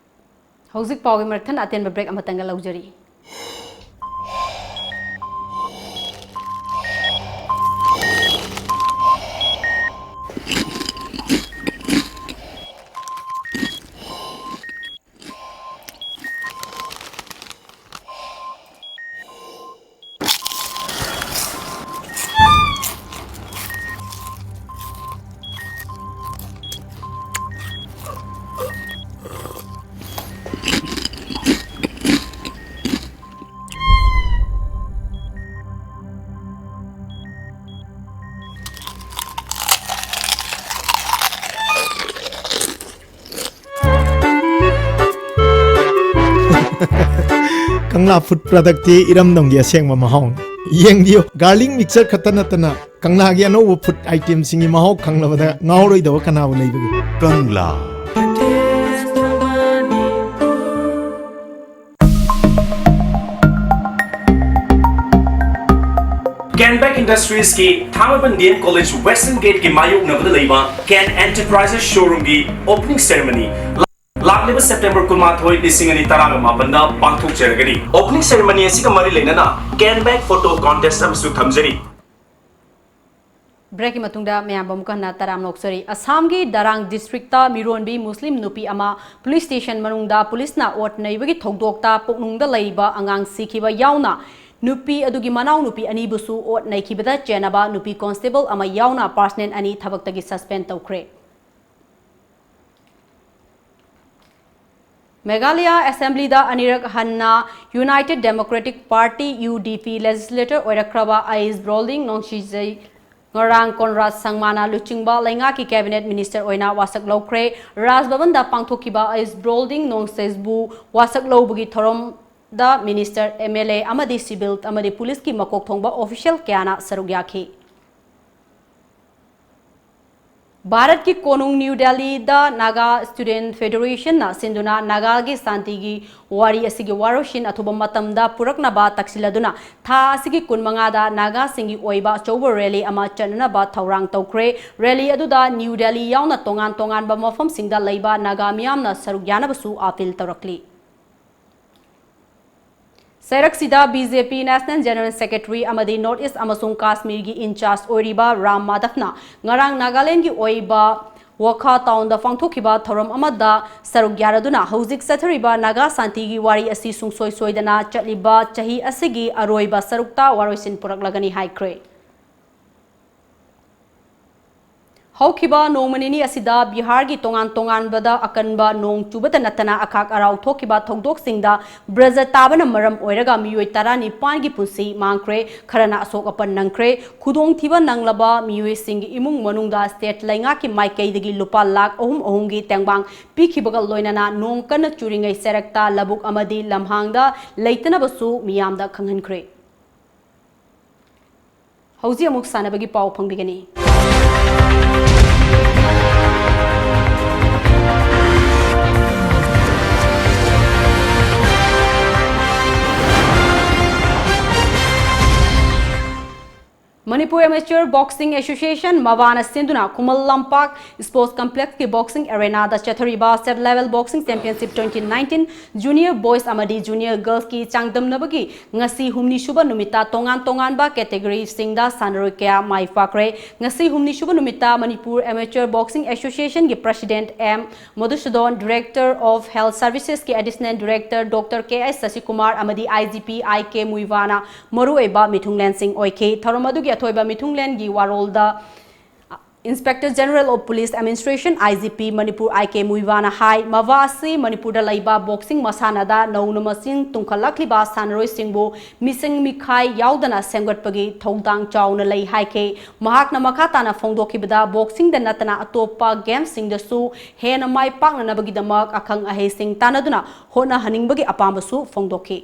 ꯍꯧꯖꯤꯛ ꯄꯥꯎꯒꯤ ꯃꯔꯛ ꯊꯠꯅ ꯑꯇꯦꯟꯕ break ꯑꯃꯇꯪꯒ ꯂꯧꯖꯔꯤ꯫ ꯀꯪꯂꯥ food productꯀꯤ ꯏꯔꯝꯗꯝꯒꯤ ꯑꯁꯦꯡꯕ ꯃꯍꯥꯎꯅꯤ꯫ ꯌꯦꯡꯕꯤꯌꯨ, garlic mixture ꯈꯛꯇ ꯅꯠꯇꯅ ꯀꯪꯂꯥꯒꯤ ꯑꯅꯧꯕ food itemꯁꯤꯡꯒꯤ ꯃꯍꯥꯎ ꯈꯪꯂꯕꯗ ꯉꯥꯎꯔꯣꯏꯗꯕ ꯀꯅꯥꯕꯨ ꯂꯩꯕꯒꯦ? ꯀꯪꯂꯥ꯫ Canback Industriesꯀꯤ ꯊꯥꯡꯃꯩꯕꯟ D M College Western Gateꯀꯤ ꯃꯥꯌꯣꯛꯅꯕꯗ ꯂꯩꯕ Can Enterprises showroomꯒꯤ opening ceremony꯫ ꯂꯥꯛꯂꯤꯕ ꯁꯦꯞꯇꯦꯝꯕꯔ ꯀꯨꯟꯃꯥꯊꯣꯏ, ꯂꯤꯁꯤꯡ ꯑꯅꯤ ꯇꯔꯥꯒ ꯃꯥꯄꯟꯗ ꯄꯥꯡꯊꯣꯛꯆꯔꯒꯅꯤ꯫ Opening ceremony ꯑꯁꯤꯒ ꯃꯔꯤ ꯂꯩꯅꯅ Can Bag Photo Contest ꯑꯃꯁꯨ ꯊꯝꯖꯔꯤ꯫ Breakꯀꯤ ꯃꯇꯨꯡꯗ ꯃꯌꯥꯝꯕꯨ ꯑꯃꯨꯛ ꯍꯟꯅ ꯇꯔꯥꯝꯅ ꯑꯣꯛꯆꯔꯤ꯫ ꯑꯁꯥꯝꯒꯤ ꯗꯔꯥꯡ districtꯇ ꯃꯤꯔꯣꯟꯕꯤ ꯃꯨꯁꯂꯤꯝ ꯅꯨꯄꯤ ꯑꯃ police station ꯃꯅꯨꯡꯗ policeꯅ ꯑꯣꯠ ꯅꯩꯕꯒꯤ ꯊꯧꯗꯣꯛꯇ ꯄꯨꯛꯅꯨꯡꯗ ꯂꯩꯕ ꯑꯉꯥꯡ ꯁꯤꯈꯤꯕ ꯌꯥꯎꯅ ꯅꯨꯄꯤ ꯑꯗꯨꯒꯤ ꯃꯅꯥꯎꯅꯨꯄꯤ ꯑꯅꯤꯕꯨꯁꯨ ꯑꯣꯠ ꯅꯩꯈꯤꯕꯗ ꯆꯦꯟꯅꯕ ꯅꯨꯄꯤ constable ꯑꯃ ꯌꯥꯎꯅ personnel ꯑꯅꯤ ꯊꯕꯛꯇꯒꯤ suspend ꯇꯧꯈ꯭ꯔꯦ꯫ ꯃꯦꯘꯥꯂꯌꯥ Assemblyꯗ ꯑꯅꯤꯔꯛ ꯍꯟꯅ United Democratic Party, UDP, legislator ꯑꯣꯏꯔꯛꯈ꯭ꯔꯕ ꯑꯩꯁ ꯕ꯭ꯔꯣꯜꯗꯤꯡ ꯅꯣꯡꯁꯤꯖꯩ ꯉꯔꯥꯡ ꯀꯣꯟꯔꯥꯗ ꯁꯪꯃꯥꯅ ꯂꯨꯆꯤꯡꯕ ꯂꯩꯉꯥꯛꯀꯤ cabinet minister ꯑꯣꯏꯅ ꯋꯥꯁꯛ ꯂꯧꯈ꯭ꯔꯦ꯫ ꯔꯥꯖ ꯚꯕꯟꯗ ꯄꯥꯡꯊꯣꯛꯈꯤꯕ ꯑꯩꯁ ꯕ꯭ꯔꯣꯜꯗꯤꯡ ꯅꯣꯡꯁꯦꯖꯕꯨ ꯋꯥꯁꯛ ꯂꯧꯕꯒꯤ ꯊꯧꯔꯝꯗ minister, MLA ꯑꯃꯗꯤ civil ꯑꯃꯗꯤ policeꯀꯤ ꯃꯀꯣꯛ ꯊꯣꯡꯕ official ꯀꯌꯥꯅ ꯁꯔꯨꯛ ꯌꯥꯈꯤ꯫ ꯚꯥꯔꯠꯀꯤ ꯀꯣꯅꯨꯡ ꯅ꯭ꯌꯨ ꯗꯦꯜꯂꯤꯗ Naga Student Federationꯅ ꯁꯤꯟꯗꯨꯅ ꯅꯥꯒꯥꯒꯤ ꯁꯥꯟꯇꯤꯒꯤ ꯋꯥꯔꯤ ꯑꯁꯤꯒꯤ ꯋꯥꯔꯣꯏꯁꯤꯟ ꯑꯊꯨꯕ ꯃꯇꯝꯗ ꯄꯨꯔꯛꯅꯕ ꯇꯛꯁꯤꯜꯂꯗꯨꯅ ꯊꯥ ꯑꯁꯤꯒꯤ ꯀꯨꯟꯃꯉꯥꯗ ꯅꯥꯒꯥꯁꯤꯡꯒꯤ ꯑꯣꯏꯕ ꯑꯆꯧꯕ rally ꯑꯃ ꯆꯠꯅꯅꯕ ꯊꯧꯔꯥꯡ ꯇꯧꯈ꯭ꯔꯦ꯫ Rally ꯑꯗꯨꯗ ꯅ꯭ꯌꯨ ꯗꯦꯜꯂꯤ ꯌꯥꯎꯅ ꯇꯣꯉꯥꯟ ꯇꯣꯉꯥꯟꯕ ꯃꯐꯝꯁꯤꯡꯗ ꯂꯩꯕ ꯅꯥꯒꯥ ꯃꯤꯌꯥꯝꯅ ꯁꯔꯨꯛ ꯌꯥꯅꯕꯁꯨ appeal ꯇꯧꯔꯛꯂꯤ꯫ ꯆꯩꯔꯛꯁꯤꯗ BJP National General Secretary ꯑꯃꯗꯤ North East ꯑꯃꯁꯨꯡ ꯀꯥꯁꯃꯤꯔꯒꯤ in charge ꯑꯣꯏꯔꯤꯕ ꯔꯥꯝ ꯃꯥꯙꯕꯅ ꯉꯔꯥꯡ ꯅꯥꯒꯥꯂꯦꯟꯗꯒꯤ ꯑꯣꯏꯕ ꯋꯣꯈꯥ townꯗ ꯄꯥꯡꯊꯣꯛꯈꯤꯕ ꯊꯧꯔꯝ ꯑꯃꯗ ꯁꯔꯨꯛ ꯌꯥꯔꯗꯨꯅ ꯍꯧꯖꯤꯛ ꯆꯠꯊꯔꯤꯕ ꯅꯥꯒꯥ ꯁꯥꯟꯇꯤꯒꯤ ꯋꯥꯔꯤ ꯑꯁꯤ ꯁꯨꯡꯁꯣꯏ ꯁꯣꯏꯗꯅ ꯆꯠꯂꯤꯕ ꯆꯍꯤ ꯑꯁꯤꯒꯤ ꯑꯔꯣꯏꯕ ꯁꯔꯨꯛꯇ ꯋꯥꯔꯣꯏꯁꯤꯟ ꯄꯨꯔꯛꯂꯒꯅꯤ ꯍꯥꯏꯈ꯭ꯔꯦ꯫ ꯍꯧꯈꯤꯕ ꯅꯣꯡꯃ ꯅꯤꯅꯤ ꯑꯁꯤꯗ ꯕꯤꯍꯥꯔꯒꯤ ꯇꯣꯉꯥꯟ ꯇꯣꯉꯥꯟꯕꯗ ꯑꯀꯟꯕ ꯅꯣꯡ ꯆꯨꯕꯇ ꯅꯠꯇꯅ ꯑꯈꯥꯛ ꯑꯔꯥꯎ ꯊꯣꯛꯈꯤꯕ ꯊꯧꯗꯣꯛꯁꯤꯡꯗ ꯕ꯭ꯔꯖ ꯇꯥꯕꯅ ꯃꯔꯝ ꯑꯣꯏꯔꯒ ꯃꯤꯑꯣꯏ ꯇꯔꯥꯅꯤꯄꯥꯟꯒꯤ ꯄꯨꯟꯁꯤ ꯃꯥꯡꯈ꯭ꯔꯦ, ꯈꯔꯅ ꯑꯁꯣꯛ ꯑꯄꯟ ꯅꯪꯈ꯭ꯔꯦ꯫ ꯈꯨꯗꯣꯡꯊꯤꯕ ꯅꯪꯂꯕ ꯃꯤꯑꯣꯏꯁꯤꯡꯒꯤ ꯏꯃꯨꯡ ꯃꯅꯨꯡꯗ state ꯂꯩꯉꯥꯛꯀꯤ ꯃꯥꯏꯀꯩꯗꯒꯤ ꯂꯨꯄꯥ ꯂꯥꯈ ꯑꯍꯨꯝ ꯑꯍꯨꯝꯒꯤ ꯇꯦꯡꯕꯥꯡ ꯄꯤꯈꯤꯕꯒ ꯂꯣꯏꯅꯅ ꯅꯣꯡ ꯀꯟꯅ ꯆꯨꯔꯤꯉꯩ ꯆꯩꯔꯛꯇ ꯂꯧꯕꯨꯛ ꯑꯃꯗꯤ ꯂꯝꯍꯥꯡꯗ ꯂꯩꯇꯅꯕꯁꯨ ꯃꯤꯌꯥꯝꯗ ꯈꯪꯍꯟꯈ꯭ꯔꯦ꯫ ꯍꯧꯖꯤꯛ ꯑꯃꯨꯛ ꯁꯥꯟꯅꯕꯒꯤ ꯄꯥꯎ ꯐꯪꯕꯤꯒꯅꯤ꯫ ꯃꯅꯤꯄꯨꯔ ꯑꯦꯃꯦꯆꯔ ꯕꯣꯛꯁꯤꯡ ꯑꯦꯁꯣꯁꯤꯌꯦꯁꯟ, ꯃꯕꯥꯅ ꯁꯤꯟꯗꯨꯅ ꯈꯨꯃꯟ ꯂꯝꯄꯥꯛ ꯁ꯭ꯄꯣꯔꯠꯁ ꯀꯝꯄ꯭ꯂꯦꯛꯁꯀꯤ ꯕꯣꯛꯁꯤꯡ ꯑꯦꯔꯦꯅꯥꯗ ꯆꯠꯊꯔꯤꯕ state level boxing championship twenty nineteen junior boys ꯑꯃꯗꯤ ꯖꯨꯅꯤꯌꯔ ꯒꯔꯜꯁꯀꯤ ꯆꯥꯡꯗꯝꯅꯕꯒꯤ ꯉꯁꯤ ꯍꯨꯝꯅꯤꯁꯨꯕ ꯅꯨꯃꯤꯠꯇ ꯇꯣꯉꯥꯟ ꯇꯣꯉꯥꯟꯕ ꯀꯦꯇꯦꯒꯣꯔꯤꯁꯤꯡꯗ ꯁꯥꯟꯅꯔꯣꯏ ꯀꯌꯥ ꯃꯥꯏ ꯄꯥꯛꯈ꯭ꯔꯦ꯫ ꯉꯁꯤ ꯍꯨꯝꯅꯤꯁꯨꯕ ꯅꯨꯃꯤꯠꯇ ꯃꯅꯤꯄꯨꯔ ꯑꯦꯃꯦꯆꯔ ꯕꯣꯛꯁꯤꯡ ꯑꯦꯁꯣꯁꯤꯌꯦꯁꯟꯒꯤ president M Madhusudan, Director of Health Servicesꯀꯤ Additional Director Doctor K S Sashikumar ꯑꯃꯗꯤ I G P I K ꯃꯨꯏꯋꯥꯅ ꯃꯔꯨꯑꯣꯏꯕ ꯃꯤꯊꯨꯡꯂꯦꯟꯁꯤꯡ ꯑꯣꯏꯈꯤ꯫ ꯊꯧꯔꯝ ꯑꯗꯨꯒꯤ ꯑꯊꯣꯏꯕ ꯃꯤꯊꯨꯡꯂꯦꯟꯒꯤ ꯋꯥꯔꯣꯜꯗ Inspector General of Police Administration, I G P, Manipur I K ꯃꯨꯏꯋꯥꯅ ꯍꯥꯏ, ꯃꯕꯥ ꯑꯁꯤ ꯃꯅꯤꯄꯨꯔꯗ ꯂꯩꯕ ꯕꯣꯛꯁꯤꯡ ꯃꯁꯥꯟꯅꯗ ꯅꯧꯅ ꯃꯁꯤꯡ ꯇꯨꯡꯈꯠꯂꯛꯂꯤꯕ ꯁꯥꯟꯅꯔꯣꯏꯁꯤꯡꯕꯨ ꯃꯤꯁꯤꯡ ꯃꯤꯈꯥꯏ ꯌꯥꯎꯗꯅ ꯁꯦꯝꯒꯠꯄꯒꯤ ꯊꯧꯗꯥꯡ ꯆꯥꯎꯅ ꯂꯩ ꯍꯥꯏꯈꯤ꯫ ꯃꯍꯥꯛꯅ ꯃꯈꯥ ꯇꯥꯅ ꯐꯣꯡꯗꯣꯛꯈꯤꯕꯗ, ꯕꯣꯛꯁꯤꯡꯗ ꯅꯠꯇꯅ ꯑꯇꯣꯞꯄ ꯒꯦꯝꯁꯤꯡꯗꯁꯨ ꯍꯦꯟꯅ ꯃꯥꯏ ꯄꯥꯛꯅꯅꯕꯒꯤꯗꯃꯛ ꯑꯈꯪ ꯑꯍꯩꯁꯤꯡ ꯇꯥꯟꯅꯗꯨꯅ ꯍꯣꯠꯅꯍꯟꯅꯤꯡꯕꯒꯤ ꯑꯄꯥꯝꯕꯁꯨ ꯐꯣꯡꯗꯣꯛꯈꯤ꯫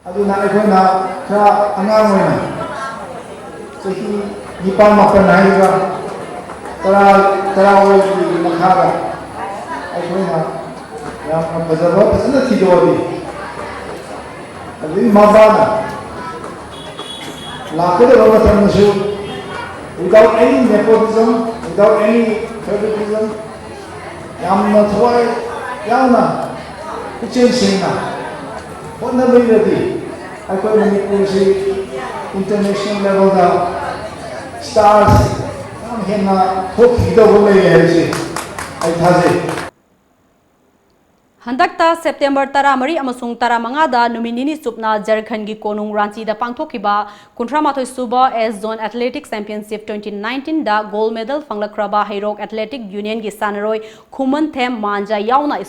ꯑꯗꯨꯅ ꯑꯩꯈꯣꯏꯅ ꯈꯔ ꯑꯉꯥꯡ ꯑꯣꯏꯅ ꯆꯍꯤ ꯅꯤꯄꯥꯟ ꯃꯥꯄꯟ ꯍꯥꯏꯔꯤꯕ ꯇꯔꯥ, ꯇꯔꯥ ꯋꯥꯔꯤꯒꯤ ꯃꯈꯥꯗ ꯑꯩꯈꯣꯏꯅ ꯌꯥꯝꯅ ꯐꯖꯕ ꯐꯖꯅ ꯊꯤꯗꯣꯛꯑꯗꯤ, ꯑꯗꯨꯒꯤ ꯃꯄꯥꯅ ꯂꯥꯛꯀꯗꯕ ꯃꯇꯝꯗꯁꯨ without any nepotism, without any favoritism, ꯌꯥꯝꯅ ꯊꯋꯥꯏ ꯌꯥꯎꯅ ꯄꯨꯛꯆꯦꯜ ꯁꯦꯡꯅ ꯍꯣꯠꯅꯕꯤꯔꯗꯤ ꯑꯩꯈꯣꯏ ꯃꯅꯤꯄꯨꯔꯁꯤ international levelꯗ stars ꯌꯥꯝ ꯍꯦꯟꯅ ꯊꯣꯛꯈꯤꯒꯗꯧꯕ ꯂꯩꯔꯦ ꯍꯥꯏꯕꯁꯤ ꯑꯩ ꯊꯥꯖꯩ꯫ ꯍꯟꯗꯛꯇ ꯁꯦꯞꯇꯦꯝꯕꯔ ꯇꯔꯥꯃꯔꯤ ꯑꯃꯁꯨꯡ ꯇꯔꯥꯃꯉꯥꯗ ꯅꯨꯃꯤꯠ ꯅꯤꯅꯤ ꯆꯨꯞꯅ ꯖꯔꯈꯟꯒꯤ ꯀꯣꯅꯨꯡ ꯔꯥꯟꯆꯤꯗ ꯄꯥꯡꯊꯣꯛꯈꯤꯕ ꯀꯨꯟꯊ꯭ꯔꯥ ꯃꯥꯊꯣꯏ ꯁꯨꯕ East Zone Athletic Championship twenty nineteenꯗ gold medal ꯐꯪꯂꯛꯈ꯭ꯔꯕ ꯍꯩꯔꯣꯛ Athletic Unionꯒꯤ ꯁꯥꯟꯅꯔꯣꯏ ꯈꯨꯃꯟꯊꯦꯝ ꯃꯥꯟꯖꯥ ꯌꯥꯎꯅ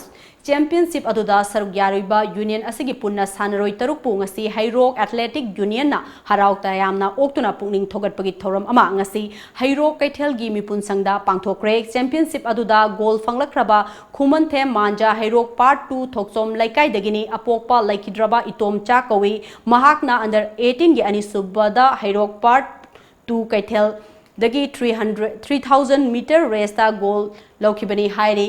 ꯆꯦꯝꯄꯤꯌꯟꯁꯤꯞ ꯑꯗꯨꯗ ꯁꯔꯨꯛ ꯌꯥꯔꯤꯕ ꯌꯨꯅꯤꯌꯟ ꯑꯁꯤꯒꯤ ꯄꯨꯟꯅ ꯁꯥꯟꯅꯔꯣꯏ ꯇꯔꯨꯛꯄꯨ ꯉꯁꯤ ꯍꯩꯔꯣꯛ Athletic Unionꯅ ꯍꯔꯥꯎ ꯇꯌꯥꯝꯅ ꯑꯣꯛꯇꯨꯅ ꯄꯨꯛꯅꯤꯡ ꯊꯧꯒꯠꯄꯒꯤ ꯊꯧꯔꯝ ꯑꯃ ꯉꯁꯤ ꯍꯩꯔꯣꯛ ꯀꯩꯊꯦꯜꯒꯤ ꯃꯤꯄꯨꯟꯁꯪꯗ ꯄꯥꯡꯊꯣꯛꯈ꯭ꯔꯦ꯫ ꯆꯦꯝꯄꯤꯌꯟꯁꯤꯞ ꯑꯗꯨꯗ ꯒꯣꯜ ꯐꯪꯂꯛꯈ꯭ꯔꯕ ꯈꯨꯃꯟꯊꯦꯝ ꯃꯥꯟꯖꯥ ꯍꯩꯔꯣꯛ Part two ꯊꯣꯛꯆꯣꯝ ꯂꯩꯀꯥꯏꯗꯒꯤꯅꯤ꯫ ꯑꯄꯣꯛꯄ ꯂꯩꯈꯤꯗ꯭ꯔꯕ ꯏꯇꯣꯝꯆꯥ ꯀꯧꯏ꯫ ꯃꯍꯥꯛꯅ under eighteenꯒꯤ ꯑꯅꯤꯁꯨꯕꯗ ꯍꯩꯔꯣꯛ Part two ꯀꯩꯊꯦꯜꯗꯒꯤ three hundred, three thousand meter raceꯇ ꯒꯣꯜ ꯂꯧꯈꯤꯕꯅꯤ ꯍꯥꯏꯔꯤ꯫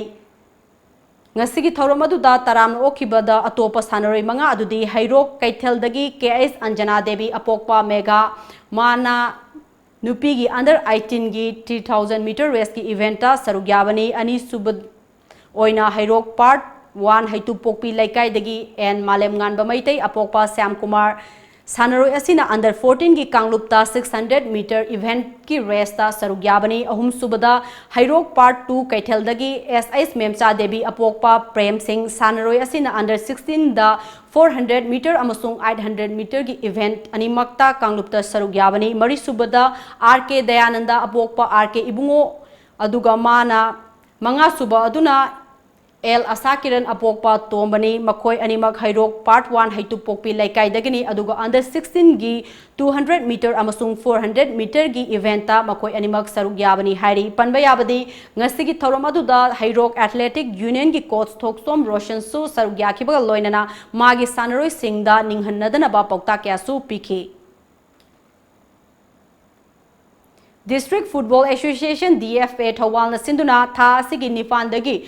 ꯉꯁꯤꯒꯤ ꯊꯧꯔꯝ ꯑꯗꯨꯗ ꯇꯔꯥꯝꯅ ꯑꯣꯛꯈꯤꯕꯗ ꯑꯇꯣꯞꯄ ꯁꯥꯟꯅꯔꯣꯏ ꯃꯉꯥ ꯑꯗꯨꯗꯤ ꯍꯩꯔꯣꯛ ꯀꯩꯊꯦꯜꯗꯒꯤ ꯀꯦ ꯑꯩꯆ ꯑꯟꯖꯅꯥ ꯗꯦꯕꯤ ꯑꯄꯣꯛꯄ ꯃꯦꯒꯥ, ꯃꯥꯅ ꯅꯨꯄꯤꯒꯤ under eighteenꯒꯤ three thousand meter raceꯀꯤ eventꯇ ꯁꯔꯨꯛ ꯌꯥꯕꯅꯤ꯫ ꯑꯅꯤꯁꯨꯕ ꯑꯣꯏꯅ ꯍꯩꯔꯣꯛ part one ꯍꯩꯇꯨꯞꯄꯣꯛꯄꯤ ꯂꯩꯀꯥꯏꯗꯒꯤ ꯑꯦꯟ ꯃꯥꯂꯦꯝꯉꯥꯟꯕ ꯃꯩꯇꯩ ꯑꯄꯣꯛꯄ ꯁ꯭ꯌꯥꯝꯀꯨꯃꯥꯔ ꯁꯥꯟꯅꯔꯣꯏ ꯑꯁꯤꯅ under fourteenꯒꯤ ꯀꯥꯡꯂꯨꯞꯇ six hundred meter eventꯀꯤ raceꯇ ꯁꯔꯨꯛ ꯌꯥꯕꯅꯤ꯫ ꯑꯍꯨꯝꯁꯨꯕꯗ ꯍꯩꯔꯣꯛ part two ꯀꯩꯊꯦꯜꯗꯒꯤ ꯑꯦꯁ ꯑꯩꯆ ꯃꯦꯝꯆꯥ ꯗꯦꯕꯤ ꯑꯄꯣꯛꯄ ꯄ꯭ꯔꯦꯝ ꯁꯤꯡ ꯁꯥꯟꯅꯔꯣꯏ ꯑꯁꯤꯅ under sixteenꯗ four hundred meter ꯑꯃꯁꯨꯡ eight hundred meterꯒꯤ event ꯑꯅꯤꯃꯛꯇ ꯀꯥꯡꯂꯨꯞꯇ ꯁꯔꯨꯛ ꯌꯥꯕꯅꯤ꯫ ꯃꯔꯤꯁꯨꯕꯗ ꯑꯥꯔ ꯀꯦ ꯗꯌꯥꯅꯟꯗ ꯑꯄꯣꯛꯄ ꯑꯥꯔ ꯀꯦ ꯏꯕꯨꯡꯉꯣ, ꯑꯗꯨꯒ ꯃꯥꯅ ꯃꯉꯥꯁꯨꯕ ꯑꯗꯨꯅ ꯑꯦꯜ ꯑꯁꯥ ꯀꯤꯔꯟ ꯑꯄꯣꯛꯄ ꯇꯣꯝꯕꯅꯤ꯫ ꯃꯈꯣꯏ ꯑꯅꯤꯃꯛ ꯍꯩꯔꯣꯛ part one ꯍꯩꯇꯨꯞꯄꯣꯛꯄꯤ ꯂꯩꯀꯥꯏꯗꯒꯤꯅꯤ, ꯑꯗꯨꯒ under sixteenꯒꯤ two hundred meter ꯑꯃꯁꯨꯡ four hundred meterꯒꯤ eventꯇ ꯃꯈꯣꯏ ꯑꯅꯤꯃꯛ ꯁꯔꯨꯛ ꯌꯥꯕꯅꯤ ꯍꯥꯏꯔꯤ꯫ ꯄꯟꯕ ꯌꯥꯕꯗꯤ, ꯉꯁꯤꯒꯤ ꯊꯧꯔꯝ ꯑꯗꯨꯗ ꯍꯩꯔꯣꯛ Athletic Unionꯒꯤ coach ꯊꯣꯛꯆꯣꯝ ꯔꯣꯁꯟꯁꯨ ꯁꯔꯨꯛ ꯌꯥꯈꯤꯕꯒ ꯂꯣꯏꯅꯅ ꯃꯥꯒꯤ ꯁꯥꯟꯅꯔꯣꯏꯁꯤꯡꯗ ꯅꯤꯡꯍꯟꯅꯗꯅꯕ ꯄꯥꯎꯇꯥꯛ ꯀꯌꯥꯁꯨ ꯄꯤꯈꯤ꯫ District Football Association, D F A, ꯊꯧꯕꯥꯜꯅ ꯁꯤꯟꯗꯨꯅ ꯊꯥ ꯑꯁꯤꯒꯤ ꯅꯤꯄꯥꯟꯗꯒꯤ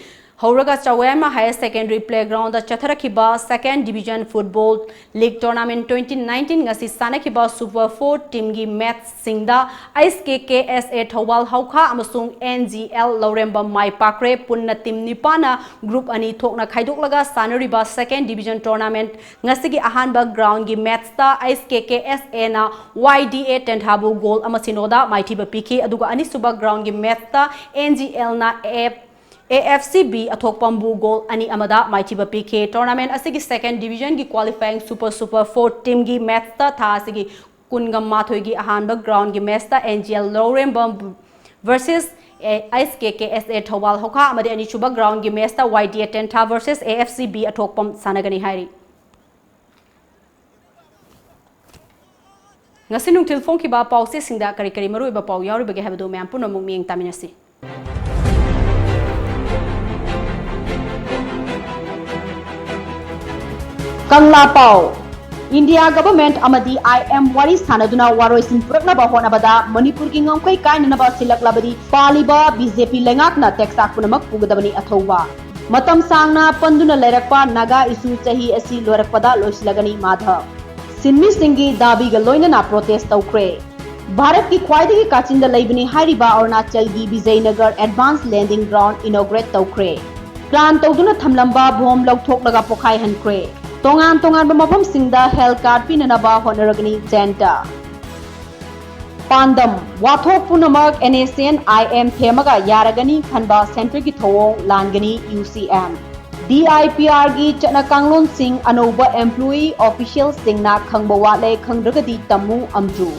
ꯍꯧꯔꯒ ꯆꯋꯦꯃ Higher Secondary Playgroundꯗ ꯆꯠꯊꯔꯛꯈꯤꯕ Second Division Football League Tournament twenty nineteen ꯉꯁꯤ ꯁꯥꯟꯅꯈꯤꯕ Super Four teamꯒꯤ matchꯁꯤꯡꯗ H K K S A Thoubal ꯍꯧꯈꯥ ꯑꯃꯁꯨꯡ ꯑꯦꯟ ꯖꯤ ꯑꯦꯜ ꯂꯧꯔꯦꯝꯕꯝ ꯃꯥꯏ ꯄꯥꯛꯈ꯭ꯔꯦ꯫ ꯄꯨꯟꯅ team ꯅꯤꯄꯥꯟꯅ group ꯑꯅꯤ ꯊꯣꯛꯅ ꯈꯥꯏꯗꯣꯛꯂꯒ ꯁꯥꯟꯅꯔꯤꯕ Second Division Tournament ꯉꯁꯤꯒꯤ ꯑꯍꯥꯟꯕ groundꯒꯤ matchꯇ ꯑꯩꯆ ꯀꯦ ꯀꯦ ꯑꯦꯁ ꯑꯦꯅ ꯋꯥꯏ ꯗꯤ ꯑꯦ ꯇꯦꯟꯊꯥꯕꯨ goal ꯑꯃ ꯁꯤꯅꯣꯗ ꯃꯥꯏꯊꯤꯕ ꯄꯤꯈꯤ, ꯑꯗꯨꯒ ꯑꯅꯤꯁꯨꯕ groundꯒꯤ matchꯇ ꯑꯦꯟ ꯖꯤ ꯑꯦꯜꯅ F A F C B ꯑꯊꯣꯛꯄꯝꯕꯨ goal ꯑꯅꯤ ꯑꯃꯗ ꯃꯥꯏꯊꯤꯕ ꯄꯤꯈꯤ꯫ Tournament ꯑꯁꯤꯒꯤ Second Divisionꯒꯤ qualifying Super Super Four teamꯒꯤ matchꯇ ꯊꯥ ꯑꯁꯤꯒꯤ ꯀꯨꯟꯒ ꯃꯥꯊꯣꯏꯒꯤ ꯑꯍꯥꯟꯕ groundꯒꯤ matchꯇ N G L Lourembam versus H K K S A Thoubal ꯍꯧꯈꯥ ꯑꯃꯗꯤ ꯑꯅꯤꯁꯨꯕ groundꯒꯤ matchꯇ Y D A Tentha versus A F C B ꯑꯊꯣꯛꯄꯝ ꯁꯥꯟꯅꯒꯅꯤ ꯍꯥꯏꯔꯤ꯫ ꯉꯁꯤ ꯅꯨꯡꯊꯤꯜ ꯐꯣꯡꯈꯤꯕ ꯄꯥꯎꯆꯦꯁꯤꯡꯗ ꯀꯔꯤ ꯀꯔꯤ ꯃꯔꯨꯑꯣꯏꯕ ꯄꯥꯎ ꯌꯥꯎꯔꯤꯕꯒꯦ ꯍꯥꯏꯕꯗꯨ ꯃꯌꯥꯝ ꯄꯨꯝꯅꯃꯛ ꯃꯤꯠꯌꯦꯡ ꯇꯥꯃꯤꯟꯅꯁꯤ꯫ ꯀꯪꯂꯥ ꯄꯥꯎ꯫ India Government ꯑꯃꯗꯤ ꯑꯥꯏ ꯑꯦꯝ ꯋꯥꯔꯤ ꯁꯥꯟꯅꯗꯨꯅ ꯋꯥꯔꯣꯏꯁꯤꯟ ꯄꯨꯔꯛꯅꯕ ꯍꯣꯠꯅꯕꯗ ꯃꯅꯤꯄꯨꯔꯒꯤ ꯉꯝꯈꯩ ꯀꯥꯏꯅꯅꯕ ꯁꯤꯜꯂꯛꯂꯕꯗꯤ ꯄꯥꯜꯂꯤꯕ ꯕꯤ ꯖꯦ ꯄꯤ ꯂꯩꯉꯥꯛꯅ ꯇꯦꯛꯆꯥꯛ ꯄꯨꯝꯅꯃꯛ ꯄꯨꯒꯗꯕꯅꯤ ꯑꯊꯧꯕ꯫ ꯃꯇꯝ ꯁꯥꯡꯅ ꯄꯟꯗꯨꯅ ꯂꯩꯔꯛꯄ ꯅꯥꯒꯥ ꯏꯁꯨ ꯆꯍꯤ ꯑꯁꯤ ꯂꯣꯏꯔꯛꯄꯗ ꯂꯣꯏꯁꯤꯜꯂꯒꯅꯤ ꯃꯥꯙꯕ꯫ ꯁꯤꯟꯃꯤꯁꯤꯡꯒꯤ ꯗꯥꯕꯤꯒ ꯂꯣꯏꯅꯅ ꯄ꯭ꯔꯣꯇꯦꯁ ꯇꯧꯈ꯭ꯔꯦ꯫ ꯚꯥꯔꯠꯀꯤ ꯈ꯭ꯋꯥꯏꯗꯒꯤ ꯀꯥꯆꯤꯟꯗ ꯂꯩꯕꯅꯤ ꯍꯥꯏꯔꯤꯕ ꯑꯔꯨꯅꯥꯆꯜꯒꯤ Vijayanagara advance landing ground inaugurate ꯇꯧꯈ꯭ꯔꯦ꯫ ꯄ꯭ꯂꯥꯟ ꯇꯧꯗꯨꯅ ꯊꯝꯂꯝꯕ ꯕꯣꯝ ꯂꯧꯊꯣꯛꯂꯒ ꯄꯣꯈꯥꯏꯍꯟꯈ꯭ꯔꯦ꯫ ꯇꯣꯉꯥꯟ ꯇꯣꯉꯥꯟꯕ ꯃꯐꯝꯁꯤꯡꯗ ꯍꯦꯜꯊ ꯀꯥꯔꯗ ꯄꯤꯅꯅꯕ ꯍꯣꯠꯅꯔꯒꯅꯤ ꯖꯦꯟꯇ꯫ ꯄꯥꯟꯗꯝ, ꯋꯥꯊꯣꯛ ꯄꯨꯝꯅꯃꯛ NSCN IM ꯊꯦꯝꯃꯒ ꯌꯥꯔꯒꯅꯤ ꯈꯟꯕ ꯁꯦꯟꯇꯔꯒꯤ ꯊꯧꯑꯣꯡ ꯂꯥꯟꯒꯅꯤ UCM꯫ DIPRꯒꯤ ꯆꯠꯅ ꯀꯥꯡꯂꯣꯟꯁꯤꯡ ꯑꯅꯧꯕ employee officialꯁꯤꯡꯅ ꯈꯪꯕ ꯋꯥꯠꯂꯦ, ꯈꯪꯗ꯭ꯔꯒꯗꯤ ꯇꯝꯃꯨ ꯑꯝꯖꯨ꯫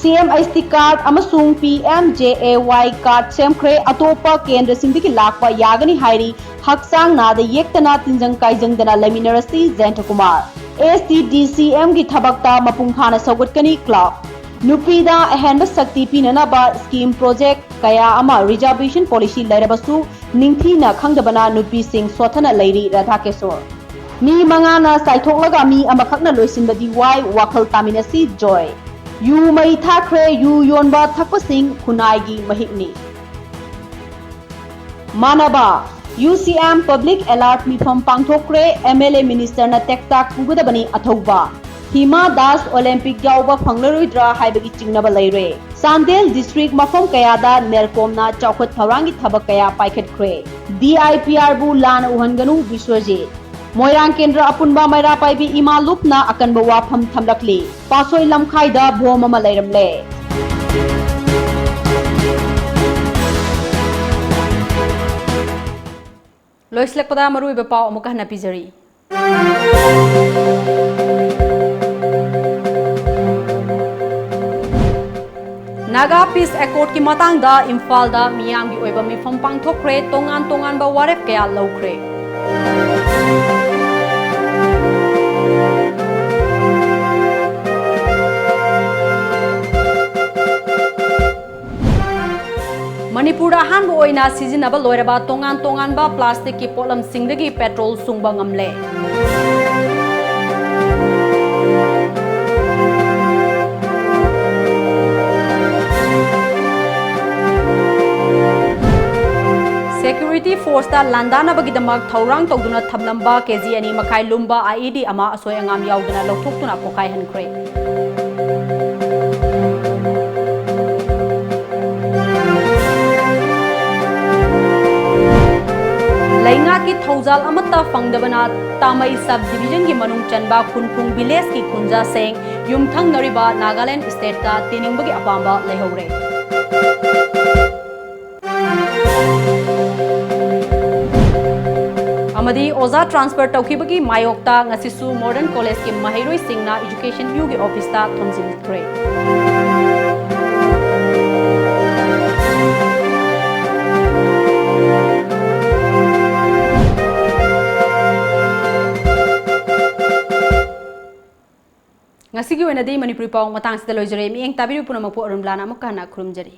CM ST card ꯑꯃꯁꯨꯡ PMJAY card ꯁꯦꯝꯈ꯭ꯔꯦ꯫ ꯑꯇꯣꯞꯄ ꯀꯦꯟꯗ꯭ꯔꯁꯤꯡꯗꯒꯤ ꯂꯥꯛꯄ ꯌꯥꯒꯅꯤ ꯍꯥꯏꯔꯤ꯫ ꯍꯛꯆꯥꯡ ꯅꯥꯗ ꯌꯦꯛꯇꯅ ꯇꯤꯟꯖꯪ ꯀꯥꯏꯖꯪꯗꯅ ꯂꯩꯃꯤꯟꯅꯔꯁꯤ, ꯖꯌꯟꯇ ꯀꯨꯃꯥꯔ꯫ STDCMꯒꯤ ꯊꯕꯛꯇ ꯃꯄꯨꯡ ꯐꯥꯅ ꯁꯧꯒꯠꯀꯅꯤ ꯀ꯭ꯂꯕ꯫ ꯅꯨꯄꯤꯗ ꯑꯍꯦꯟꯕ ꯁꯛꯇꯤ ꯄꯤꯅꯅꯕ scheme project ꯀꯌꯥ ꯑꯃ reservation policy ꯂꯩꯔꯕꯁꯨ ꯅꯤꯡꯊꯤꯅ ꯈꯪꯗꯕꯅ ꯅꯨꯄꯤꯁꯤꯡ ꯁꯣꯠꯊꯅ ꯂꯩꯔꯤ, ꯔꯥꯙꯥꯀꯦꯁꯣꯔ꯫ ꯃꯤ ꯃꯉꯥꯅ ꯆꯥꯏꯊꯣꯛꯂꯒ ꯃꯤ ꯑꯃꯈꯛꯅ ꯂꯣꯏꯁꯤꯟꯕꯗꯤ ꯋꯥꯏ, ꯋꯥꯈꯜ ꯇꯥꯃꯤꯟꯅꯁꯤ, ꯖꯣꯏ꯫ ꯌꯨ ꯃꯩ ꯊꯥꯈ꯭ꯔꯦ, ꯌꯨ ꯌꯣꯟꯕ ꯊꯛꯄꯁꯤꯡ ꯈꯨꯟꯅꯥꯏꯒꯤ ꯃꯍꯤꯛꯅꯤ꯫ ꯃꯥꯟꯅꯕ, UCM public alert ꯃꯤꯐꯝ ꯄꯥꯡꯊꯣꯛꯈ꯭ꯔꯦ, MLA ministerꯅ ꯇꯦꯛꯇꯥꯛ ꯄꯨꯒꯗꯕꯅꯤ ꯑꯊꯧꯕ꯫ ꯍꯤꯃꯥ ꯗꯥꯁ Olympic ꯌꯥꯎꯕ ꯐꯪꯂꯔꯣꯏꯗ꯭ꯔꯥ ꯍꯥꯏꯕꯒꯤ ꯆꯤꯡꯅꯕ ꯂꯩꯔꯦ꯫ ꯆꯥꯟꯗꯦꯜ district ꯃꯐꯝ ꯀꯌꯥꯗ NERCOMꯅ ꯆꯥꯎꯈꯠ ꯊꯧꯔꯥꯡꯒꯤ ꯊꯕꯛ ꯀꯌꯥ ꯄꯥꯏꯈꯠꯈ꯭ꯔꯦ꯫ DIPRꯕꯨ ꯂꯥꯟꯅ ꯎꯍꯟꯒꯅꯨ, ꯕꯤꯁ꯭ꯋꯖꯤꯠ꯫ ꯃꯣꯏꯔꯥꯡ ꯀꯦꯟꯗ꯭ꯔ ꯑꯄꯨꯟꯕ ꯃꯩꯔꯥ ꯄꯥꯏꯕꯤ ꯏꯃꯥ ꯂꯨꯞꯅ ꯑꯀꯟꯕ ꯋꯥꯐꯝ ꯊꯝꯂꯛꯂꯤ꯫ ꯄꯥꯠꯁꯣꯏ ꯂꯝꯈꯥꯏꯗ ꯕꯣꯝ ꯑꯃ ꯂꯩꯔꯝꯂꯦ꯫ ꯂꯣꯏꯁꯤꯜꯂꯛꯄꯗ ꯃꯔꯨꯑꯣꯏꯕ ꯄꯥꯎ ꯑꯃꯨꯛꯀ ꯍꯟꯅ ꯄꯤꯖꯔꯤ꯫ ꯅꯥꯒꯥ peace accordꯀꯤ ꯃꯇꯥꯡꯗ ꯏꯝꯐꯥꯜꯗ ꯃꯤꯌꯥꯝꯒꯤ ꯑꯣꯏꯕ ꯃꯤꯐꯝ ꯄꯥꯡꯊꯣꯛꯈ꯭ꯔꯦ, ꯇꯣꯉꯥꯟ ꯇꯣꯉꯥꯟꯕ ꯋꯥꯔꯦꯞ ꯀꯌꯥ ꯂꯧꯈ꯭ꯔꯦ꯫ ꯃꯅꯤꯄꯨꯔꯗ ꯑꯍꯥꯟꯕ ꯑꯣꯏꯅ ꯁꯤꯖꯤꯟꯅꯕ ꯂꯣꯏꯔꯕ ꯇꯣꯉꯥꯟ ꯇꯣꯉꯥꯟꯕ plasticꯀꯤ ꯄꯣꯠꯂꯝꯁꯤꯡꯗꯒꯤ petrol ꯁꯨꯡꯕ ꯉꯝꯂꯦ꯫ Security ꯇꯤ ꯐꯣꯔꯁꯇ ꯂꯥꯟꯗꯥꯅꯕꯒꯤꯗꯃꯛ ꯊꯧꯔꯥꯡ ꯇꯧꯗꯨꯅ ꯊꯝꯂꯝꯕ ꯀꯦ ꯖꯤ ꯑꯅꯤ ꯃꯈꯥꯏ ꯂꯨꯝꯕ ꯑꯥꯏ ꯏ ꯗꯤ ꯑꯃ ꯑꯁꯣꯏ ꯑꯉꯥꯝ ꯌꯥꯎꯗꯅ ꯂꯧꯊꯣꯛꯇꯨꯅ ꯄꯣꯈꯥꯏꯍꯟꯈ꯭ꯔꯦ꯫ ꯂꯩꯉꯥꯛꯀꯤ ꯊꯧꯖꯥꯜ ꯑꯃꯠꯇ ꯐꯪꯗꯕꯅ ꯇꯥꯃꯩ sub division ꯒꯤ ꯃꯅꯨꯡ ꯆꯟꯕ ꯈꯨꯟꯐꯨꯡ village ꯀꯤ ꯈꯨꯟꯖꯥꯁꯤꯡ ꯌꯨꯝꯊꯪꯅꯔꯤꯕ ꯅꯥꯒꯥꯂꯦꯟ state ꯇ ꯇꯤꯅꯤꯡꯕꯒꯤ ꯑꯄꯥꯝꯕ ꯂꯩꯍꯧꯔꯦ꯫ ꯑꯃꯗꯤ ꯑꯣꯖꯥ transfer ꯇꯧꯈꯤꯕꯒꯤ ꯃꯥꯌꯣꯛꯇ ꯉꯁꯤꯁꯨ Modern College ꯀꯤ ꯃꯍꯩꯔꯣꯏꯁꯤꯡꯅ Education U ꯒꯤ office ꯇ ꯊꯣꯝꯖꯤꯟꯈ꯭ꯔꯦ꯫ ꯉꯁꯤꯒꯤ ꯑꯣꯏꯅꯗꯤ ꯃꯅꯤꯄꯨꯔꯤ ꯄꯥꯎ ꯃꯇꯥꯡꯁꯤꯗ ꯂꯣꯏꯖꯔꯦ꯫ ꯃꯤꯠꯌꯦꯡ ꯇꯥꯕꯤꯔꯤꯕ ꯄꯨꯝꯅꯃꯛꯄꯨ ꯑꯔꯨꯟꯕꯂꯥꯅ ꯑꯃꯨꯛꯀ ꯍꯟꯅ ꯈꯨꯔꯨꯝꯖꯔꯤ꯫